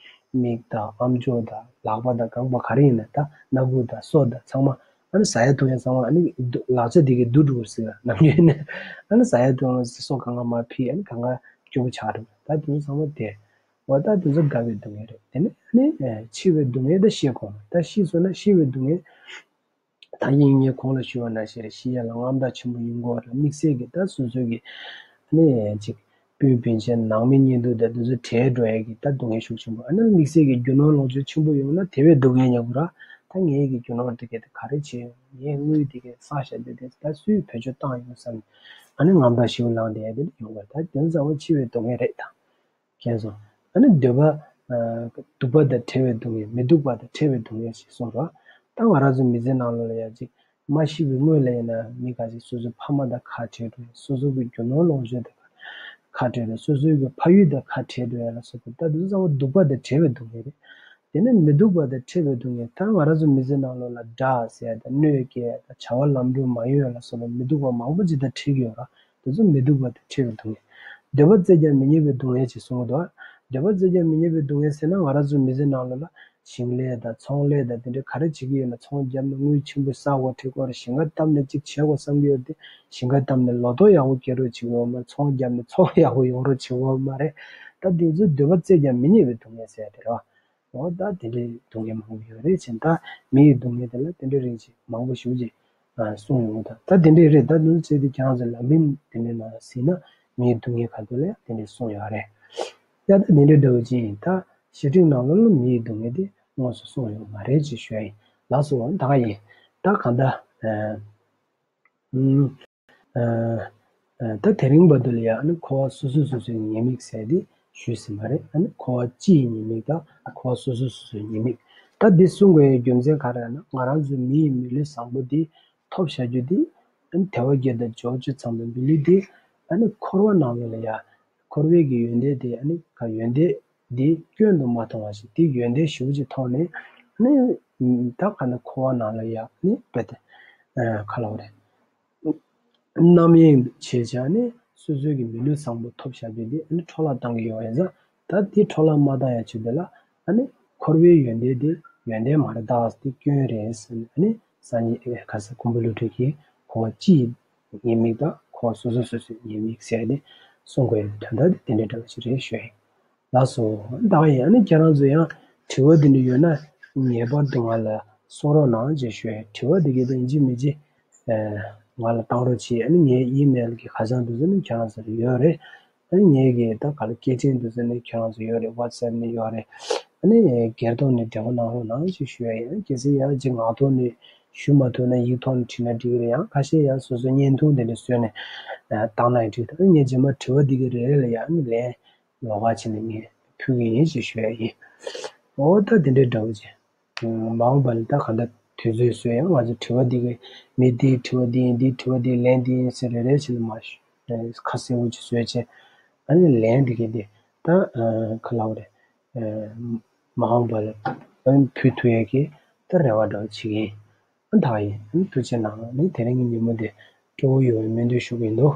མིག་དང་ཨམ་ཅོག་དང་ལག་པ་དང་རྐང་པ་ག་རེ་ཡིན་ན་ད་སྣ་ཁུག་དང་སོ་དང་ཚང་མ་ཨ་ནི་ཟ་ཡ་འཐུང་ཡ་ཚང་མ་ཨ་ནི་ལག་ཆ་དེ་གའི་སྡུག་འགྲོ་གི་རེད་ཟེར་གི་རེད། ནམ་རྒྱུན་ནས་ཨ་ནི་ཟ་ཡ་འཐུང་ཡ་སོ་གང་ག་མར་ཕུད་ཨ་ནི་གང་ག་སྐྱོ་པོ་ཆགས་འགྲོ་གི་རེད། ད་དེ་ཚོ་ཚང་མ་དེ་འོ་ད་དེ་ཚོ་རྒ་བའི་སྡུག་བསྔལ་རེད། དེ་ནས་ཨ་ནི་འཆི་བའི་སྡུག་བསྔལ་ད་ཤེས་དགོས་མ་ད་ཤི་སོང་ན་ཤི་བའི་སྡུག་བསྔལ། ད་ཡིན་ངས་གོང་ལ་ཞུས་པ་ནང་བཞིན་རེད། ཤི་ཡ་ལ་རྔམ་སྐྲག་ཆེན་པོ་ཡོང་གི་ཡོད་རེད། དམིགས་བསལ་གྱི་ད་སོ་སོའི་གི་ནས་ཅིག་སྤུན་སྤུན་མཆེད་ནང་མི་གཉེན་འདུན་དང་དེ་ཚོ་བྲལ་འགྲོ་ཡ་གི་ད་སྡུག་བསྔལ་ཤུགས་ཆེན་པོ། ཨ་ནི་དམིགས་བསལ་གྱི་རྒྱུ་ནོར་ལོངས་སྤྱོད་ཆེན་པོ་ཡོང་ན་དེ་བས་སྡུག་བསྔལ་མྱོང་གི་རེད། ད་ངའི་གི་རྒྱུ་ནོར་དེ་གས་དེ་ག་རེ་བྱས་ཡོང་། ངའི་དངུལ་དེ་གས་བསགས་བཞག་དེ་དེ་ད་སུས་བེད་སྤྱོད་བཏང་ཡོང་བསམ་ནས་ཨ་ནི་རྔམ་སྐྲག་ཞེ་པོ་ལངས་བསྡད་ཡ་དེ་འདྲ་ཡོང་གི་རེད། ད་དོན་ཚང་མ་འཆི་བའི་སྡུག་བསྔལ་རེད་ད། མཁྱེན་སོང་། ཨ་ནི་འདོད་པ། ཨ་སྡུག་པ་དང་བྲལ་བའི་སྡུག་བསྔལ། མི་སྡུག་པ་དང་བྲལ་བའི་སྡུག་བསྔལ་ཞེས་གསུངས་སོ། ད་ང་རང་ཚོ་མི་ཚེ་ནང་ལོགས་ལ་ཡ་གཅིག་མ་ཤི་བའི་སྔོན་ལ་ཡིན་ན་མི་ཁ་ཅིག་སོ་སོའི་ཕ་མ་དང་ཁ་བྲལ་འགྲོ་ཡ། སོ་སོ་གི་རྒྱུ་ནོར་ལོངས་སྤྱོད་དང་ཁ་བྲལ་འགྲོ་ཡ། སོ་སོའི་གི་ཕ་ཡུལ་དང་ཁ་བྲལ་འགྲོ་ཡ་ལ་སོགས་པ་ད་དེ་ཚོ་ཚང་མ་སྡུག་པ་དང་བྲལ་བའི་སྡུག་བསྔལ་རེད། དེ་ནས་མི་སྡུག་པ་དང་བྲལ་བའི་སྡུག་བསྔལ། ད་ང་རང་ཚོ་མི་ཚེ་ནང་ལོགས་ལ་དགྲ་ཟེར་ཡ་དང་གནོད་སྐྱེལ་ཡ་དང་བྱ་བ་ལམ་འགྲོ་མ་ཡོང་ཡ་ལ་སོགས་པ་མི་སྡུག་པ་མང་པོ་ཅིག་དང་འཕྲད་ཀྱི་ཡོད་ར། དེ་ཚོ་མི་སྡུག་པ་དང་འཕྲད་པའི་སྡུག་བསྔལ། འདོད་པ་བཙལ་ཀྱང་མི་རྙེད་པའི་སྡུག་བསྔལ་ཅེས་གསུངས་འདུག་འདོད་པ་བཙལ་ཀྱང་མི་རྙེད་པའི་སྡུག་བསྔལ་ཟེར་ན། ང་རང་ཚོའི་མི་ཚེ་ནང་ལོགས་ལ་ཞིང་ལས་དང་ཚོང་ལས་དང་དེ་འདྲའི་ག་རེ་བྱེད་ཀྱི་ཡོད་ན། ཚོང་བརྒྱབ་ནས་དངུལ་ཆེན་པོ་བསགས་དགོས། ཁྲིད་དགོས་རེད། ཞིང་ཁ་བཏབ་ནས་ཅིག་བྱེད་དགོས་བསམ་གྱི་ཡོད་དེ། ཞིང་ཁ་བཏབ་ནས་ལོ་ཐོག་ཡག་པོ་སྐྱེ་རོགས་བྱེད་དགོས་མ་རེད། ཚོང་བརྒྱབ་ནས་ཚོང་ཡག་པོ་ཡོང་རོགས་བྱེད་དགོས་མ་རེད། ད་དེ་ཚོ་འདོད་པ་བཙལ་ཀྱང་མི་རྙེད་པའི་སྡུག་བསྔལ་ཟེར་ཡ་དེ་རེད་བ། འོ་ད་དེ་འདྲའི་སྡུག་བསྔལ་མང་པོ་ཡོད་རེད་ཅེས། ད་མི་ཡི་སྡུག་བསྔལ་དེ་ལ་དེ་འདྲའི་རིགས་ཅིག་མང་པོ་ཞེ་པོ་ཅིག་གསུངས་ཡོང་གི་འདུག་ད་དེ་འདྲའི་རེད། ད་དེ་ཚོ་བྱས་ཏེ་ཁྱེད་རང་ཚོ་ལམ་རིམ་དེ་འདྲའི་ནང་གཟིགས་ན་མི་ཡི་སྡུག་བསྔལ་ག་ཚོད་ལ་ཡང་དེ་འདྲའི་གསུངས་ཡོད་རེད། ཡ་ད་དེ་འདྲའི་འདྲ་བོ་ཅིག་ཡིན། ད་བཤད་ཁྲིད་ནང་ལོགས་ལ་མི་ཡི་སྡུག་བསྔལ་དེ་དངོས་སུ་གསུངས་ཡོད་མ་རེད་ཅེས་ཞུ་ཡ་ཡིན། ལགས་སོ། ད་ག་ཡིན། ད་གང་ལྟར། ཨ། ཨ། ཨ། ད་དེ་རིང་བར་དུ་ལ་ཡང་ཨ་ནི་འཁོར་བ་སོ་སོ་སོ་སོའི་ཉེས་དམིགས་ཟེར་དེ་ཞུས་ཟིན་པ་རེད། ཨ་ནི་འཁོར་བ་སྤྱི་ཡི་ཉེས་དམིགས་དང་འཁོར་བ་སོ་སོ་སོ་སོའི་ཉེས་དམིགས། ད་འདི་གསུང་དགོས་ཡའི་རྒྱུ་མཚན་ག་རེ་ཡིན་ན། ང་རང་ཚོའི་མི་ཡི་མི་ལུས་བཟང་པོ་འདི་ཐོབ་བཞག་རྒྱུ་འདི། ཨ་ནི་དལ་བ་བརྒྱད་དང་འབྱོར་བཅུ་ཚང་བའི་མི་ལུས་འདི། ཨ་ནི་འཁོར་བ་ནང་ལོགས་ལ་ཡང་འཁོར་བའི་གི་ཡོན་ཏན་དེ། ཨ་ནི་ག་ཡོན་ཏན་འདི་སྐྱོན་དུ་མ་མཐོང་བ་ཞིག་དེ་ཡོན་ཏན་ཞེ་པོ་ཅིག་མཐོང་ནས། ཨ་ནི་ད་ག་ནི་འཁོར་བ་ནང་ལ་ཡང་ཨ་ནི་རྦད་དེ། ཨ། ག་ལབ་དགོས་རེད། རྣམ་གཡེང་བྱས་བྱས་ནས་སོ་སོའི་གི་མི་ལུས་བཟང་པོ་ཐོབ་བཞག་རྒྱུ་འདི་ཨ་ནི་འཕྲོ་བརླག་བཏང་གི་ཡོད་པ་ཡིན་ཙང་། ད་འདི་འཕྲོ་བརླག་མ་བཏང་ཡ་ཆེད་དུ་ལ། ཨ་ནི་འཁོར་བའི་ཡོན་ཏན་འདི་ཡོན་ཏན་མ་རེད། ད་འདི་སྐྱོན་རེད་ཟེར་ནས། ཨ་ནི་སངས་རྒྱས་ག་ས་མགོན་པོ་ཀླུ་སྒྲུབ་ཀྱིས་འཁོར་བ་སྤྱི་ཡི་ཉེས་དམིགས་དང་འཁོར་བ་སོ་སོ་སོ་སོའི་ཉེས་དམིགས་ཟེར་ནས་གསུང་དགོས་ཡ་དོན་དག་དེ་དེ་འདྲའི་འདྲ་བ་ཞིག་རེད་ཞུ་ཡ་ཡིན། ལགས་སོ། ད་ག་ཡིན། ཨ་ནི་ཁྱེད་རང་ཚོ་ཡང་དྲི་བ་དེ་འདྲ་ཡོད་ན་ངེས་པར་དུ་ང་ལ་གསུང་རོགས་གནང་ཅེས་ཞུ་ཡ་ཡིན། དྲི་བ་དེ་གའི་ད་ཡིན་གཅིག་མིན་གཅིག་ཨ། ང་ལ་བཏང་རོགས་གྱིས། ཨ་ནི་ངའི་ཨི་མེལ་གྱི་ཁ་བྱང་དེ་ཚོ་ནི་ཁྱེད་རང་ཚོ་ལ་ཡོད་རེད། ཨ་ནི་ངའི་གི་ད་ག་ལ་སྐད་འཕྲིན་དེ་ཚོ་ནི་ཁྱེད་རང་ཚོ་ཡོད་རེད། ཝ་ཊི་སེབ་ནི་ཡོད་རེད། ཨ་ནི་སྒེར་ཐོག་ནས་འབྲེལ་བ་གནང་རོགས་གནང་ཅེས་ཞུ་ཡ་ཡིན། གལ་སྲིད་ཡང་ཅིག་ངག་ཐོག་ནས་ཞུ་མ་ཐུབ་ན་ཡིག་ཐོག་ནས་བྲིས་ན་འགྲིག་གི་རེད། ཡང་ཁ་ཤས་ཡང་སོ་སོ་བརྙན་ཐུང་དེ་འདྲ་བཟོས་ནས་བཏང་ན་ཡང་འགྲིག། ད་ངས་རྗེས་མ་དྲི་བ་འདི་གི་རེ་རེ་ལ་ཡང་ལན་ལོགས་ཀ་བྱས་ནས་ངས་ཕུལ་གི་ཡིན་ཞེས་ཞུ་ཡ་ཡིན། འོ་ད་དེ་འདྲའི་འདྲ་བོ་ཅིག་མ་འོངས་པ་ལ་ད་གང་ལྟར་དུས་ཚོད་བཟོས་ཡང་ང་ཚོ་དྲི་བ་འདི་གི་མི་འདིའི་དྲི་བ་འདི་ཡིན། འདིའི་དྲི་བ་འདི་ལན་འདི་ཡིན་ཟེར་རེ་རེ་བྱས་ནས་མ་ཁ་གསལ་བོ་ཅིག་བཟོས་བྱས། ཨ་ནི་ལན་འདི་གི་འདི་ད་ག་ལབ་དགོས་རེད། མ་འོངས་པ་ལ་ཕུལ་ཐུབ་ཡས་ཀྱི་ད་རེ་བ་འདྲ་བོ་བྱེད་ཀྱི་ཡིན། ཨ་ད་ཡིན། ཨ་ཐུགས་རྗེ་གནང་། ཨ་ནི་དེ་རིང་གི་ཉིན་མོ་འདི་སྤྲོ་བོ་ཡོང་བའི་སྨོན་འདུན་ཞུ་གི་ཡིན་འདུག